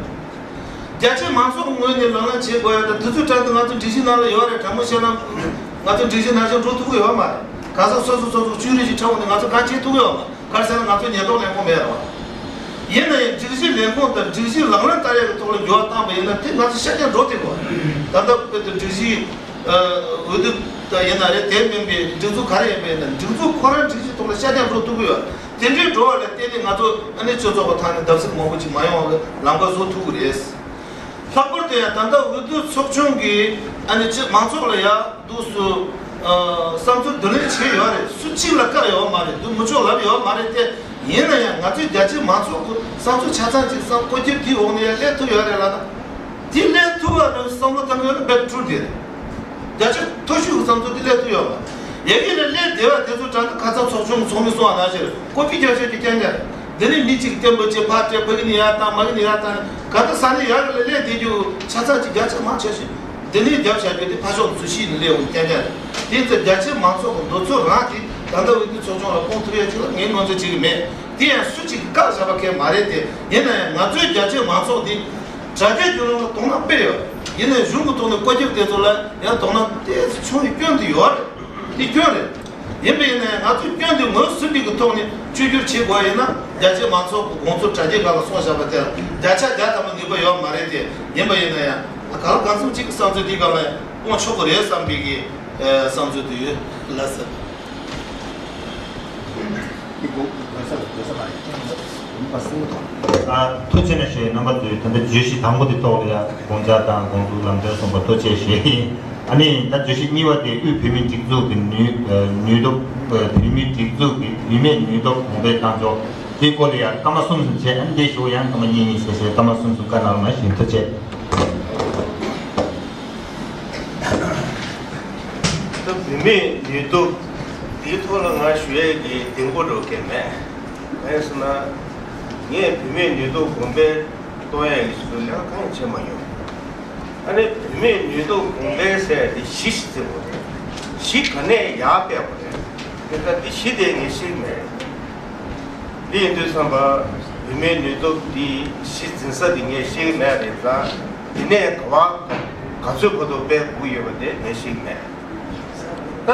རྒྱ་ཆེ་མང་ཚོགས་ཀྱི་ངོས་ནས་ལག་ལེན་བྱེད་དགོས་ཡ་དང་། དུས་ཚོད་བྲལ་དུས་ང་ཚོ་སྒྲིག་གཞི་ནང་ལ་ཡོད་རེད། དྲང་མོ་བཤད་ན་ང་ཚོ་སྒྲིག་གཞི་ནང་བཞིན་འགྲོ་ཐུབ་ཀྱི་ཡོད་མ་རེད། གྲྭ་ས་སོ་སོ་སོ་སོ་བཅུ་རེ་ཞིག་ཁྲལ་འོང་ནས་ང་ཚོ་གང་བྱེད་ཐུབ་ཀྱི་ཡོད་མ་རེད། ག་རེ་ཟེར་ན་ང་ཚོ་ཉེན་རྟོག་ལས་ཁུངས་མེད་རེད་བ། ཡིན་ན་ཡང་སྒྲིག་གཞི་ལས་ཁུངས་དང་སྒྲིག་གཞི་ལག་ལེན་བསྟར་ཡག་གི་ཐོག་ལ་འགྱུར་བ་བཏང་པ་ཡིན་ན་དེ་ང་ཚོ་ཤར་རྒྱག་འགྲོ་ཐུབ་ཀྱི་ཡོད་མ་རེད། ད་ལྟ་བར་དུ་སྒྲིག་གཞི་འོས་བསྡུ་ཡིན་ན་རེད། དེ་མིན་པའི་སྒྲིག་འཛུགས་ག་རེ་ཡིན་པ་ཡིན་ན་སྒྲིག་འཛུགས་ཁོ་རང་སྒྲིག་གཞི་ཐོག་ལ་ཤར་རྒྱག་འགྲོ་ཐུབ་ཀྱི་ཡོད། དེ་འདྲའི་འགྲོ་བ་ལ་བརྟེན་ནས་ང་ཚོ་ཨ་ནི་སྤྱི་ཚོགས་ཀྱི་ཐོག་ནས་བརྡབ་གསིག་མང་པོ་ཅིག་མ་ཡོང་བ་གི་ལམ་ཁ་བཟོ་ཐུབ་ཀྱི་རེད། ལྷག་པར་དུ་ཡང་ད་ལྟ་འོས་བསྡུ་ཚོགས་ཆུང་གིས་ཨ་ནི་སྤྱི་མང་ཚོགས་ལ་ཡང་འདུག་སུ་བསམ་ཚུལ་བསྡུ་ལེན་བྱས་ཡོད་རེད། སུ་གཅིག་ལ་བཀག་ཡོད་མ་རེད། འདུག་མི་ཆོག་ལབ་ཡོད་མ་རེད་དེ། ཡིན་ན་ཡང་ང་ཚོའི་རྒྱ་ཆེའི་མང་ཚོགས་ཀྱི་བསམ་ཚུལ་ཆ་ཚང་ཅིག་བསམ་བཀོད་རྒྱབ་དེའི་འོག་ནས་ཡང་སླེབས་ཐུབ་ཡོད་རེད་ལབ་ན། དེ་སླེབས་ཐུབ་པ་རེད་བསམ་བློ་བཏང་ཡོད་ན་དཔེ་འཁྲུལ་དེ་རེད། རྒྱ་ཆེ་མཐོ་ཤོས་ཀྱི་བསམ་ཚུལ་དེ་སླེབས་ཐུབ་ཡོད་མ་རེད། ཡ་གི་ལ་སླེབས་བསྡད་པ་དེ་ཚོ་དྲ་ཁ་ཚ་ཚོགས་ཆུང་གི་ཚོགས་མི་གསུང་བ་ནང་བཞིན་ཀོ་པི་རྒྱབ་བྱས་ཀྱི་རྐྱང་རྐྱང་རེད། འདི་ནས་མི་གཅིག་བསྟན་པ་བྱས་ཕར་སྤྲད། ཕ་གི་ནས་ཡར་བཏང་། མ་གི་ནས་ཡར་བཏང་། ག་ད་ས་ནས་ཡར་ལ་སླེབས་བསྡད་རྒྱུ་ཆ་ཚང་གཅིག་རྒྱ་ཆེ་མང་ཆེ་ཞིག་འདི་ནས་རྒྱབ་བྱ་རྒྱུ་དེ་ཕར་ཕྱོགས་ཚུར་ཤིག་ནས་སླེབས་འོང་རྐྱང་རྐྱང་རེད། དེ་ཚོ་རྒྱ་ཆེ་མང་ཚོགས་ཀྱི་འདོད་ཚུལ་རང་གིས་ད་ལྟ་འོས་བསྡུ་ཚོགས་ཆུང་ལ་སྐོང་ཐུབ་ཡ་ཅིག་ལ་ངས་ངོས་འཛིན་བྱེད་ཀྱི་མེད། དེ་ཡང་སུ་གཅིག་གིས་བཀག་བཞག་པ་གང་ཡང་མ་རེད་དེ། ཡིན་ན་ཡང་ང་ཚོའི་རྒྱ་ཆེ་མང་ཚོགས་འདི་དྲ་རྒྱའི་བརྒྱུད་ལམ་ལ་དོ་སྣང་དཔེ་ཡོད། ཡིན་ནའི་གཞུང་གི་ཐོག་ནས་བཀོད་ཁྱབ་དེ་ཚོ་ལ་ཡང་དོ་སྣང་ཏོག་ཙམ་ཆུང་བའི་སྐྱོན་དེ་ཡོད་རེད། དེ་སྐྱོན་རེད། ཡིན་པ་ཡིན་ན་ཡང་ང་ཚོས་སྐྱོན་དེ་ངོས་ཟིན་པའི་གི་ཐོག་ནས་བཅོས་བསྒྱུར་བྱེད་དགོས་ཡིན་ན། རྒྱ་ཆེ་མང་ཚོགས་ཀྱི་དགོངས་ཚུལ་དྲ་རྒྱའི་སྒང་ལ་སོང་བཞག་པ་དེ་ལ་བརྒྱ་ཆ་བརྒྱ་ཐམ་པ་ནུས་པ་ཡོད་མ་རེད་དེ། ཡིན་པ་ཡིན་ན་ཡང་གང་ལ་གང་འཚམ་གཅིག་གི་བསམ་ཚུལ་དེའི་སྒང་ལ་སྤོང་ཆོག་གི་རེད་བསམ་པའི་གི་བསམ་ཚུལ་དེ་ཡོད་ལ་ཟེར། ཨ། ཐུགས་རྗེ་ཆེ་ཞུ་ཡ། རྣམ་པ་ཚོས་ད་ལྟ་བརྗོད་གཞི་དང་པོ་དེ་ཐོག་ལ་ཡ་དགོངས་འཆར་དང་དགོངས་ཚུལ་ལམ་སྟོན་གསུངས་པ་ཐུགས་རྗེ་ཆེ་ཞུ་ཡ་ཡིན། ཨ་ནི་ད་བརྗོད་གཞི་གཉིས་པ་དེ་དབུས་བོད་མིའི་སྒྲིག་འཛུགས་ཀྱི་ནུས་ནུས་སྟོབས། བོད་མིའི་སྒྲིག་འཛུགས་ཀྱི་བུད་མེད་ནུས་སྟོབས་གོང་འཕེལ་གཏང་ཕྱོགས་དེའི་སྐོར་ལ་ཡ་སྐར་མ་གསུམ་གསུམ་བྱས། ཨ་ནི་དེ་ཞུ་ཡང་སྐར་མ་གཉིས་གཉིས་བྱས་བྱས་སྐར་མ་གསུམ་གསུམ་བཀའ་གནང་རོགས་གནང་ཞུ། ཐུགས་རྗེ་ཆེ། ད་བུད་མེད་ནུས་སྟོབས་འདིའི་ཐོག་ལ་ང་ཞུ་ཡས་ཀྱི་གདེང་སྤོབས་འདྲ་བོ་གང་ཡང་མེད། གང་ཡིན་ཟེར་ན། ངས་བུད་མེད་ནུས་སྟོབས་གོང་འཕེལ་གཏོང་ཡས་ཀྱི་ཆེད་དུ་ལས་ཀ་གང་ཡང་བྱས་མ་མྱོང་། ཨ་ནི་བུད་མེད་ནུས་སྟོབས་གོང་འཕེལ་ཟེར་ཡས་དེ་གཞི་ཞིག་འཛིན་དགོས་རེད། གཞི་ག་ནས་ཡར་སྤེལ་དགོས་རེད། དེ་ལྟར་འདི་གཞི་དེ་ངས་ཤེས་ཀྱི་མེད། འདི་ཡིན་དུས་ཙམ་པ་བུད་མེད་ནུས་སྟོབས་འདི་གཞི་འཛིན་ས་འདི་ངས་ཤེས་ཀྱི་མེད་རེད་ཙང་། འདི་ནས་ག་བ་ག་ཚོད་བར་དུ་སྤེལ་དགོས་ཡོད་པ་དེ་ངས་ཤེས་ཀྱི་མེད། ད་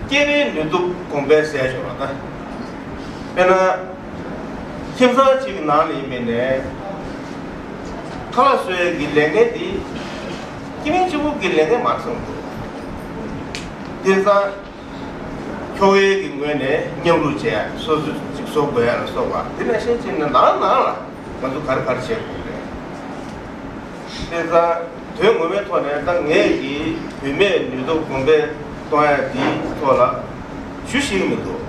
སྐྱེས་པའི་ནུས་སྟོབས་གོང་འཕེལ་ཟེར་ཡ་ཡོད་པ། ད་དཔེར་ན་ཁྱིམ་ཚང་གཅིག་གི་ནང་ལ་ཡིན་པ་ཡིན་ནའི་ཁ་ལག་བཟོ་ཡས་ཀྱི་ལས་འགན་འདི་སྐྱེས་དམན་གཅིག་པུ་གི་ལས་འགན་མ་ཚང་འདུག་དེང་སང་ཁྱོ་གའི་གི་ངོས་ནས་མཉམ་རུབ་བྱེད་ཡ། སོ་སོ་གཅིག་བཟོ་དགོས་ཡ་ལ་སོགས་པ་དེ་ནང་བཞིན་བྱས་ནས་ནང་ནང་ལ་ང་ཚོ་ག་རེ་ག་རེ་བྱེད་དགོས་རེད། དེང་སང་དོན་ངོ་མའི་ཐོག་ནས་ད་ངས་ཀྱིས་བུད་མེད་ནུས་སྟོབས་གོང་འཕེལ་གཏོང་ཡ་འདིའི་ཐོག་ལ་ཞུ་ཤེས་ཀྱི་མི་འདུག་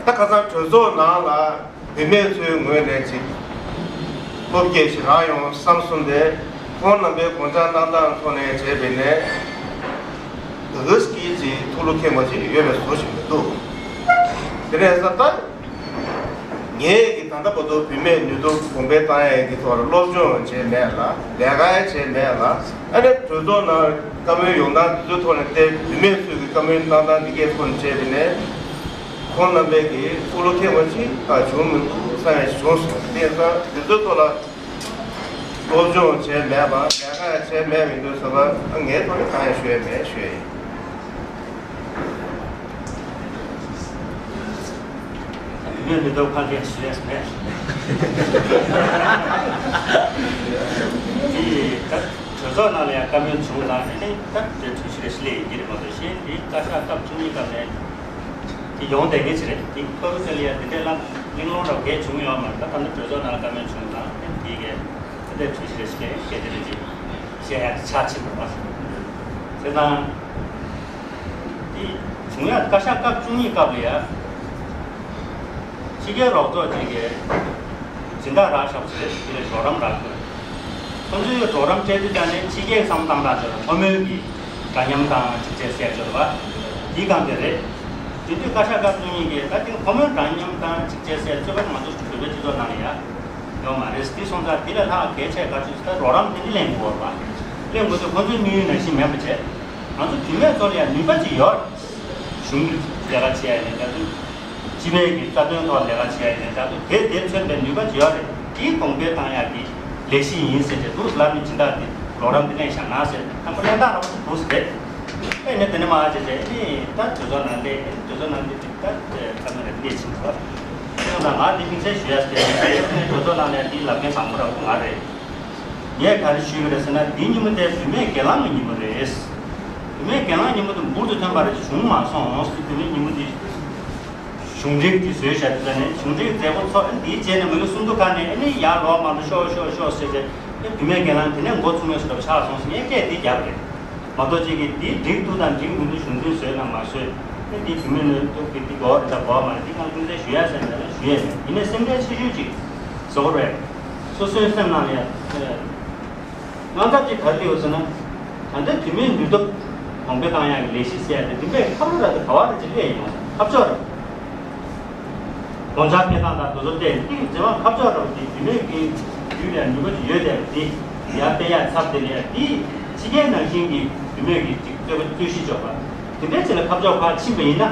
ད་ཁ་སང་གྲོས་ཚོགས་ནང་ལ་བུད་མེད་ཚོའི་ངོས་ནས་ཅིག་བློ་སྐྱེད་ཞིག་རག་ཡོང་བསམ་སོང་སྟེ། ཁོང་རྣམ་པའི་དགོངས་འཆར་གནང་སྟངས་ཐོག་ནས་བྱས་པ་ཡིན་ནའི་ག་ག་ཟིག་གི་ཅིག་ཐུགས་བློ་ཁེངས་པ་ཅིག་ཡོད་པའི་བཟོ་ཞིག་མི་འདུག་དེ་ནས་ས་ད། ངས་ཀྱི་ད་ལྟ་བར་དུ་བུད་མེད་ནུས་སྟོབས་གོང་འཕེལ་བཏང་ཡས་ཀྱི་ཐོག་ལ་སློབ་སྦྱོང་བྱས་མེད་ལ། ལས་ཀ་ཡང་བྱས་མེད་ལ། ཨ་ནི་གྲོས་ཚོགས་ནང་བཀའ་མོལ་ཡོང་སྟངས་དེ་ཚོའི་ཐོག་ནས་བལྟས། བུད་མེད་ཚོས་ཀྱི་བཀའ་མོལ་གནང་སྟངས་འདི་གའི་ཐོག་ནས་བྱས་པ་ཡིན་ནའི། ཁོང་རྣམ་པས་ཀྱི་ཐུགས་བློ་ཁེངས་པ་ཅིག་ད་བྱུང་མི་འདུག་བསམ་ཡས་བྱུང་སོང་། དེ་ཡིན་ཙང་དེ་ཚོའི་ཐོག་ལ་སློབ་སྦྱོང་བྱས་མེད་པ། ལས་ཀ་ཡང་བྱས་མེད་པ་ཡིན་དུས་ཙམ་པ་ངའི་ཐོག་ནས་གང་ཡང་ཞུ་ཡས་མེད་ཞུ་ཡས་ཡིན། བུད་མེད་མི་ཐོབ་ཁ་སྐད་ཞུ་ཡས་མེད། དེ་ཡིས་ད་གྲོས་ཚོགས་ནང་ལ་ཡང་བཀའ་མོལ་བྱུང་ཙང་། ཨ་ནི་ད་དེ་གྲོས་གཞི་རེ་ཞིག་སླེབས་ཡིན་གྱི་རེད་མ་གཏོགས། གཞན་དེ་བཀའ་ཤག་སྐབས་བཅུ་གཉིས་སྐབས་ནས་དེ་ཡོང་བསྡད་མཁན་ཅིག་རེད། དེ་ཁོ་རུ་ཙེ་ལ་ཡ་དེ་འདྲའི་ལ་གླེང་སློང་འདྲ་བོ་གས་བྱུང་ཡོད་མ་རེད། ད་ད་ནི་གྲོས་ཚོགས་ནང་ལ་བཀའ་མོལ་བྱུང་ཙང་། ཨ་ནི་དེ་གས་ད་ལྟའི་གྲོས་གཞི་རེ་ཞིག་གས་སྐད་ཆ་རེ་ཅིག་བཤད་ཡ་ཆགས་ཕྱིན་པ་རེད། བྱས་ཙང་། དེ་བྱུང་ཡ་བཀའ་ཤག་སྐབས་བཅུ་གཉིས་སྐབས་ལ་ཡ། ཕྱི་རྒྱལ་རོགས་ཚོགས་ཅིག་གིས་སྦྱིན་བདག་རག་ཤག་ཅིག་རེད། དེ་ལ་གྲོགས་རམ་རག་དགོས། ཁོང་ཚོའི་གྲོགས་རམ་སྤྲད་དུས་ཀྱང་ནི་ཕྱི་རྒྱལ་བསམ་བཏང་སྟངས་ཅིག་ལ་ཐོག་མའི་གི་འདྲ་མཉམ་དང་གཅིག་བྱས་ཟེར་ཆོག་པ། དེའི་སྒང་དེ་རེད། དེ་དུས་བཀའ་ཤག་སྐབས་བཅུ་གཉིས་ཀྱིས་ད་དེ་ཐོག་མའི་འདྲ་མཉམ་དང་གཅིག་བྱས་ཟེར་ཆོག་པ་ང་ཚོ་བོད་པའི་སྤྱི་ཚོགས་ནང་ལ་ཡ་ཡོད་མ་རེད། དེ་སོང་ཙང་དེ་ལས་ལྷག་གལ་ཆེ་ག་ཚོད་ད་རོགས་རམ་དེ་འདྲ་ལེན་དགོས་པ། ལེན་དགོས་དུས་ཁོང་ཚོའི་དམིགས་ཡུལ་ནང་བཞིན་མེད་པ་བྱས། ང་ཚོ་བུད་མེད་ཚོ་ལ་ཡང་ནུས་པ་ཅིག་ཡོད། གཞུང་གི་ལས་ཀ་བྱེད་ཡ་ཡིན་ན་འདྲ་འདུག་སྤྱི་པའི་གི་རྩ་དོན་ཐོག་ལས་ཀ་བྱེད་ཡ་ཡིན་ན་འདྲ་འདུག་དེ་དེ་མཚོན་པའི་ནུས་པ་ཅིག་ཡོད་རེད། དེའི་གོང་འཕེལ་བཏང་ཡ་གི་ལས་གཞི་ཡིན་ཟེར་ཏེ་འདུག་ལབ་ནས་སྦྱིན་བདག་དེ་རོགས་རམ་དེ་ལེན་བཞག་ན་ཟེར། དང་པོ་ལེན་སྟངས་རོགས་འདུག་ཟེར། ཨེ་ནས་དེ་ནས་མ་བྱས་བྱས་ནི་ད་གྲོས་ཚོགས་ནང་སླེབས། གྲོས་ཚོགས་ནང་སླེབས་ཏེ་ད་ཁ་སང་ནས་སླེབས་ཕྱིན་པ། ཁྱེད་རང་དང་ང་འདི་དམིགས་བསལ་ཞུ་ཡ་ཟེར་ནས་གྲོས་ཚོགས་ནང་ནས་འདི་ལབ་མཁན་དང་པོ་རང་ང་རེད། ངས་ག་རེ་ཞུས་པ་རེད་ཟེར་ན། འདིའི་ཉིན་མོ་དེ་བུད་མེད་སྒེར་ལངས་ཀྱི་ཉིན་མོ་རེད། བུད་མེད་སྒེར་ལངས་ཉིན་མོ་དེ་འབུར་དུ་ཐོན་པ་རེད། བྱུང་མ་སོང་། བུད་མེད་ཉིན་མོ་དེ་གཞུང་འབྲེལ་གྱི་བཟོས་བཞག་དུས་ཙ་ནས་གཞུང་འབྲེལ་མཛད་སྒོ་ཚོགས། འདིའི་རྗེས་ནས་མི་ལོ་སུམ་ཅུ་ཁ་ནས་ཨ་ནི་ཡར་ལོག་མ་འགྲོ་ཤོག་ཤོག་ཤོག་ཟེར་བྱས། ཨེ་བུད་མེད་སྒེར་ལངས་དེ་ནས་འགོ་ཚུགས་མེད་སོ་ཆགས་སོང་ཟེར་ངས་སྐད་འདི་བརྒྱབ་རེད། མ་གཏོགས་ཅིག་གིས་འདི་འགྲིག་འདུག་དང་འགྲིག་མི་འདུག་གཞུང་འབྲེལ་བཟོས་དང་མ་བཟོས། ཨེ་འདི་བུད་མེད་ནུས་སྟོབས་ཀྱི་འདི་འགོག་རེད་དང་འགོག་མ་རེད། འདི་ང་ཀུན་གསལ་ཞུ་ཡ་ཟེར་ན་ཞུ་ཡ་མེད། ཡིན་ནའི་སེམས་ཁྲལ་ཆེ་ཤོས་ཅིག་བཟོ་དགོས་རེད། སོ་སོའི་སེམས་ནང་ལ་ཡ། དངངས་འཚབ་ཅིག་ག་རེ་ཡོད་ཟེར་ན། ད་ལྟ་བུད་མེད་ནུས་སྟོབས་གོང་འཕེལ་བཏང་ཡག་གི་ལས་གཞི་ཟེར་ཡ་དེ་འདི་པས་ཁ་ལོ་ར་དེ་ག་བ་རེ་ཅིག་སླེབས་ཡོང་ས་ཁ་ཕྱོགས་རེད། དགོངས་འཆར་སྤེལ་སྟངས་དང་དེ་ཚོ་སྟེ་འདི་མཛད་པ་ཁ་ཕྱོགས་ར་བ་དེ་བུད་མེད་ཀྱི་རྒྱུད་ལ་ནུས་པ་ཅིག་ཡོད་དེ་དེ་ཡར་སྤེལ་ཡག་ཚབ་དེ་ལས་དེ་ཕྱི་རྒྱལ་ནང་བཞིན་གྱི་བུད་མེད་ཀྱི་ཅིག་རྩོད་པ་རྩོད་གཞི་འཇོག་པ་དེ་འདྲའི་ཆེད་ལ་ཁ་ཕྱོགས་ཁ་ཕྱིན་པ་ཡིན་ན།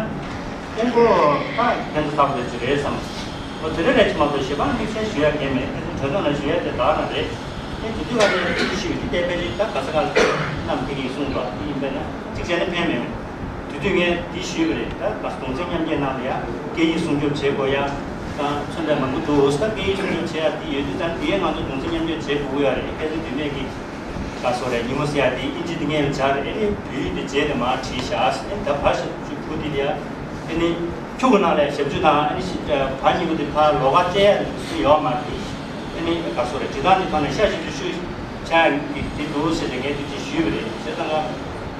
ཨེ་ཁོ་ད་ཕན་ཐོགས་ཚ་པོ་རེད་ཅིག་རེད་བསམ། ཨོ་དེ་འདྲ་རེད་ཅིག་མ་གཏོགས་གཞན་པ་དམིགས་བསལ་ཞུ་ཡ་གང་ཡང་མེད། ཨེ་གྲོས་ཚོགས་ནང་ཞུ་ཡ་དེ་དག་ན་རེད། ཨེ་དེ་དུས་ང་ཚོ་ཅི་ཞུ་དེ་བལྟས་པས་ཅིག་ད་ག་ས་ག་ལ་རྣམས་སྐད་ཡིག་གསུངས་པ་དེ་ཡིན་པས་ན་ཅིག་བྱས་ན་ཕན་མེད། དེ་དུས་ངས་དེ་ཞུས་པ་རེད། ད་ག་གདུང་སེམས་མཉམ་སྐྱེད་ནང་ལ་ཡ་སྐད་ཡིག་སྲུང་སྐྱོབ་བྱེད་དགོས་ཡ་དང་མཚོན་པ་མང་པོ་འདུག་ད་སྐད་ཡིག་སྲུང་སྐྱོབ་བྱེད་ཡ་དེ་ཡོད་དུས་ཙང་དེ་ཡས་ང་ཚོ་གདུང་སེམས་མཉམ་སྐྱེད་བྱེད་དགོས་ཡ་རེད། ཁ་སང་དུས་མེད་ཀྱི། ད་སོ་རེད། ཉིན་མོ་ཟེར་ཡ་དེ་ཨིན་ཇི་དེ་ངས་སྦྱར། ཨེ་ནི་བོད་ཡིག་དེ་རྗེས་ནས་མར་བྲིས་བཞག་ཨེ་ནི་ད་ཕར་ཞབས་ཀྱུ་ཕུ་དེ་ལ་ཡ། ཨེ་ནི་ཁྱུ་གི་ནང་ལ་ཞབས་ཀྱུ་དང་ཨེ་ནི་ཞི་ཨ་བ་གཉིས་པོ་དེ་ཕར་ལོགས་ཀ་སྤྲད་ཡ་སུ་ཡོད་མ་རེད། ཨེ་ནི་ད་སོ་རེད། འབྲི་སྟངས་དེ་ཐོག་ནས་ཤ་ཞིབ་ཏུ་ཞུ་བྱ་ཡ་དེ་འདུག་ཟེར་ཏེ་ངས་དེ་ཅིག་ཞུས་པ་རེད། བྱས་ཙང་ང་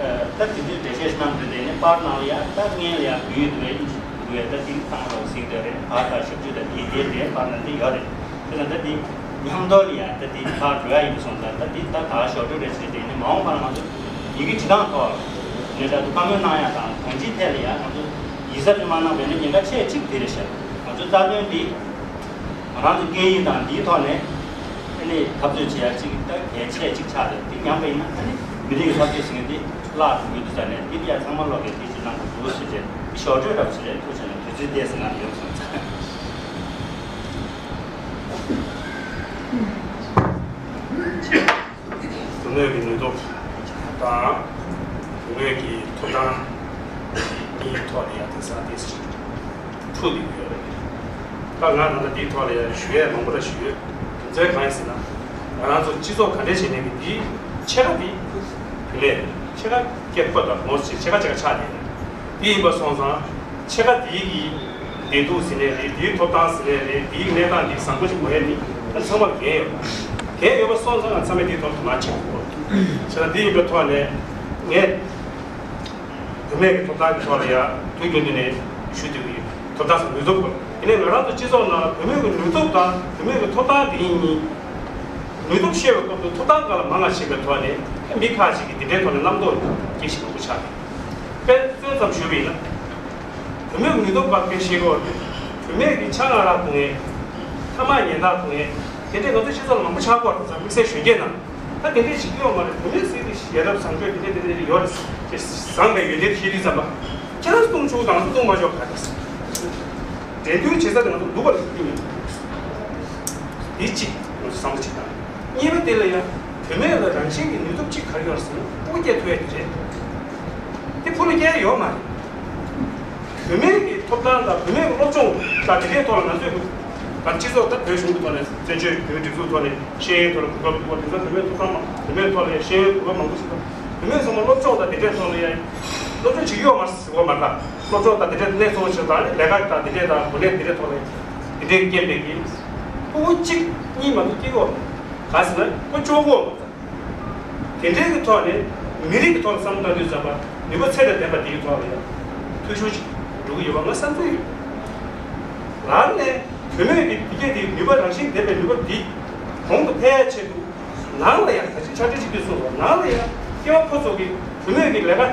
ད་དེ་འདྲའི་འགྲེལ་བཤད་གནང་དུས་དེ་ནི་པར་ནང་ལ་ཡ་ད་སྔོན་ལ་ཡ་བོད་ཡིག་དེ་ཨིན་ཇི་འདུག་ཡ། ད་དེ་བཏང་རོགས་ཟེར་གྱི་རེད། ཕར་ད་ཞབས་ཀྱུ་དང་དེ་དེ་རེད། པར་ནང་དེ་ཡོད་རེད། དེ་ལ་ད་དེ་མཉམ་དུ་ལ་ཡ་ད་དེ་ཕར་འགྲོ་ཡ་ཡིན་པ་སོང་ཙང་ད་དེ་ད་ད་ཞོར་འཕྲོས་རེད་ཟེར་དེ་ནི་མ་འོངས་པ་ལ་ང་ཚོ་ཡི་གེ་འབྲི་སྟངས་ཐོག་ནས་ད་དུ་བཀའ་མོལ་གནང་ཡ་དང་གང་ཅིའི་ཐད་ལ་ཡ་ང་ཚོ་ཡིག་གཟབ་ཅིག་མ་གནང་བས་ན་ཉེན་ཁ་ཆེ་གཅིག་དེ་རེད་ཤག་ང་ཚོ་རྩ་དོན་འདི་ང་རང་ཚོ་སྐད་ཡིག་དང་འདིའི་ཐོག་ནས་ཨ་ནི་འཐབ་རྩོད་བྱེད་ཡ་གཅིག་ད་གལ་ཆེ་གཅིག་ཆགས་འདུག་དེ་ཉམས་པ་ཡིན་ན་ཨ་ནི་མི་རིགས་ཀྱི་འཐབ་རྩོད་ཟེར་མཁན་དེ་བརླག་འགྲོ་གི་འདུག་ས་ནས་དེ་ཡ་ཚང་མ་ལོག་གི་དེ་ཅིག་གནང་དགོས་འདུག་ཟེར་ཏེ་དེ་ཞོར་འཕྲོས་འདྲ་པོ་ཞིག་རེད། ཐུགས་རྗེ་ཆེ། དུས་ཚོད་ཏོག་ཙམ་ང་ལ་ཡོད་སོང་ཙང་། བུད་མེད་ཀྱི་ནུས་སྟོབས་དང་བུད་མེད་ཀྱི་ཐོབ་ཐང་གཉིས་ཐོག་ནས་ཡང་དེང་སང་ཏོག་ཙམ་འཁྲུག་བསྡད་ཡོད་རེད། ད་ང་ད་ལྟ་འདིའི་ཐོག་ལ་ཡང་ཞུ་ཡས་མང་པོ་ར་ཞུ་ཡོད། རྒྱུ་མཚན་གང་ཡིན་ཟེར་ན། ང་རང་ཚོ་སྤྱི་ཚོགས་ག་འདྲས་བྱས་ནས་ཀྱི་འདིའི་ཕྱེད་ཀ་འདི་བུད་མེད་རེད། ཕྱེད་ཀ་སྐྱེས་པ་དང་ངོ་ཕྱེད་ཀ་ཕྱེད་ཀ་ཆགས་བསྡད་རེད། དེ་ཡིན་པ་སོང་ཙང་ཕྱེད་ཀ་དེའི་གི་བདེ་སྡུག་ཟེར་ནའི་རེད། དེའི་ཐོབ་ཐང་ཟེར་ནའི་རེད། དེའི་གནས་སྟངས་འདི་བཟང་པོ་ཞིག་མ་ཡོད་ནི་ཨ་ཚང་མར་འགན་ཡོད། འགན་ཡོད་པ་སོང་ཙང་ང་ཚང་མས་དེའི་ཐོག་དོ་སྣང་བྱེད་དགོས། བྱས་ཙང་འདི་ཡིན་པའི་ཐོག་ནས་ངས་བུད་མེད་ཀྱི་ཐོབ་ཐང་གི་ཐོག་ལ་ཡང་དུས་རྒྱུན་དུ་ནས་ཞུ་དུས་ཀྱི་ཐོབ་ཐང་སོགས་ནུས་སྟོབས་དགོས། དེ་ནས་ང་རང་ཚོ་སྤྱི་ཚོགས་ནང་ལ་བུད་མེད་ཀྱི་ནུས་སྟོབས་དང་བུད་མེད་ཀྱི་ཐོབ་ཐང་དེ་གཉིས་ནུས་སྟོབས་ཤེས་པའི་སྐབས་སུ་ཐོབ་ཐང་སྒང་ལ་མང་བ་ཤེས་པའི་ཐོག་ནས་མི་ཁག་ཅིག་གིས་འདི་འདྲའི་ཐོག་ནས་རྣམ་རྟོག་སྐྱེ་ཞིག་མང་པོ་ཆགས་ཡོད། དཔེ་མཚོན་ཙམ་ཞུས་པ་ཡིན་ན། བུད་མེད་ཀྱི་ནུས་སྟོབས་སྐོར་དཔེ་ཤེས་དགོས་རེད། བུད་མེད་ཀྱི་ཆང་ཨ་རག་འཐུང་མཁན། ཐ་མག་ཉལ་ཐ་འཐུང་མཁན། དེ་འདྲའི་ང་ཚོ་སྤྱི་ཚོགས་ལ་མང་པོ་ཆགས་ཀྱི་ཡོད་རེད། དམིགས་བསལ་གཞོན་སྐྱེས་ནང་ད་དེ་འདྲའི་ཞིག་ཡོད་མ་རེད། བུད་མེད་ཟེར་དེ་ཡ་རབས་བཟང་སྤྱོད་དེ་འདྲ་དེ་འདྲ་ཡོད་རེད་ཅེས་བཟང་པའི་ཡོན་ཏན་ཤེས་དུས་ཙམ་པ་ཁྱེད་རང་ཚོ་བཏུང་ཆོག་དང་ཚོ་བཏུང་མ་ཆོག་ག་རེད། འགྲན་བསྡུར་བྱེད་ས་དེ་ང་ཚོ་འདུག་པ་རེད། འདི་གཅིག་ང་ཚོ་བསམ་བློ་བྱེད་སྟངས། གཉིས་པ་དེ་ལ་ཡང་བུད་མེད་ལ་རང་བཞིན་གྱི་ནུས་སྟོབས་གཅིག་ག་རེ་ཡོད་ཟེར་ན་ཕྲུ་གུ་སྐྱེ་ཐུབ་ཡ་དེ་རེད། དེ་ཕྲུ་གུ་སྐྱེ་ཡ་ཡོད་མ་རེད། བུད་མེད་ཀྱི་ཐོབ་ཐང་དང་བུད་མེད་ཀྱི་སློབ་སྦྱོང་དང་དེ་འདྲའི་ཐོག་ལ་ང་ཚོས་ད་སྤྱི་ཚོགས་ད་བོད་གཞུང་གི་ཐོག་ནས་བཙན་བྱོལ་བོད་མིའི་སྒྲིག་འཛུགས་ཐོག་ནས་ཤེས་ཡོན་ཐོག་ལ་གོ་སྐབས་འདུག་པ། དེང་སང་བུད་མེད་ཐོབ་ཐང་མང་། བུད་མེད་ཐོག་ལ་ཤེས་ཡོན་གོ་སྐབས་མང་པོ་ཞིག་འདུག་བུད་མེད་ཚང་མ་སློབ་སྦྱོང་དང་དེ་འདྲའི་ཐོག་ལ་ཡང་སློབ་སྦྱོང་བྱེད་ཀྱི་ཡོད་མ་རེད་ཟེར་གོ་མ་རེད། སློབ་སྦྱོང་དང་དེ་འདྲའི་གནས་ཚུལ་ཞིག་དང་ལས་ཀ་དང་དེ་འདྲའི་དང་གོ་གནས་དེ་འདྲའི་ཐོག་ལ་དེ་འདྲའི་རྐྱེན་པས་ཀྱི་ཕྲུ་གུ་གཅིག་གཉིས་མ་གཏོགས་སྐྱེ་གི་ཡོད་མ་རེད། ག་ཟེར་ན་ཁོ་ལྕོགས་གོ། དེ་འདྲའི་གི་ཐོག་ནས་མི་རིགས་ཀྱི་ཐོག་ནས་བསམ་བློ་བཏང་དུས་ཙམ་པ་ནུས་པ་ཚད་དང་ལྡན་པ་དེ་གི་ཐོག་ལ་ཡང་འཐུས་ཤོར་ཅིག་འགྲོ་གི་ཡོད་པ་ང་བསམ་ཚུལ་ཡོད། ལར་ནས་བུད་མེད་ཀྱི་དེ་གས་དེ་ནུས་པ་རང་བཞིན་ལྡན་པའི་ནུས་པ་འདི་གོང་དུ་འཕེལ་ཡ་ཆེད་དུ་ནང་ལ་ཡང་ད་ཅི་ཆ་འཕྲིན་ཅིག་དུས་སོང་ནང་ལ་ཡང་སྐྱེ་བ་ཕོ་ཚོ་གི་བུད་མེད་ཀྱི་ལས་ཀ་བྱེད་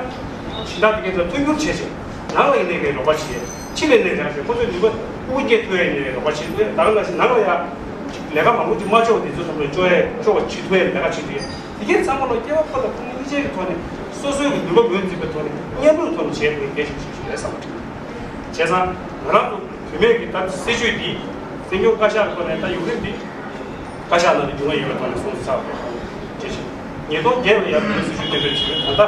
སྟངས་དེ་གས་ལ་མཐུན་འགྱུར་བྱེད་ཆེད་ནང་ལ་ཡིན་ནའི་རོགས་པ་བྱེད། ཕྱི་ལ་ནས་ཡང་ཁོ་ཚོའི་ནུས་པ་དབུ་སྐྱེད་ཐུབ་ཡ་ནས་རོགས་པ་བྱེད་དགོས། ད་ག་ནང་བཞིན་ནང་ལ་ཡང་ལས་ཀ་མང་པོ་ཅིག་མ་ལྕོགས་དེ་ཚོ་ཚང་མ་ལྕོགས་ཡ་ལྕོགས་པ་བྱེད་ཐུབ་ཡ་ལས་ཀ་བྱེད་དགོས། དེ་གའི་ཚང་མ་ལ་སྐྱེ་བ་ཕོ་དང་ཕྲུ་གུ་གཉིས་ཆའི་གི་ཐོག་ནས་སོ་སོའི་གི་ནུས་པ་ངོས་འཛིན་པའི་ཐོག་ནས་མཉམ་རུབ་ཐོག་ནས་བྱེད་དགོས་གལ་ཆེན་པོ་ཞིག་རེད་བསམ་པ་དྲན། བྱས་ཙང་ང་རང་ཚོ་བུད་མེད་ཀྱི་ད་སྲིད་བྱུས་འདི་སྲིད་སྐྱོང་བཀའ་ཤག་གི་ཐོག་ནས་ད་ཡུན་རིང་འདི་བཀའ་ཤག་ནང་དུ་རྒྱུས་མངའ་ཡོད་པའི་ཐོག་ནས་གསུངས་ཚར་བ་རེད། ཐུགས་རྗེ་ཆེ། ཉིས་སྟོང་བརྒྱད་ལ་ཡར་བོད་སྲིད་བྱུས་གཏན་འབེབས་བྱས་ད་ལྟ་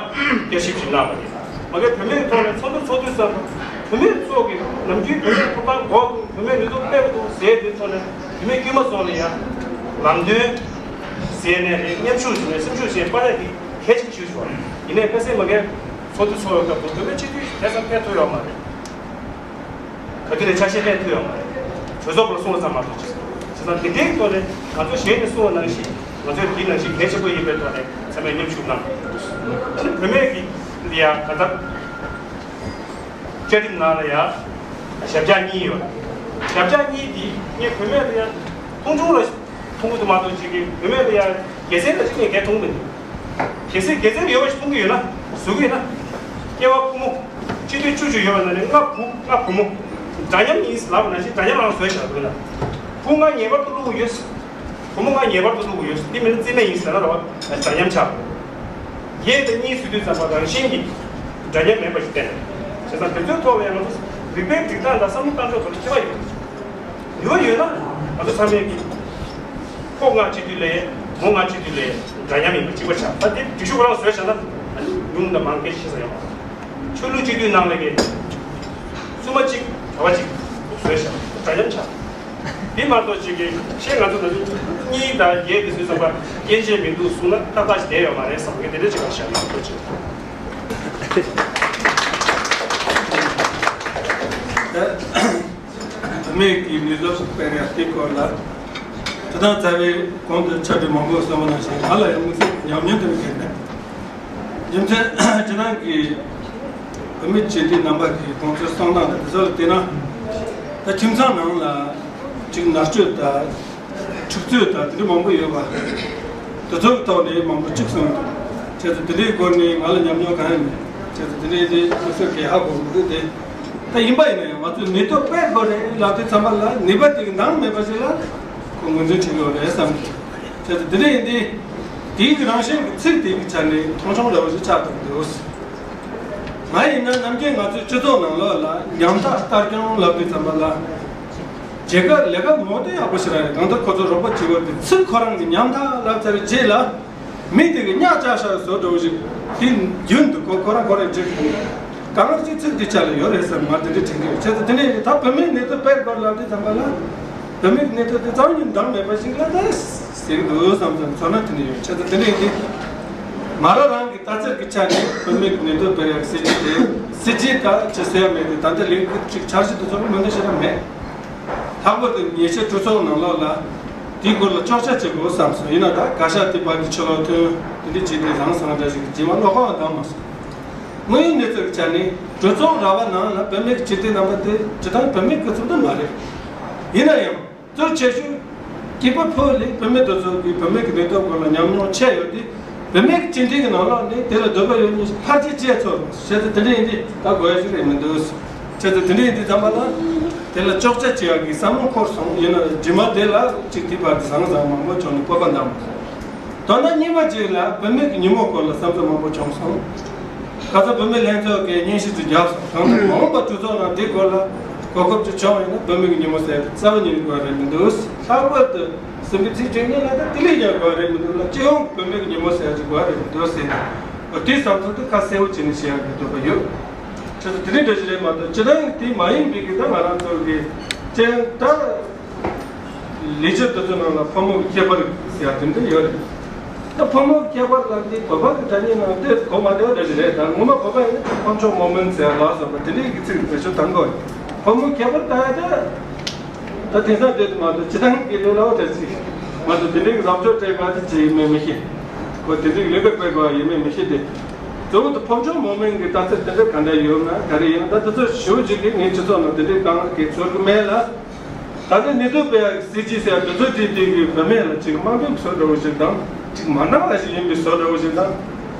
བསྐྱར་ཞིབ་ཅིག་གནང་བ་རེད། མ་གིར་བུད་མེད་ཐོག་ནས་ཚོགས་འདུ་ཚོགས་དུས་ཙམ་པ་བུད་མེད་ཚོ་གི་ནམ་རྒྱུན་བུད་མེད་ཐོབ་ཐང་དགོས་འདུག་བུད་མེད་ནུས་སྟོབས་སྤེལ་འདུག་ཟེར་དུས་ཐོག་ནས་བུད་མེད་དཀྱུས་མ་ཚོ་ལ་ཡང་ལམ་སྟོན་ཟེར་ནས་རེད། མཉམ་ཞུགས་བྱས་ནས་སེམས་ཤུགས་ཞན་པ་ཡག་གི་གལ་ཆེན་པོ་ཞིག་བྱུང་བ་ཡིན་ནའི་ཁ་སང་མ་གིར་ཚོགས་འདུ་ཚོགས་པའི་སྐབས་སུ་བོད་པའི་སྤྱི་འཐུས་དེ་ཙམ་ཕེབས་ཐུབ་ཡོད་མ་རེད། ག་དུས་ནས་ཆ་ཤས་ལེན་ཐུབ་ཡོད་མ་རེད། གྲོས་ཚོགས་པར་གསུང་བ་ཙམ་མ་གཏོགས་ཅི་བྱས་ཙང་དེ་འདྲའི་ཐོག་ནས་ང་ཚོ་གཞན་ནས་གསུང་བ་ནང་བཞིན་ང་ཚོས་དེའི་ནང་བཞིན་གལ་ཆེན་པོ་ཡིན་པའི་ཐོག་ནས་ཚང་མས་མཉམ་ཞུགས་གནང་། བུད་མེད་ཀྱི་འདི་ཡང་ད་ལྟ་བཅའ་ཁྲིམས་ནང་ལ་ཡང་ཞབས་བཀྱག་གཉིས་ཡོད། ཞབས་བཀྱག་གཉིས་འདི་ངས་བུད་མེད་ལ་ཡང་མཐོང་ཆུང་ལ་མཐོང་གི་འདུག་མ་གཏོགས་ཅིག་གིས་བུད་མེད་ལ་ཡང་སྒེར་སེམས་ལ་ཅིག་ངས་འགལ་མཐོང་གི་མི་འདུག་གལ་སྲིད་དགེ་མཚན་ཡོད་པ་ཞིག་མཐོང་གི་ཡོད་ན་བཟོ་གི་ཡོད་ན། སྐྱེ་བ་ཕོ་མོ་སྤྱི་འཐུས་བཅུ་བཅུ་ཡོད་པ་ན་ནི་ལྔ་བུ་ལྔ་བུ་མོ། འདྲ་མཉམ་ཡིན་ལབ་པ་ནང་བཞིན་འདྲ་མཉམ་རང་བཟོས་བཞག་དགོས་ན། བུ་ལྔ་ངེས་པར་དུ་བླུག་དགོས་ཡོད། བུ་མོ་ལྔ་ངེས་པར་དུ་བླུག་དགོས་ཡོད། འདི་མིན་ན་རྩིས་མེད་ཡིན་ཟེར་ན་ར་བ་འདྲ་མཉམ་ཆགས། བརྒྱད་དང་གཉིས་ཟེར་དུས་ཙམ་པ་རང་བཞིན་གྱིས་འདྲ་མཉམ་མེད་པ་ཞིག་བསྟན། བྱས་ཙང་དེ་ཚོའི་ཐོག་ལ་ཡང་ང་ཚོ་རིག་པའི་སྒྲིག་སྟངས་དང་བསམ་བློ་བཏང་ཕྱོགས་ཐོག་ལ་ཁྱད་པར་ཡོད། ཡོད་ཡོད་ན་ང་ཚོ་ཚང་མས་ཀྱི་ཕོ་ལྔ་སྤྱི་འཐུས་ལས་མོ་ལྔ་སྤྱི་འཐུས་ལས་འདྲ་མཉམ་ཡིན་པ་གཅིག་པ་ཆགས། ད་དེ་སྒྲིག་གཞི་ཁོ་རང་བཟོས་བཞག་ན་ཉུང་དང་མང་སྐད་ཆ་བཤད་ས་ཡོད་མ་རེད། ཆོས་ལུགས་སྤྱི་འཐུས་ནང་ལ་གི་བཙུན་མ་གཅིག་གྲྭ་པ་གཅིག་བཟོས་བཞག་འདྲ་མཉམ་ཆགས། དེ་མ་གཏོགས་གཅིག་གི་ཤེས་ང་ཚོ་ན་ཚོ་གཉིས་དང་བརྒྱད་དེ་བཟོས་ཙམ་པ་སྐྱོན་ཆ་མི་འདུག་གསུངས་ན་ཏག་ཏག་ཞིག་བསྡད་ཡོད་མ་རེད་བསམ་གི་དེ་འདྲ་ཅིག་ལ་བཞག་ཡོད་ཐུགས་རྗེ་ཆེ། བུད་མེད་ཀྱི་ནུས་སྟོབས་སྤེལ་ཡག་དེ་སྐོར་ལ་དེ་དང་རྩ་བའི་གོང་དུ་ཕྱག་བྲིས་མང་པོ་གསུངས་པ་ནང་བཞིན་ང་ལ་ཡང་དངོས་སུ་ཉམས་མྱོང་དེ་འདྲ་ཡོད་མེད། རྒྱུ་མཚན་ཁྱེད་རང་གིས་བུད་མེད་སྤྱི་འཐུས་རྣམ་པ་གི་དགོངས་ཚུལ་གསུང་སྟངས་དང་དེ་ཚོ་ལ་བལྟས་ན། ད་ཁྱིམ་ཚང་ནང་ལ་ཅིག་མནར་གཅོད་དང་འཁྲུག་རྩོད་དང་དེ་འདྲ་མང་པོ་ཡོད་པ། དེ་ཚོ་གི་ཐོག་ནས་མང་པོ་གཅིག་གསུངས་འདུག་བྱས་ཙང་དེ་འདྲའི་སྐོར་ནས་ང་ལ་ཉམས་མྱོང་གང་ཡང་མེད། བྱས་ཙང་དེ་འདྲའི་དེ་དམིགས་བསལ་གྱི་ཧ་གོ་མི་འདུག་དེ། ད་ཡིན་པ་ཡིན་ན་ཡང་ང་ཚོས་ནུས་སྟོབས་སྤེལ་དགོས་རེད་ལབ་དུས་ཙམ་པ་ལ་ནུས་པ་དེ་གི་འདང་མེད་པ་ཞིག་ལ་ཁོ་ངོས་འཛིན་བྱེད་དགོས་རེད་བསམ་གི། བྱས་ཙང་དེ་འདྲ་ཡིན་དུས། དེའི་གི་རང་བཞིན་གྱི་ཚིག་དེ་གི་ཆ་ནས་མཐོང་ཆུང་འདྲ་བོ་ཞིག་ཆགས་ཐུབ་འདུག་ང་ཡིན་ན་ནམ་རྒྱུན་ང་ཚོའི་སྤྱི་ཚོགས་ནང་ལོགས་ལ་ཉམ་ཐག་ལྟ་སྐྱོང་ལབ་དུས་ཙམ་པ་ལ། རྒྱལ་ཁབ་ལས་ཀ་ངོ་དེ་ཡག་པོ་ཞིག་རག་རེད། གང་ལྟར་ཁོ་ཚོ་རོགས་པ་བྱེད་དགོས་དེ་ཚིག་ཁོ་རང་གི་ཉམ་ཐག་ལབ་ཚར་རྗེས་ལ། མི་དེ་གི་ཉག་ཆགས་ཤག་བཟོ་འདྲ་བོ་ཞིག་དེ་རྒྱུན་དུ་ཁོ་ཁོ་རང་ཁོ་རང་བྱེད་དགོས། གང་ལྟར་ཅིག་ཚིག་དེ་ཆ་ལ་ཡོད་རེད་བསམ་ང་དེ་འདྲ་དྲན་གི་ཡོད། བྱས་ཙང་དེ་ནས་ད་བུད་མེད་ནུས་སྟོབས་སྤེལ་དགོས་ལབ་དུས་ཙམ་པ་ལ། བུད་མེད་ཀྱི་གནས་སྟངས་དེ་རྩ་བ་ཉིད་འདང་མེད་པ་ཞིག་ལ་ད་ཟེར་གི་འདུག་བསམ་ཙང་ཚོར་སྣང་དེ་འདྲ་ཡོད། བྱས་ཙང་དེ་འདྲ་ཡིན་དུས། ང་རང་རང་གི་ལྟ་ཚུལ་གྱི་ཆ་ནས་བུད་མེད་ཀྱི་གནས་སྟངས་སྤེལ་ཡག་སྲིད་ཇུས་དེ་སྲིད་ཇུས་ད་ཅི་ཟེར་ཡག་མེད་དེ་ད་ལྟ་ལས་འགུལ་ཅིག་འཆར་གཞི་དེ་ཚོ་ལ་མི་འདང་ཞེ་དྲག་མེད། ལྷག་པར་དུ་ཉེ་ཆར་གྲོས་ཚོགས་ནང་ལོགས་ལ་དེའི་སྐོར་ལ་གཅོག་ཆ་བྱེད་དགོས་བསམ་སོང་། ཡིན་ན་ད་བཀའ་ཤག་དེ་བར་གྱི་ཕྱི་ལོགས་ཐོན་དེ་འདྲ་བྱས་ཏེ་རང་སང་འདྲ་ཞིག་གི་རྗེས་མ་བློ་ཁོག་འདང་མ་སོང་། དངོས་ཡོད་གནས་ཚུལ་གྱི་ཆ་ནས་གྲོས་ཚོགས་ར་བ་ནང་ལ་བུད་མེད་ཀྱི་སྤྱི་འཐུས་རྣམ་པ་དེ་སྤྱི་བཏང་བུད་མེད་སྐུ་ཚབ་ཏུ་མ་རེད། ཡིན་ན་ཡང་གཙོ་ཆེ་ཤོས་སྐྱེས་པ་ཕོ་ལས་བུད་མེད་དེ་ཚོ་གིས་བུད་མེད་ཀྱི་གནས་སྟངས་སྐོར་ལ་ཉམས་མྱོང་ཆེ་ཡོད་དེ། བུད་མེད་ཀྱི་སྤྱི་འཐུས་ཀྱི་ནང་ལོགས་ནས་དེ་ལ་འདོད་པ་ཡོད་མཁན་ཞིག་ཕལ་ཆེར་བྱས་ཚོར་བྱས་ཙང་དེ་འདྲ་ཡིན་དུས་ད་དགོས་ཡ་ཞིག་རེད་མི་འདུག་བྱས་ཙང་དེ་འདྲ་ཡིན་དུས་ཙམ་པ་ལ་དེ་ལ་གཅོག་ཆ་བྱེད་ཡག་གི་བསམ་བློ་འཁོར་སོང་། ཡིན་ན་རྗེས་མ་དེ་ལ་གཅིག་དེ་བར་དུ་བཟང་བཟང་མང་པོ་བྱུང་ནས་སྤོབས་པ་འདང་མ་སོང་། དོན་དག་གཉིས་པ་གཅིག་ལ་བུད་མེད་ཀྱི་ཉིན་མོ་སྐོར་ལ་བསམ་ཚུལ་མང་པོ་བྱུང་སོང་། ཁ་སང་བུད་མེད་ལྷན་ཚོགས་ཀྱིས་སྙན་ཞུ་ཅིག་བརྒྱབ་སོང་། གང་ལྟར་མ་འོངས་པ་གྲོས་ཚོགས་ནང་འདི་སྐོར་ལ་གོ་སྐབས་ཅིག་བྱུང་ཡོད་ན་བུད་མེད་ཀྱི་ཉིན་མོ་ཟེར་ཡ་དེ་རྩ་བ་ཉིད་ནས་དགོས་རེད་མི་འདུག་ལྷག་པར་དུ་སེམས་ཀྱི་ཚིག་བརྗོད་མཁན་ལ་ད་དེ་ལས་ཀྱང་དགོས་རེད་མི་འདུག་ལ། སྤྱི་ཡོངས་བུད་མེད་ཀྱི་ཉིན་མོ་ཟེར་ཡ་ཅིག་དགོས་རེད་མི་འདུག་ཟེར་ནས་འོ་དེའི་བསམ་ཚུལ་དེ་ཁ་གསལ་པོ་བྱས་ནས་བཤད་ཡ་གི་འདོད་པ་ཡོད། ཁྱེད་ཚོ་དེ་རིང་འདྲ་ཞིག་རེད་མ་གཏོགས་སྤྱིར་བཏང་དེ་མ་ཡིན་པའི་གི་ད་ང་རང་ཚོ་གི་སྤྱི་ཡོངས་ད། ལས་བྱེད་དེ་ཚོ་ནང་ལ་ཕོ་མོ་གི་ཁྱད་པར་ཟེར་ཡ་དེ་འདྲ་ཡོད་རེད། ད་ཕོ་མོ་གི་ཁྱད་པར་ལབ་དེ་བོད་པ་གི་སྒྲ་སྙན་ནང་དེ་གོ་མ་བདེ་བ་འདྲ་ཞིག་རེད། ད་ངོ་མ་བོད་པ་ཡིན་ན་ཕོ་མཆོག་མོ་མེན་ཟེར་ཡ་ལ་སོགས་པ་དེ་འདྲའི་གི་ཚིག་བེད་སྤྱོད་གཏང་གི་ཡོད་རེད། ཕོ་མོ་ཁྱད་པར་ལྟ་ཡ་ད་ད་དེང་སང་དེ་མ་གཏོགས་སྤྱིར་བཏང་གི་ལས་སླ་བོ་འདྲ་ཞིག་མ་གཏོགས་དེ་འདྲའི་གི་ལབ་ཕྱོགས་སྤྲད་དགོས་ཡ་དེ་ཅི་ཡིན་མིན་མི་ཤེས། ཁོ་དེ་འདྲའི་གི་ལས་ཀ་སྤེལ་དགོས་ཡ་ཡིན་མིན་མི་ཤེས་ཏེ། གཙོ་བོ་དེ་ཕོ་མཆོག་མོ་མེན་གི་ལྟ་ཚུལ་དེ་འདྲ་ག་འདྲ་ཡོད་ན་ག་རེ་ཡིན་ན་ད་དེ་ཚོ་ཞེ་པོ་ཅིག་གི་ངའི་སྤྱི་ཚོགས་ནང་དེ་འདྲའི་གང་གི་ཚོར་གི་མེད་ལ། ད་ལྟ་ནུས་སྟོབས་སྤེལ་ཡག་གི་སྲིད་ཇུས་ཟེར་ཡག་དེ་ཚོ་དེ་དེ་གི་བུད་མེད་ལ་ཅིག་དམའ་འབེབས་བཟོ་འདྲ་བོ་ཞིག་དང་ཅིག་མ་གནང་བ་ཞིག་ཡིན་པའི་བཟོ་འདྲ་བོ་ཞིག་དང་།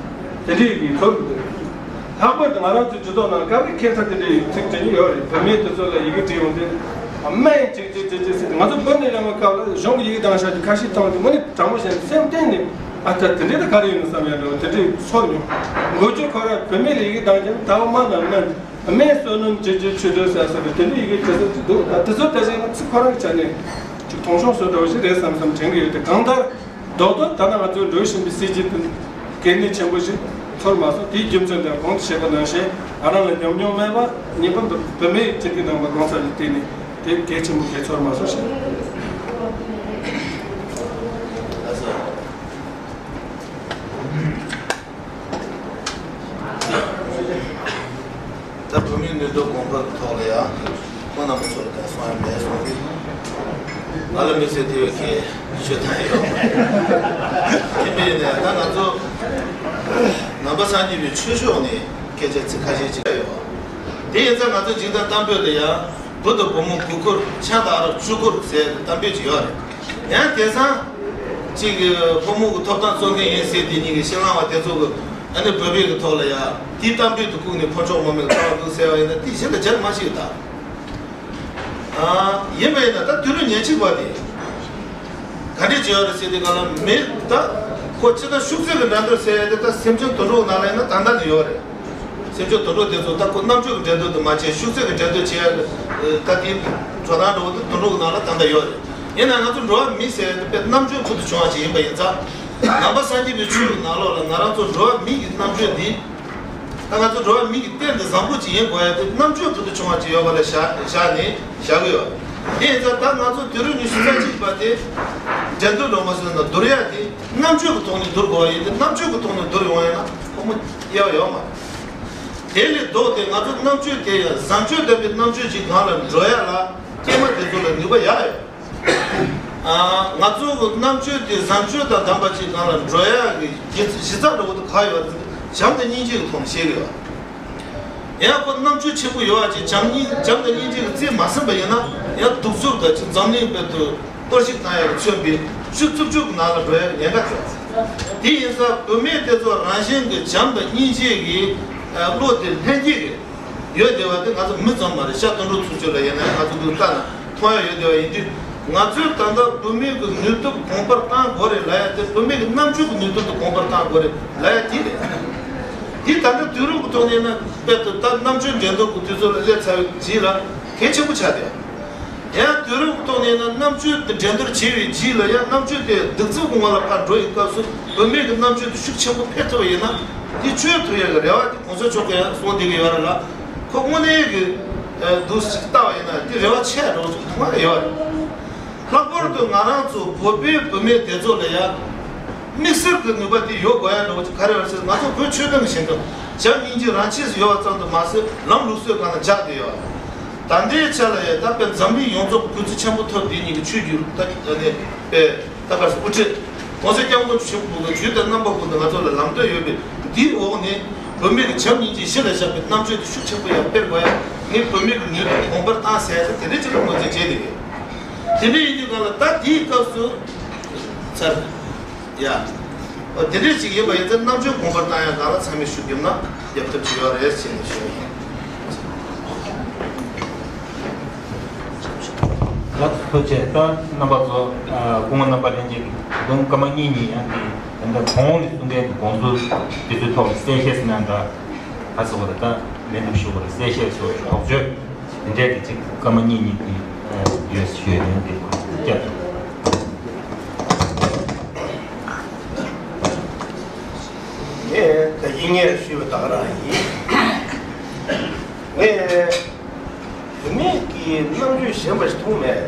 དེ་འདྲའི་གི་ཚོར་གི་འདུག་ལྷག་པར་དུ་ང་རང་ཚོའི་སྤྱི་ཚོགས་ནང་སྐབས་རེ་ཁྱད་མཚར་དེ་འདྲའི་ཚིག་དྲན་གྱི་ཡོད་རེད། བུད་མེད་དེ་ཚོ་ལ་ཡི་གེ་བྲིས་ཡོང་དུས་ཨ་མ་ཡིན་ཅིག་ཅིག་ཅིག་ཅིག་ཟེར་ཏེ། ང་ཚོ་བོད་ནས་ཡོང་བའི་སྐབས་ལ་གཞུང་གི་ཡི་གེ་བཏང་བཞག་རྒྱུ་ཁ་ཤས་བཏང་དུས་དངོས་གནས་དྲང་པོ་བཤད་ན་སེམས་གཏིང་ནས་ཨ་ད་དེ་འདྲའི་ད་ག་རེ་ཡིན་ནམ་བསམ་ཡ་འདྲ་བོ་དེ་འདྲའི་ཚོར་མྱོང་། འགོ་བརྗོད་ཁོ་ར་བུད་མེད་ལ་ཡི་གེ་བཏང་ཀྱང་ད་འོ་མ་ལ་ན། སྨན་བསོད་ནམས་ཅན་གྱི་ཆོས་སྒྲོན་ཟེར་ས་རེད། དེ་འདྲ་ཡི་གེ་དེ་ཚོ་ཅིག་འདུག་ད་དེ་ཚོ་ད་ཅིག་ང་ཚོ་ཁོ་རང་གི་ཆ་ནས་ཅིག་མཐོང་ཆུང་བཟོ་འདྲ་བོ་ཞིག་རེད་བསམ་བསམ་དྲན་གྱི་ཡོད་དེ། གང་ལྟར་རྡོག་རྡོག་ད་ལྟ་ང་ཚོའི་འགྲོ་བཞིན་པའི་སྲིད་ཇུས་དེ་ གལ་གནད་ཆེན་པོ་ཞིག་ཚོར་མ་སོང་། དེའི་རྒྱུ་མཚན་དེ་གོང་དུ་བཤད་པ་ནང་བཞིན་ང་རང་ལ་ཉམས་མྱོང་མེད་པ་ངེས་པར་དུ་བུད་མེད་སྤྱི་འཐུས་རྣམ་པ་གང་ཟག་ལ་བརྟེན་ནས་དེ་གལ་ཆེན་པོ་གལ་ཚོར་མ་སོང་ཞེས། ད་བོད་མིའི་ནུས་སྟོབས་གོང་འཕེལ་གྱི་ཐོག་ལ་ཡང་ཁོང་རྣམ་པ་ཚོ་ལ་ད་སོང་ཡ་མེད་སོང་གི། ང་ལ་དམིགས་བསལ་དེ་བས་གལ་ཤོད་ཐག་ཡོད། དེ་མིན་ནས་ད་ང་ཚོ་ནང་པ་སངས་རྒྱས་པའི་ཆོས་ཕྱོགས་ནས་སྐད་ཆ་ཚིག་ཁ་ཤས་ཅིག་ཡོད། དེ་ཡིན་ཙང་ང་ཚོ་འཇིག་རྟེན་གཏམ་དཔེ་ལ་ཡང་བུ་དང་བུ་མོ་དགུ་སྐོར་ཆང་དང་ཨ་རག་བཅུ་སྐོར་ཟེར་གཏམ་དཔེ་ཅིག་ཡོད་རེད། ཡང་དེང་སང་ཅིག་ཕོ་མོ་གི་ཐོབ་ཐང་རྩོད་མཁན་ཡིན་ཟེར་དེ་གཉིས་ཀྱི་ཕྱི་ལང་བ་དེ་ཚོ་གི་ཨ་ནི་བོད་པའི་གི་ཐོག་ལ་ཡ་དེའི་གཏམ་དཔེ་དུ་བཀུག་ནས་ཕོ་མཆོག་ངོ་མས་ལྟ་བ་འདུག་ཟེར་བ་ཡིན་ན་དེ་གཞི་ལ་སྦྱར་མ་ཤེས་ད། ཨ་ཡིན་པ་ཡིན་ན་ད་དུས་རབས་ཉེར་གཅིག་པ་དེ་ག་འདྲས་བྱས་ཡོད་རེད་ཟེར་དེ་ག་ལ་མེད་ད། ཁོ་ཅི་ལྟར་ཤུགས་ཚད་ཀྱི་འགྲན་བསྡུར་ཟེར་ཡ་དེ་ད་སེམས་ཅན་དུད་འགྲོ་གི་ནང་ལ་ཡིན་ན་ད་ལྟ་ནས་ཡོད་རེད། སེམས་ཅན་དུད་འགྲོ་དེ་ཚོ་ད་ཁོ་རྣམ་དཔྱོད་ཀྱི་འགྲན་བསྡུར་དུ་མ་བྱས་ཤུགས་ཚད་ཀྱི་འགྲན་བསྡུར་བྱས་ཡ་ད་དེའི་དྲོ་ཐང་འགྲོ་བ་དེ་དུད་འགྲོ་གི་ནང་ལ་ད་ལྟ་ཡོད་རེད། ཡིན་ན་ང་ཚོ་འགྲོ་བ་མི་ཟེར་ཡ་དེ་དཔེ་རྣམ་དཔྱོད་ཁུལ་དུ་བྱུང་བ་ཅིག་ཡིན་པ་ཡིན་ཙང་། ནང་པ་སངས་རྒྱས་པའི་ཆོས་ཀྱི་ནང་ལོགས་ལ་ང་རང་ཚོ་འགྲོ་བ་མི་གི་རྣམ་དཔྱོད་འདི། ད་ང་ཚོ་འགྲོ་བ་མི་གི་གཏན་དུ་བཟང་པོ་ཅིག་ཡིན་དགོས་ཡ་དེ་རྣམ་དཔྱོད་ཁུལ་དུ་བྱུང་བ་ཅིག་ཡོད་པ་ལ་བཞག་བཞག་ནས་བཞག་གི་ཡོད། དེ་ཡིན་ཙང་ད་ང་ཚོ་དུས་རབས་ཉི་ཤུ་རྩ་གཅིག་པ་དེ་འགྲན་བསྡུར་ལོ་མ་སོན་ན་བསྡུར་ཡ་དེ་རྣམ་དཔྱོད་ཀྱི་ཐོག་ནས་བསྡུར་དགོས་པ་ཡིན་ཏེ་རྣམ་དཔྱོད་ཀྱི་ཐོག་ནས་བསྡུར་ཡོང་ཡ་ན་ཕོ་མོ་དབྱེ་བ་ཡོད་མ་རེད། དེ་ལས་ལྡོག་སྟེ་ང་ཚོ་རྣམ་དཔྱོད་དེ་ཡང་བཟང་སྤྱོད་ལྡན་པའི་རྣམ་དཔྱོད་ཅིག་སྒང་ལ་འགྲོ་ཡ་ལ་སྐྱེས་མ་དེ་ཚོ་ལ་ནུས་པ་ཡག་ཡོད། ཨ་ང་ཚོ་གི་རྣམ་དཔྱོད་དེ་བཟང་སྤྱོད་དང་ལྡན་པ་ཅིག་སྒང་ལ་འགྲོ་ཡ་གི་གཞི་གཞི་རྩ་འདྲ་བོ་དེ་ག་ཡོད་རེད། བྱམས་དང་སྙིང་རྗེ་གི་ཐོག་ནས་བཤད་གི་ཡོད། ཡང་ཁོ་རྣམ་དཔྱོད་ཆེན་པོ་ཡོད་པ་ཅིག་བྱམས་སྙིང་བྱམས་དང་སྙིང་རྗེ་གི་རྩིས་མ་ཟིན་པ་ཡིན་ན་ཡང་གདུག་རྩུབ་དང་ཅིག་འཛམ་གླིང་དཔལ་དུ་གཏོར་བཤིག་བཏང་ཡ་གི་མཚོན་པའི་ཆུ་རྩུབ་ཆུ་གི་ནང་ལ་འགྲོ་ཡ་ཉེན་ཁ་ཐེབས། དེ་ཡིན་ཙང་བུད་མེད་དེ་ཚོ་རང་བཞིན་གྱི་བྱམས་དང་སྙིང་རྗེ་གི་བློ་དེ་ལྷན་སྐྱེས་ཀྱི་ཡོད་བསྡད་པ་དེ་ང་ཚོ་མི་ཙམ་མ་རེད། ཤ་དུད་འགྲོ་ཚུན་ཆོད་ལ་ཡིན་ན་ང་ཚོ་འདུག་ལྟ་ན་མཐོང་ཡ་ཡོད་བསྡད་པ་ཡིན་དུས། ང་ཚོས་ད་ལྟ་བུད་མེད་ཀྱི་ནུས་སྟོབས་གོང་འཕེལ་བཏང་དགོས་རེད་ལབ་ཡ་དེ་བུད་མེད་ཀྱི་རྣམ་དཔྱོད་ཀྱི་ནུས་སྟོབས་དེ་གོང་འཕེལ་བཏང་དགོས་རེད་ལབ་ཡ་དེ་རེད། དེ་ད་ལྟ་དུས་རབས་ཀྱི་ཐོག་ནས་ན་དཔེ་དེ་ད་རྣམ་དཔྱོད་འགྲན་བསྡུར་གྱི་དུས་ཚོད་ལ་སླེབས་ཚར་བའི་རྗེས་ལ་གལ་ཆེན་པོ་ཆགས་བསྡད། ཡང་དུས་རབས་ཀྱི་ཐོག་ནས་ན་རྣམ་དཔྱོད་དེ་འགྲན་བསྡུར་བྱས་པའི་རྗེས་ལ་ཡང་རྣམ་དཔྱོད་དེ་གདུག་རྩུབ་ཀྱི་ངང་ལ་ཕར་འགྲོ་ཡི་སྐབས་སུ་བུད་མེད་ཀྱི་རྣམ་དཔྱོད་དེ་ཤུགས་ཆེན་པོ་འཕེལ་ཐུབ་པ་ཡིན་ན་དེ་བཅོས་ཐུབ་ཡ་གི་རེ་བ་དེ་གོང་ས་མཆོག་གིས་ཡང་གསུངས་བསྡད་ཀྱི་ཡོད་རེད་ལ། ཁོ་དངོས་གནས་ཀྱི་འདུག་ཅིག་ལྟ་བ་ཡིན་ན་དེ་རེ་བ་ཆེ་འགྲོ་ཅིག་མཐོང་ཡ་ཡོད་རེད། ལྷག་པར་དུ་ང་རང་ཚོ་བོད་པའི་བུད་མེད་དེ་ཚོ་ལ་ཡ་དམིགས་བསལ་གྱི་ནུས་པ་དེ་ཡོད་དགོས་ཡ་འདྲ་བོ་ཅིག་ག་རེ་ཡོད་ཟེར་ང་ཚོ་བོད་ཆོས་ལྡན་གྱི་ཞིང་ཁམས་བྱམས་སྙིང་རྗེ་རང་ཆས་སུ་ཡོད་པ་ཙམ་དུ་མ་ཟད་ལམ་ལུགས་སྲོལ་སྒང་ལ་འཇགས་བསྡད་ཡོད། ད་ལྟའི་ཆ་ལ་ཡ་ད་དཔེ་འཛམ་གླིང་ཡོངས་རྫོགས་གུས་བརྩི་ཆེན་པོ་ཐོབ་དེ་ཉིད་ཀྱི་ཆོས་བརྒྱུད་ད་ནས་དཔེ་ད་གར་སོ་དབུ་ཁྲིད་༸གོང་ས་༸སྐྱབས་མགོན་ཆེན་པོ་མཆོག་གིས་དུས་དང་རྣམ་པ་ཀུན་ཏུ་ང་ཚོ་ལ་ལམ་སྟོན་ཡོད་པས་འདིའི་འོག་ནས་བུད་མེད་ཀྱི་བྱམས་སྙིང་རྗེ་གཞི་ལ་བཞག་པའི་རྣམ་དཔྱོད་དེ་ཤུགས་ཆེན་པོ་ཡང་སྤེལ་དགོས་ཡ་ནི་བུད་མེད་ཀྱི་ནུས་སྟོབས་གོང་འཕེལ་བཏང་ཟེར་ཡ་དེ་དེ་འདྲའི་ཅིག་ལ་ངོས་འཛིན་བྱས་ནས་ཡོད། དེ་འདྲ་ཡིན་དུས་གང་ལ་ད་དེའི་སྐབས་སུ་ཚར་ཡ། འོ་དེ་འདྲ་ཅིག་ཡིན་པ་ཡིན་ཙང་རྣམ་དཔྱོད་གོང་འཕེལ་བཏང་ཡ་གང་ལ་ཚང་མས་ཤུགས་བརྒྱབ་ན་རྒྱབ་ཐབས་བྱེད་ཡོད་རེད་ཅེས་ནས་ཞུ་ཡིན། ལགས་སོ་ཆེ་ད་རྣམ་པ་ཚོ་སྐུ་ངོ་རྣམ་པ་ལྷན་རྒྱས་ཀྱི་དུང་སྐར་མ་གཉིས་གཉིས་ཡང་གི་ད་ལྟ་གོང་ནས་གསུང་མཁན་གྱི་དགོངས་ཚུལ་དེ་ཚོའི་ཐོག་ལ་གསལ་བཤད་ཟེར་ན་འདྲ་ཧ་སོ་བ་ད་ལན་འདེབས་ཞུ་བར་གསལ་བཤད་སོགས་དོགས་གཅོད། དེ་འདྲའི་གི་ཅིག་སྐར་མ་གཉིས་གཉིས་ཀྱི་ཡོད་ཞུ་ཡ་ཡིན་དེ་སྐྱབས། ངས་ད་ཡིན་ངས་ཞུས་པ་ད་ག་རང་ཡིན། ངས་བུད་མེད་ཀྱི་རྣམ་དཔྱོད་ཞན་པ་ཞིག་མཐོང་མེད།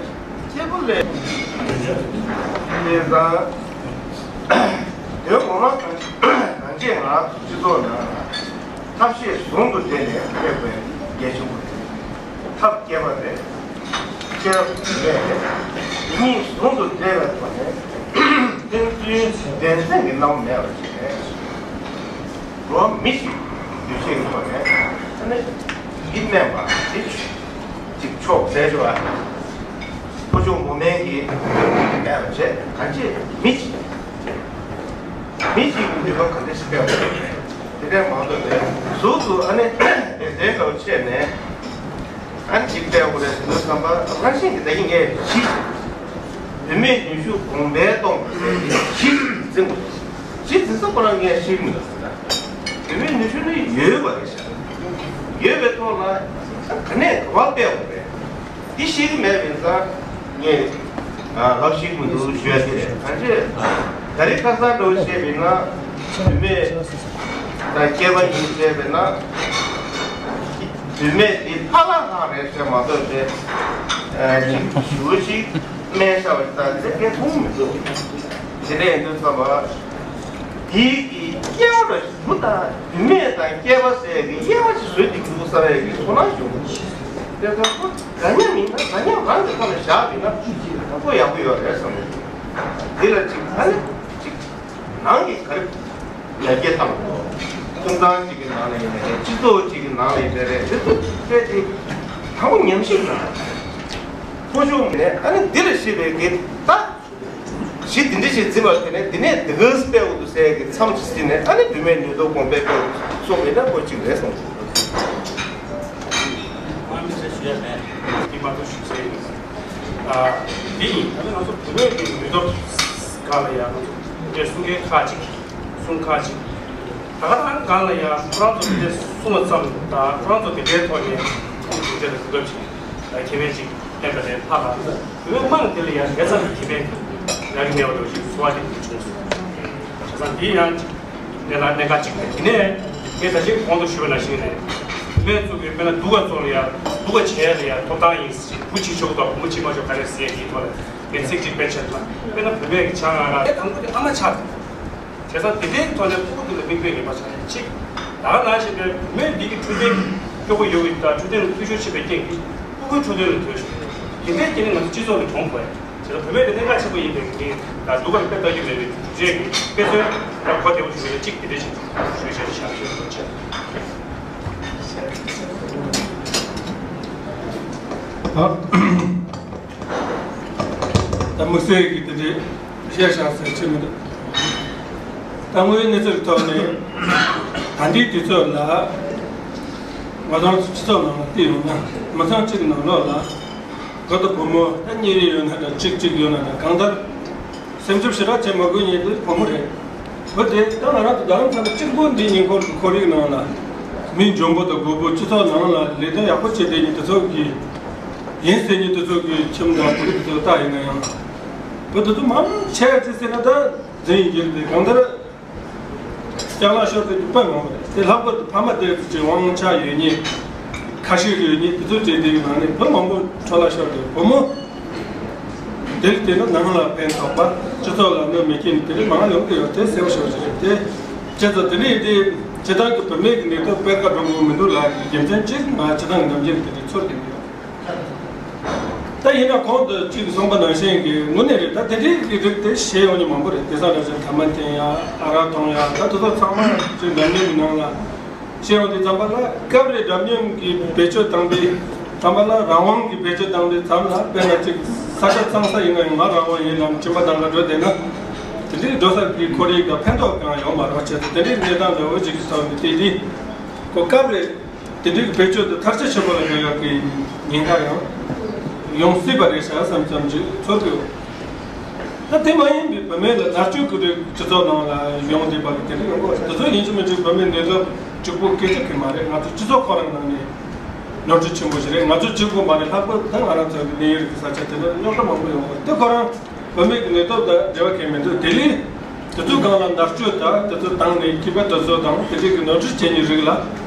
སྐྱེས་བུ་ལས་ནས་ད་དོན་གོང་མ་གང་གང་ཅི་ང་སྤྱི་ཚོགས་ནང་ཐབས་ཤེས་ཟུང་དུ་འབྲེལ་ནས་ཕེབས་པའི་རྒྱ་ཆེན་པོ་རེད། ཐབས་སྐྱེ་བ་རེད། སྐྱེ་བ་མེད་རེད། གཉིས་ཟུང་དུ་འབྲེལ་བའི་ཐོག་ནས་ཕན་ཚུན་འགྲན་སེམས་ཀྱི་སྣང་བ་མེད་པ་ཞིག་རེད། འགྲོ་བ་མི་ཞིག་འདུས་བྱས་ཀྱི་ཐོག་ནས་ཨ་ནི་ཡིད་སྨོན་པ་དེ་ཅིག་ཆོག་ཟེར་ཞུ་བ། ཕོ་ཆུང་མོ་དམན་གྱི་མེད་པ་བྱས་གང་ཅི་མི་ཅིག་མི་ཅིག་གི་ནུས་པ་ག་འདྲ་ཞིག་སྤེལ་བ་དེ་འདྲའི་མང་དུ་མེད། གཟུགས་སུ་ཨ་ནི་སྡེ་ཚན་འདྲ་བོ་ཕྱེ་ནས་ཨ་ནི་ཅིག་སྤེལ་དགོས་རེད་ཟེར་ན་བསམ་པ་རང་བཞིན་གྱི་ད་གིན་ངས་བྱིས་བུད་མེད་ནུས་ཤུགས་གོང་འཕེལ་གཏོང་དགོས་ཟེར་ཏེ་གཞི་འཛིན་དགོས། གཞི་འཛིན་ས་ཁོ་རང་ངས་ཤེས་ཀྱི་མི་འདུག་ཟེར་ན། བུད་མེད་ནུས་ཤུགས་ནི་ཡོད་པ་རེད་ཤག་ཡོད་པའི་ཐོག་ལ་ག་ནས་ག་པར་སྤེལ་དགོས་རེད། འདི་ཤེས་ཀྱི་མེད་པ་ཡིན་ཙང་ངས་ལབ་ཤེས་ཀྱི་མི་འདུག་ཞུ་ཡ་དེ་རེད། གང་ཅི་ད་རེས་ཁ་སང་འདྲ་བོ་བཤད་པ་ཡིན་ན། བུད་མེད་དང་སྐྱེས་པ་ཡིན་ཟེར་བས་ན། བུད་མེད་དེ་ཕ་ལྷ་ཁང་རེད་ཟེར་མ་གཏོགས་པའི་ཞུ་ཞིག་སྨན་ཤ་བ་ཞིག་དང་དེ་སྐད་ཐུང་མི་འདུག་དེ་འདྲ་ཡིན་དུས་ཙམ་པ། དེའི་གི་དབྱེ་བ་འདྲ་ཞིག་བུ་དང་བུད་མེད་དང་སྐྱེས་པ་ཟེར་གི་དབྱེ་བ་ཞིག་བཟོས་ཏེ་འདུག་ས་རེད་གི་དོ་སྣང་ཞུ། དེ་ཚོ་ཁོ་འདྲ་མཉམ་ཡིན་ན་འདྲ་མཉམ་རང་གི་ཐོག་ནས་བཞག་པ་ཡིན་ན་ཁོ་ཡག་པོ་ཡོད་རེད་བསམ་གི་འདུག་འདི་ལ་ཅིག་ད་ནི་ཅིག་ནང་གི་ག་རེ་ཡར་རྒྱས་བཏང་། ཁྲིམས་ཁང་གཅིག་གི་ནང་ལ་ཡིན་ནའི་རེད། སྤྱི་ཚོགས་གཅིག་གི་ནང་ལ་ཡིན་ནའི་རེད། དེ་ཚོ་ཕལ་ཆེར་དང་པོ་ཉམས་ཞིབ་གནང་། ཁོ་ཤུགས་ནས་ཨ་ནི་འདི་ལ་ཤེས་པའི་གི་ད་གཞི་འདི་འདྲ་ཞིག་འཛིན་པར་བྱས་ནས་འདི་ནས་འདི་ག་སྤེལ་འོ་འདུག་ཟེར་གི་མཚམས་ཤིག་ཟིན་ནས་ཨ་ནི་བུད་མེད་ནུས་སྟོབས་གོང་སྤེལ་སྤེལ་འོ་འདུག་སོང་བས་ན་ཁོ་གཅིག་རེད་སོང་། དམའ་མི་ཚེ་ཞུ་ཡ་མེད། འདི་མ་གཏོགས་ཞུ་ཚེ་ཡིན། ཨ། འདི་ཡིན། ད་ནི་ང་ཚོ་བུད་མེད་ཀྱི་ནུས་སྟོབས་སྒང་ལ་ཡང་ང་ཚོ་འདི་གསུང་མཁན་ཁག་ཅིག་གསུང་ཁག་ཅིག་ད་ག་རང་སྒང་ལ་ཡང་ཁོ་རང་ཚོ་འདི་འདྲའི་གསུང་བ་ཙམ་དང་ཁོ་རང་ཚོ་འདི་འདྲའི་ཐོག་ནས་གསུང་རྒྱུ་འདི་ལ་གོ་སྐབས་ཅིག་ཁེ་ཕན་ཅིག་བསྟན་པ་རེད་ལྷག་ལ། བུད་མེད་མང་དེ་ལ་ཡང་དེ་ཙམ་གྱི་ཁེ་ཕན་ཡག་གི་མེད་པ་འདྲ་ཞིག་ཚོར་བ་དེ་བྱུང་སོང་། བྱས་ཙང་འདི་ཡང་གནད་ལ་གནད་འགག་ཅིག་རེད། དེ་ནས་ངས་ད་ཅིག་གོང་དུ་ཞུས་པ་ནང་བཞིན་རེད། བུད་མེད་ཚོ་གིས་དཔེར་ན་སྡུག་ག་ཚོ་ལ་ཡང་སྡུག་ག་བྱས་ལ་ཡང་ཐོབ་ཐང་ཡིན་ཞིག་བུ་བྱེད་ཆོག་དང་བུ་མོ་བྱེད་མ་ཆོག་ག་རེ་ཟེར་གྱི་ཐོག་ལ་ངས་ཚིག་ཅིག་དཔེར་བྱས་ན་དཔེར་ན་བུད་མེད་ཀྱི་ཆ་ང་རང་དང་པོ་དེ་ཨ་མ་ཆགས་འདུག་བྱས་ཙང་དེ་འདྲའི་ཐོག་ནས་ཕྲུ་གུ་དེ་ལ་མིག་དཔེ་ངན་པ་ཆགས་ཡ་གཅིག་ད་ག་ནང་བཞིན་པའི་བུད་མེད་འདི་གི་འཕྲོད་བསྟེན་སྐྱོ་པོ་ཡོད་ཀྱི་དང་འཕྲོད་བསྟེན་ལ་འཐུས་ཤོར་ཕྱིན་པའི་རྐྱེན་གྱིས་ཕྲུ་གུའི་འཕྲོད་བསྟེན་ལ་འཐུས་ཤོར་དེ་འདྲའི་རྐྱེན་ནི་ང་ཚོ་སྤྱི་ཚོགས་ལ་གྱོང་གོ་ཡ། བྱས་ཙང་བུད་མེད་དེ་གནད་འགག་ཆེན་པོ་ཡིན་པའི་གི་ད་སྡུག་ག་ལ་དཔེ་ལྟ་རྒྱུ་མེད་པའི་གྲུབ་འབྲས་ཀྱི་དཔེ་མཚོན་ད་གོ་བདེ་བོ་ཞིག་ཡོད་ན་གཅིག་དེ་འདྲ་ཞིག་ཞུ་བྱས་བཞག་ཞུ་རོགས་བྱས། ད་དམིགས་བསལ་གྱི་དེ་འདྲའི་བཤད་བཞག་ཟེར་ཆེ་མི་འདུག་ད་དངོས་ཡོད་གནས་ཚུལ་གྱི་ཐོག་ནས་ད་ལྟའི་དུས་ཚོད་ལ་ང་ཚོ་སྤྱི་ཚོགས་ནང་ལ་བལྟས་ཡོང་ན་མི་ཚང་གཅིག་ནང་ལོགས་ལ་བུ་དང་བུ་མོ་ད་གཉིས་རེ་ཡོད་ན་འདྲ་གཅིག་གཅིག་ཡོད་ན་འདྲ་གང་ལྟར་སེམས་ཁྲལ་ཞེ་དྲག་བྱེད་མ་དགོས་མཁན་དེ་བུ་མོ་རེད། བུ་དེ་ད་ང་རང་ཚོ་རྡ་རམ་ས་ལ་གཅིག་པོ་འདི་ཉེ་འཁོར་གྱི་ཁོར་ཡུག་ནང་ལ་མི་འཇོན་པོ་དང་རྒོད་པོ་སྤྱི་ཚོགས་ནང་ལ་ལས་དོན་ཡག་པོ་བྱེད་བསྡད་མཁན་དེ་ཚོ་གི་ཡིན་ཟེར་མཁན་དེ་ཚོ་གི་ཁྱིམ་དང་བུ་རིགས་དེ་ཚོ་ལྟ་ཡིན་ན་ཡང་བུ་དེ་ཚོ་མང་ཆེ་ཅི་ཟེར་ན་ད་འཛིན་ཡིན་གྱི་རེད། གང་ལྟར་ལྕགས་ལག་ཤོར་དེ་དཔེ་མང་པོ་རེད། དེ་ལྷག་པར་དུ་ཕ་མ་དེ་ཚོ་ཅིག་དབང་ཆ་ཡོད་མཁན་ཁ་ཤས་ཡོད་མཁན་དེ་ཚོ་བྲིས་དེ་གི་ནང་ནས་བུ་མང་པོ་འཕྲོ་བརླག་ཤོར་དེ་བུ་མོ་དེར་བལྟས་ན་ནང་ལ་ཕན་ཐོགས་པ་སྤྱི་ཚོགས་ལ་གནོད་མི་སྐྱེལ་དེ་རིགས་མང་ཡོང་གི་ཡོད། དེ་གསལ་པོ་ཞེ་པོ་ཞིག་རེད། དེ་བྱས་ཙང་དེ་ནས་དེ་སྤྱི་བཏང་གི་བུད་མེད་ཀྱི་ནུས་སྟོབས་སྤེལ་ཁ་འགྲོ་གི་མི་འདུག་ལབ་ཀྱི་རྒྱུ་མཚན་གཅིག་ང་སྤྱི་བཏང་གི་ནམ་རྒྱུན་དེ་འདྲའི་ཚོར་གྱི་ཡོད། ད་ཡིན་ན་གོང་དུ་གཅིག་གསུངས་པ་ནང་བཞིན་གྱི་དངོས་གནས་རེད། ད་དེ་འདྲའི་གི་རིགས་དེ་ཤེས་ཡོང་ནི་མང་པོ་རེད། དེང་སང་ནང་བཞིན་ཐ་མག་འཐེན་ཡ། ཨ་རག་འཐུང་ཡ། ད་དེ་ཚོ་ཚང་མ་ཅིག་འདྲ་མཉམ་གྱི་ནང་ལ་ཤེས་ཡོང་དུས་ཙམ་པ་ལ་སྐབས་རེ་འདྲ་མཉམ་གྱི་བེད་སྤྱོད་བཏང་པའི་ཙམ་པ་ལ་རང་དབང་གི་བེད་སྤྱོད་བཏང་པའི་མཚམས་ལ་དཔེར་ན་ཅིག་ས་ཆ་གཙང་ས་ཡིན་ན་ཡང་ང་རང་དབང་ཡིན་ལབ་གཅིན་པ་བཏང་ག་འགྲོ་བསྡད་ན་དེ་འདྲའི་འགྲོ་ས་གི་ཁོར་ཡུག་དང་ཕན་ཐོགས་གང་ཡོང་མ་རེད་པ། བྱས་ཙང་དེ་འདྲའི་གནས་སྟངས་འདྲ་བོ་ཅིག་གི་ཐོག་ནས་བལྟས་དུས་ཁོ་སྐབས་རེ། དེ་འདྲའི་བེད་སྤྱོད་དེ་ཐར་ཆ་ཆེན་པོ་ལ་འགྲོ་ཡག་གི་ཉེན་ཁ་ཡང་ཡོང་སྲིད་པ་རེད་ཤག་བསམ་བསམ་ཅིག་ཚོར་གི་ཡོད། ད་དེ་མ་ཡིན་པའི་བུད་མེད་ལ་མནར་གཅོད་ཀྱི་རིགས་སྤྱི་ཚོགས་ནང་ལ་ཡོང་བསྡད་པ་གི་དེ་འདྲ་ཡོང་གི་ཡོད། དེ་ཚོ་ཡིན་གཅིག་མིན་གཅིག་བུད་མེད་ནུས་སྟོབས་གཅིག་པུ་སྐད་ཆ་གི་མ་རེད། ང་ཚོ་སྤྱི་ཚོགས་ཁོ་རང་ནང་ནས་ནོར་འཁྲུལ་ཆེན་པོ་ཞིག་རེད། ང་ཚོ་གཅིག་པུ་མ་རེད། ལྷག་པར་ད་ང་རང་ཚོ་གི་གནས་ཡུལ་གི་ས་ཆ་དེ་ལ་རྙོག་དྲ་མང་པོ་ཡོང་གི་ཡོད། དེ་ཁོ་རང་བུད་མེད་ཀྱི་ནུས་སྟོབས་དང་འབྲེལ་བ་གང་ཡང་མི་འདུག་དེ་ལས་དེ་ཚོའི་སྒང་ལ་མནར་གཅོད་དང་དེ་ཚོ་བཏང་ནས་སྐྱིད་པ་དེ་ཚོ་དང་དེ་འདྲའི་གི་ནོར་འཁྲུལ་བྱེད་མཁན་རིགས་ལ་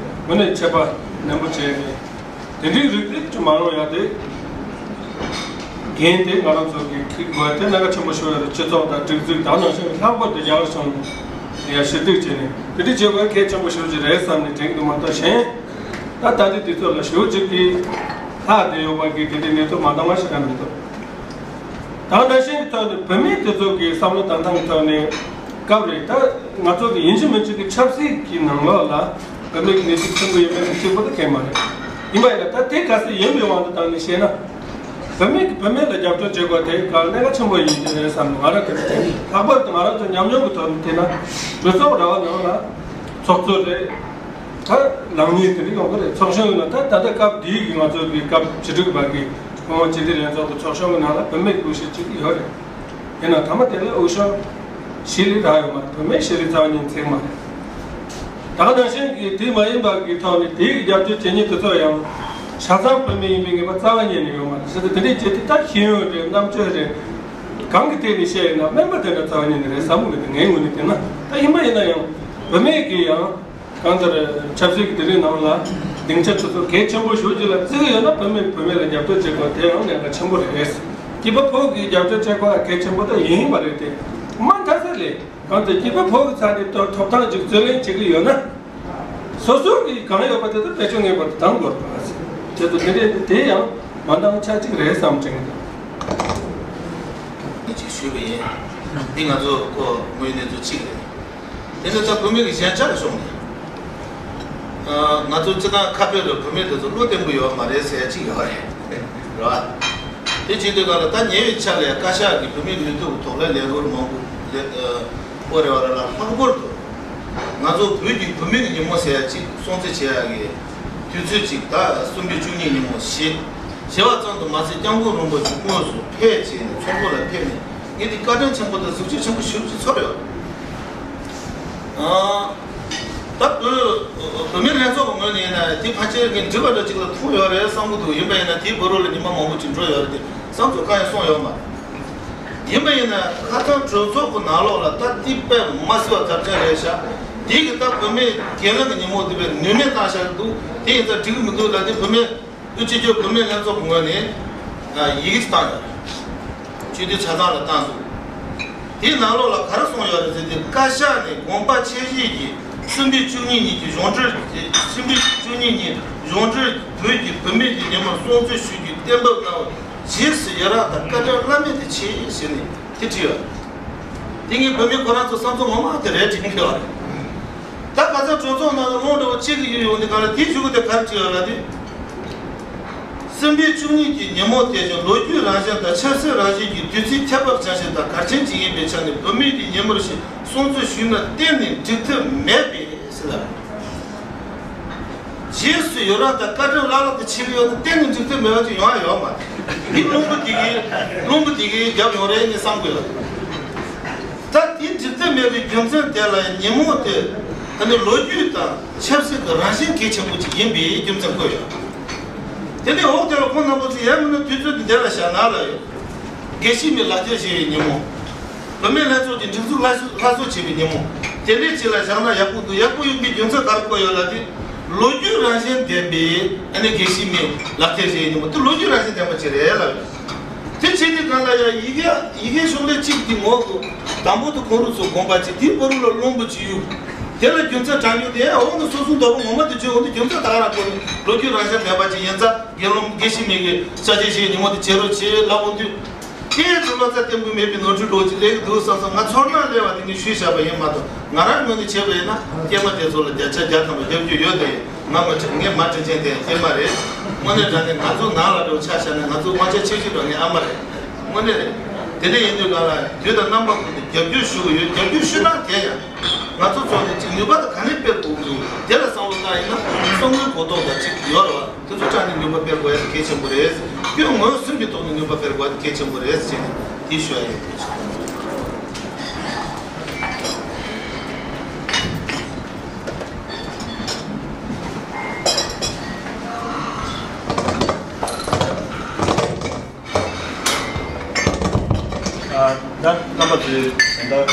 དངོས་གནས་ཆད་པ་ནན་པོ་བྱས་ནས་དེ་འདྲའི་རིགས་དེ་ཚོ་མ་ཡོང་ཡ་དེ་འགན་དེ་ང་རང་ཚོ་གི་འཁྱེར་དགོས་དེ་གནད་འགག་ཆེན་པོ་ཤོར་ཡ་རེད། སྤྱི་ཚོགས་དང་སྒྲིག་འཛུགས་དང་ནང་བཞིན་ལྷག་པར་དུ་རྒྱ་གར་གཞུང་ཡ་ཞུ་གཏུག་བྱས་ནས་དེ་འདྲའི་བྱེད་དགོས་གལ་ཆེན་པོ་ཤོར་གྱི་རེད་བསམ་ནས་དྲན་གྱི་འདུག་མ་གཏོགས་གཞན་ད་ད་ལྟའི་དུས་ཚོད་ལ་ཞེ་པོ་ཅིག་གི་ལྷག་བསྡད་ཡོད་པ་གི་དེ་འདྲའི་གནས་ཚུལ་མ་འདང་བ་ཞིག་གང་མི་འདུག་ད་ནང་བཞིན་གྱི་ཐོག་ནས་བུད་མེད་དེ་ཚོ་གི་བསམ་བློ་བཏང་སྟངས་ཀྱི་ཐོག་ནས་སྐབས་རེ་ད་ང་ཚོ་གི་ཡིན་གཅིག་མིན་གཅིག་གི་ཆབ་སྲིད་ཀྱི་ནང་ལོགས་ལ་བུད་མེད་ཀྱི་ནུས་ཤུགས་ཆེན་པོ་ཡོད་མེད་ཀྱི་གཅིག་པོ་དེ་གང་ཡང་མ་རེད། ཡིན་པ་ཡིན་ན་ད་དེ་གལ་སྲིད་ཡིན་པའི་དབང་དུ་བཏང་ནས་བཤད་ན་བུད་མེད་ཀྱིས་བུད་མེད་ལ་རྒྱབ་སྐྱོར་བྱེད་དགོས་དེ་གལ་གནད་འགག་ཆེན་པོ་ཡིན་གྱི་རེད་བསམ་ནས་ང་རང་དེ་འདྲ་དྲན། ལྷག་པར་དུ་ང་རང་ཚོ་ཉམས་མྱོང་གི་ཐོག་ནས་བལྟས་ན་གྲོས་ཚོགས་ར་བ་ནང་ལ་ཚོགས་གཙོ་རེད། ད་ནང་མི་དེ་འདྲ་ཡོང་གི་རེད། ཚོགས་ཆུང་ཡིན་ན་ད་ད་ལྟ་སྐབས་འདིའི་གི་ང་ཚོ་གི་སྐབས་བྱེད་སྒྲིག་པ་གི་གོང་འོག་སྤྱི་བདེ་ལྷན་ཚོགས་ཀྱི་ཚོགས་ཆུང་གི་ནང་ལ་བུད་མེད་དགུ་ཤེས་གཅིག་ཡོད་རེད། ཡིན་ན་ཐ་མ་དེ་ལ་དབུ་ཤོར་བཞི་ལས་རག་ཡོད་མ་རེད། བུད་མེད་བཞི་ལས་རྩ་བ་ཉིད་ནས་ཚང་མ་རེད། ད་ག་ནང་བཞིན་གི་དེ་མ་ཡིན་པ་གི་ཐོག་ནས་དེའི་གི་རྒྱབ་སྐྱོར་བྱེད་མཁན་དེ་ཚོ་ཡང་ཆ་ཚང་བུད་མེད་ཡིན་པའི་ངེས་པ་རྩ་བ་ཉིད་ནས་ཡོད་མ་རེད། བྱས་ཙང་དེ་འདྲའི་བྱེད་དུས་ད་ཤེས་ཡོན་རེད། རྣམ་དཔྱོད་རེད། གང་གི་ཐད་ནས་བཤད་ཡིན་ན་སྨན་པ་དེ་འདྲ་རྩ་བ་ཉིད་ནས་རེད་བསམ་གི་མི་འདུག་ངའི་ངོས་ནས་བལྟས་ན། ད་ཡིན་པ་ཡིན་ན་ཡང་། བུད་མེད་ཀྱི་ཡང་གང་ལྟར་ཆབ་སྲིད་ཀྱི་དེ་རིང་ནང་ལ་སྡིངས་ཆ་ཆུ་ཚོད་གལ་ཆེན་པོ་ཞུ་རྒྱུ་ལ་བརྩི་གི་ཡོད་ན། བུད་མེད་བུད་མེད་ལ་རྒྱབ་སྐྱོར་བྱེད་དགོས་དེ་ཡང་ལས་ཀ་ཆེན་པོ་རེད། སྐྱེས་པ་ཕོ་གིས་རྒྱབ་སྐྱོར་བྱེད་དགོས་གལ་ཆེན་པོ་ད་ཡིན་མ་རེད་དེ། མ་མཐའ་ས་ལས་གང་ལྟར་སྐྱེས་པ་ཕོ་གི་ཚ་ནས་ཐོབ་ཐང་ཅིག་རྩོད་ལེན་བྱེད་ཀྱི་ཡོད་ན། སོ་སོ་གི་གང་ཡོད་པ་དེ་ཚོ་བེད་སྤྱོད་ངེས་པར་དུ་གཏང་དགོས་པ་རེད། དེ་ཚོ་དེ་འདྲས་དེ་ཡང་མ་འདང་ཆ་གཅིག་རེད་བསམ་དྲན་གྱི་འདུག་ཅིག་ཞུས་པ་ཡིན། འདི་ང་ཚོ་ཁོ་དངོས་གནས་ཚོ་གཅིག་རེད། དེ་ནི་ད་བུད་མེད་ཀྱི་ཞན་ཆ་ལ་སོང་ནས། ང་ཚོ་སྤྱི་བཏང་ཁ་དཔེ་ལ་བུད་མེད་དེ་ཚོ་བློ་བརྟན་པོ་ཡོད་མ་རེད་ཟེར་ཡ་གཅིག་ཡོད་རེད། རེད་བ། དེ་བྱེད་དུས་ག་ལ་ད་ཉེ་བའི་ཆར་ལ་ཡང་བཀའ་ཤག་གིས་བུད་མེད་ལུས་སྟོབས་ཀྱི་ཐོག་ལ་ལས་འགུལ་མང་པོ་ལས་ཨོ་རེ་བ་ར་ལ་ལྷག་པར་དུ་ང་ཚོ་བོད་ཀྱི་བུད་མེད་ཀྱི་ཉིན་མོ་ཟེར་ཡ་གཅིག་སྲུང་བརྩི་བྱེད་ཡ་གི་དུས་ཚོད་ཅིག་ད་གསུམ་པའི་བཅུ་གཉིས་ཉིན་མོ་ཞེས་ཞེས་པ་ཙམ་དུ་མ་ཟད། སྐྱབས་མགོན་རིན་པོ་ཆེ་དངོས་སུ་ཕེབས་བྱས་ནས་ཚོགས་འཁོར་ལ་ཕེབས་ནས་ངས་འདི་བཀའ་དྲིན་ཆེན་པོ་དང་གཟི་བརྗིད་ཆེན་པོ་ཞེ་པོ་ཅིག་ཚོར་ཡོད། ཨ། ད་བོད་བོད་མི་ལྷན་ཚོགས་ཀྱི་ངོས་ནས་ཡིན་ན་དེ་ཕལ་ཆེར་ངས་འགྲིག་པ་འདྲ་ཅིག་ལ་ཐུག་ཡོད་རེད་བསམ་གྱི་འདུག་ཡིན་པ་ཡིན་ན་དེའི་བར་རོ་ལ་ཉི་མ་མང་པོ་ཅིག་འགྲོ་ཡོད་རེད་དེ་བསམ་ཚུལ་གང་ཡང་གསུངས་ཡོད་མ་རེད། ཡིན་པ་ཡིན་ན་ཁ་སང་གྲོས་ཚོགས་ཀྱི་ནང་ལོགས་ལ་ད་དེ་དཔེ་མ་སྲིད་པ་གལ་ཆེན་རེད་ཤག་དེ་གི་ད་བོད་མི་སྒེར་ལངས་ཀྱི་ཉིན་མོ་དེ་དཔེ་ནུས་མེད་བཏང་བཞག་གི་འདུག་དེ་ཡིན་ཙང་འགྲིག་གི་མི་འདུག་ལབ་དེ་བུད་མེད། དབུས་སྤྱི་ཁྱབ་བུད་མེད་ལྷན་ཚོགས་ངོས་ནས་ཡི་གེ་བཏང་ཡོད་རེད། སྤྱི་འཐུས་ཆ་ཚང་ལ་བཏང་འདུག་དེའི་ནང་ལོགས་ལ་ག་རེ་གསུངས་ཡོད་རེད་ཟེར་དུས། བཀའ་ཤག་ནས་དགོངས་པ་ཆེ་བཞེས་ཀྱིས་གསུམ་པའི་བཅུ་གཉིས་ཉིན་གྱི་གཞུང་འབྲེལ། གསུམ་པའི་བཅུ་གཉིས་ཉིན་གཞུང་འབྲེལ་བོད་ཀྱི་བུད་མེད་ཀྱི་ཉིན་མོར་སྲུང་བརྩི་ཞུ་རྒྱུའི་གཏན་འབེབས་གནང་བར་རྗེས་སུ་ཡི་རངས་དང་བཀའ་དྲིན་བླ་མེད་དུ་ཆེ་ཟེར་ནས་དེ་བྲིས་ཡོད་རེད། དེ་ངས་བོད་མི་ཁོ་རང་ཚོ་བསམ་ཚུལ་ངོ་མ་དེ་རེད་དྲན་གྱི་ཡོད་རེད། ད་ག་ཚོད་གྲོས་ཚོགས་ནང་ལ་རླུང་འདྲ་བོ་གཅིག་གི་ཡུལ་ཡོང་དུས་གང་ལ་དེའི་གཞུག་གུ་དེ་ག་རེ་བྲིས་ཡོད་ལབ་དུས། གསུམ་པའི་བཅུ་གཉིས་ཀྱི་ཉིན་མོ་དེ་བཞིན་ལོ་རྒྱུས་རང་བཞིན་དང་ཆབ་སྲིད་རང་བཞིན་གྱི་དུས་ཚིགས་ཁྱད་པར་ཅན་ཞིག་དང་གལ་ཆེན་ཅིག་ཡིན་པའི་ཆ་ནས་བོད་མི་གི་ཉིན་མོར་ཞིག་སྲུང་བརྩི་ཞུས་ན་གཏན་ནས་འགྲིག་ཐབས་མེད་པས་ཟེར་ལབ། རྗེས་སུ་ཡི་རངས་དང་བཀའ་དྲིན་བླ་ལྷག་ཏུ་ཆེ་གི་ཡོད་ན་གཏན་ནས་འགྲིག་ཐབས་མེད་པ་ཅིག་ཡོང་ཡ་ཡོད་མ་རེད། འདི་བླུན་པོ་འདི་གིས་བླུན་པོ་འདི་གིས་རྒྱབ་ཡོང་རེད་ངས་བསམ་གི་ཡོད། ད་དེ་འགྲིག་ཐབས་མེད་པའི་རྒྱུ་མཚན་དེ་ལ་ཉིན་མོ་དེ་ཨ་ནི་ལོ་རྒྱུས་དང་ཆབ་སྲིད་ཀྱི་རང་བཞིན་གལ་ཆེན་པོ་ཅིག་ཡིན་པའི་རྒྱུ་མཚན་བཀོད་ཡོད། དེ་ནས་འོག་དེ་ལ་ཁོང་རྣམ་པ་ཚོས་ཡང་མིན་ན་དུས་ཚོད་འདི་འདྲ་ལ་བཞག་ན་ལབ་ཡོད། དགེ་བཤེས་མའི་ལག་ཁྱེར་བཞེས་པའི་ཉིན་མོ། བུད་མེད་ལྷན་ཚོགས་ཀྱི་སྒྲིག་འཛུགས་སླར་གསོ་སླར་གསོ་བྱེད་པའི་ཉིན་མོ། དེ་འདྲའི་ཆེད་ལ་བཞག་ན་ཡག་པོ་འདུག་ཡག་པོ་ཡིན་པའི་རྒྱུ་མཚན་ག་རེ་བཀོད་ཡོད་ལབ་དུས། ལོ་རྒྱུས་རང་བཞིན་ལྡན་པའི་ཨ་ནི་དགེ་བཤེས་མའི་ལག་ཁྱེར་བཞེས་པའི་ཉིན་མོ་དེ་ལོ་རྒྱུས་རང་བཞིན་ལྡན་པ་ཅིག་རེད་ལབ་ཡོད། དེ་བྱེད་དུས་གང་ལ་ཡང་ཡི་གེ་ཡི་གེ་ཤོག་ལྷེ་གཅིག་གི་ངོ་བོ་དང་པོ་དུ་ཁོང་རུ་ཚོ་དགོངས་པ་བྱེད་དེའི་བར་ལ་རླུང་བུ་ཅིག་གཡུག་དེ་ལ་རྒྱུ་མཚན་དྲངས་ཡོད་དེ་འོག་ནས་སོ་སོའི་འདོད་པ་ངོ་མ་དེ་བྱུང་འོང་དུས་རྒྱུ་མཚན་ད་ག་རང་བཀོད་ནས་ལོ་རྒྱུས་རང་བཞིན་ལྡན་པ་ཅིག་ཡིན་ཙང་དགེ་སློང་དགེ་བཤེས་མའི་གི་ས་ཆ་ཞིག་ཉིན་མོ་དེ་བྱེད་རོགས་བྱེད་ལབ་འོང་དུས། དེ་ཚོ་བློ་རྩ་བརྟན་པོ་མེད་པའི་ནོར་འཁྲུལ་འདྲ་བོ་ཅིག་སླེབས་ཀྱི་འདུག་བསམ་བསམ་ང་ཚོར་སྣང་སླེབས་པ་དེ་ངས་ཞུས་བཞག་པ་ཡིན་མ་གཏོགས་ང་རང་ངོས་ནས་བྱས་པ་ཡིན་ན་སྐྱེས་མ་དེ་ཚོ་ལ་བརྒྱ་ཆ་བརྒྱ་ཐམ་པ་རྒྱབ་རྒྱུ་ཡོད་དེ། ང་མ་དྲན་ངས་མ་དྲན་ཅན་དེ་སྐྱེས་མ་རེད། དངོས་གནས་དྲང་གནས་ང་ཚོ་ནང་ལ་འགྲོ་ཆ་བཞག་ན་ང་ཚོ་དབང་ཆ་ཆེ་ཤོས་འགྲོ་ངའི་ཨ་མ་རེད། དངོས་གནས་རེད། དེ་འདྲ་ཡིན་དུས་གང་ལ་དུས་དང་རྣམ་པ་ཀུན་ཏུ་རྒྱབ་སྐྱོར་ཞུ་གི་ཡོད། རྒྱབ་སྐྱོར་ཞུ་ན་དེ་ཡང་ང་ཚོ་ཚོ་ནས་ཅིག་ནུས་པ་དང་ག་ནས་སྤེལ་དགོས་ཀྱི་འདུག་དེ་ལ་བསམ་བློ་བཏང་ཡིན་ན་བསམ་བློའི་གོ་རྟོགས་དང་ཅིག་ཡོད་རེད་བ། དེ་ཚོ་དྲང་ནས་ནུས་པ་སྤེལ་དགོས་ཡ་དེ་གལ་ཆེན་པོ་རེད། སྐྱོན་ངོས་ཟིན་གྱི་ཐོག་ནས་ནུས་པ་སྤེལ་དགོས་ཡ་དེ་གལ་ཆེན་པོ་རེད་ཅེས་དེ་ཞུ་ཡ་ཡིན། ད་རྣམ་པ་ཚོས་ད་ལྟ་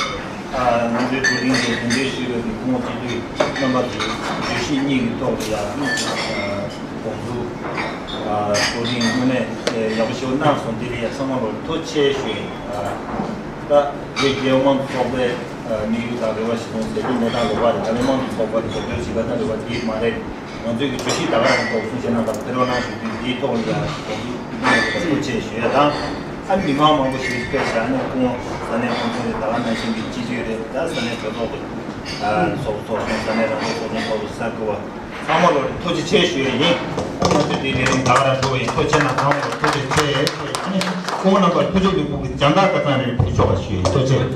ང་ཚོའི་བགྲོ་གླེང་དེ་དེ་འདྲའི་ཞུས་པའི་སྐུ་ངོ་སྤྱི་འཐུས་རྣམ་པ་ཚོས་བརྗོད་གཞི་གཉིས་ཀྱི་ཐོག་ལ་ཡང་དགོངས་ཚུལ་བགྲོ་གླེང་དངོས་གནས་ཡག་པོ་ཞིག་གནང་སོང་། དེ་ལ་ཡང་ཚང་མ་ལོ་ཐུགས་རྗེ་ཆེ་ཞུ་ཡིན། ད་རྒྱལ་ཡོངས་མང་གཙོ་ཚོགས་པའི་དམིགས་ཡུལ་དང་རེ་བ་ཞིག་སོང་ཟེར་དུས་གནས་སྟངས་ལོགས་པ་རེད། ད་ནི་མང་གཙོ་ཚོགས་པ་རེད། རྒྱབ་སྐྱོར་བྱེད་པ་ད་རེ་བ་དེ་མ་རེད། ང་ཚོའི་གི་བརྗོད་གཞི་ད་ག་རང་ཐོག་གསུང་བཤད་གནང་སྟངས་ཕེར་བ་གནང་ཞུ་དུས་འདིའི་ཐོག་ལ་ཡང་གོང་ཚུལ་ཐུགས་རྗེ་ཆེ་ཞུ་ཡ་དང་། ཨ་མི་མང་མང་པོ་ཞིག་ཕེབས་ཤག་ནས་སྐུ་ངོ་ས་གནས་ཁོང་ཚོ་རེད། ད་ག་ནང་བཞིན་གྱི་སྤྱི་འཐུས་རེད། ད་ས་གནས་གྲོས་ཚོགས་ཀྱི་ཚོགས་གཙོ་ཚོགས་གཞོན་ས་གནས་རང་སྐྱོང་ཚོགས་གཞོན་ཚོགས་གཙོ་གསར་འགོད་པ་ཚང་མ་ལོ་ཐུགས་རྗེ་ཆེ་ཞུ་ཡ་ཡིན། ཨ་ང་ཚོས་འདིའི་ལས་རིམ་ད་ག་རང་འགྲོ་བ་ཡིན། ཐུགས་རྗེ་གནང་། ཚང་མ་ལོ་ཐུགས་རྗེ་ཆེ། ཨ་ནི་སྐུ་ངོ་རྣམ་པར་ཐུགས་རྗེ་ལེགས་འབུལ་གྱི་རྒྱང་ཐག་ཁ་སང་རེ་ཕུལ་ཆོག་པ་ཞུ་ཡ་ཡིན། ཐུགས་རྗེ་ཆེ།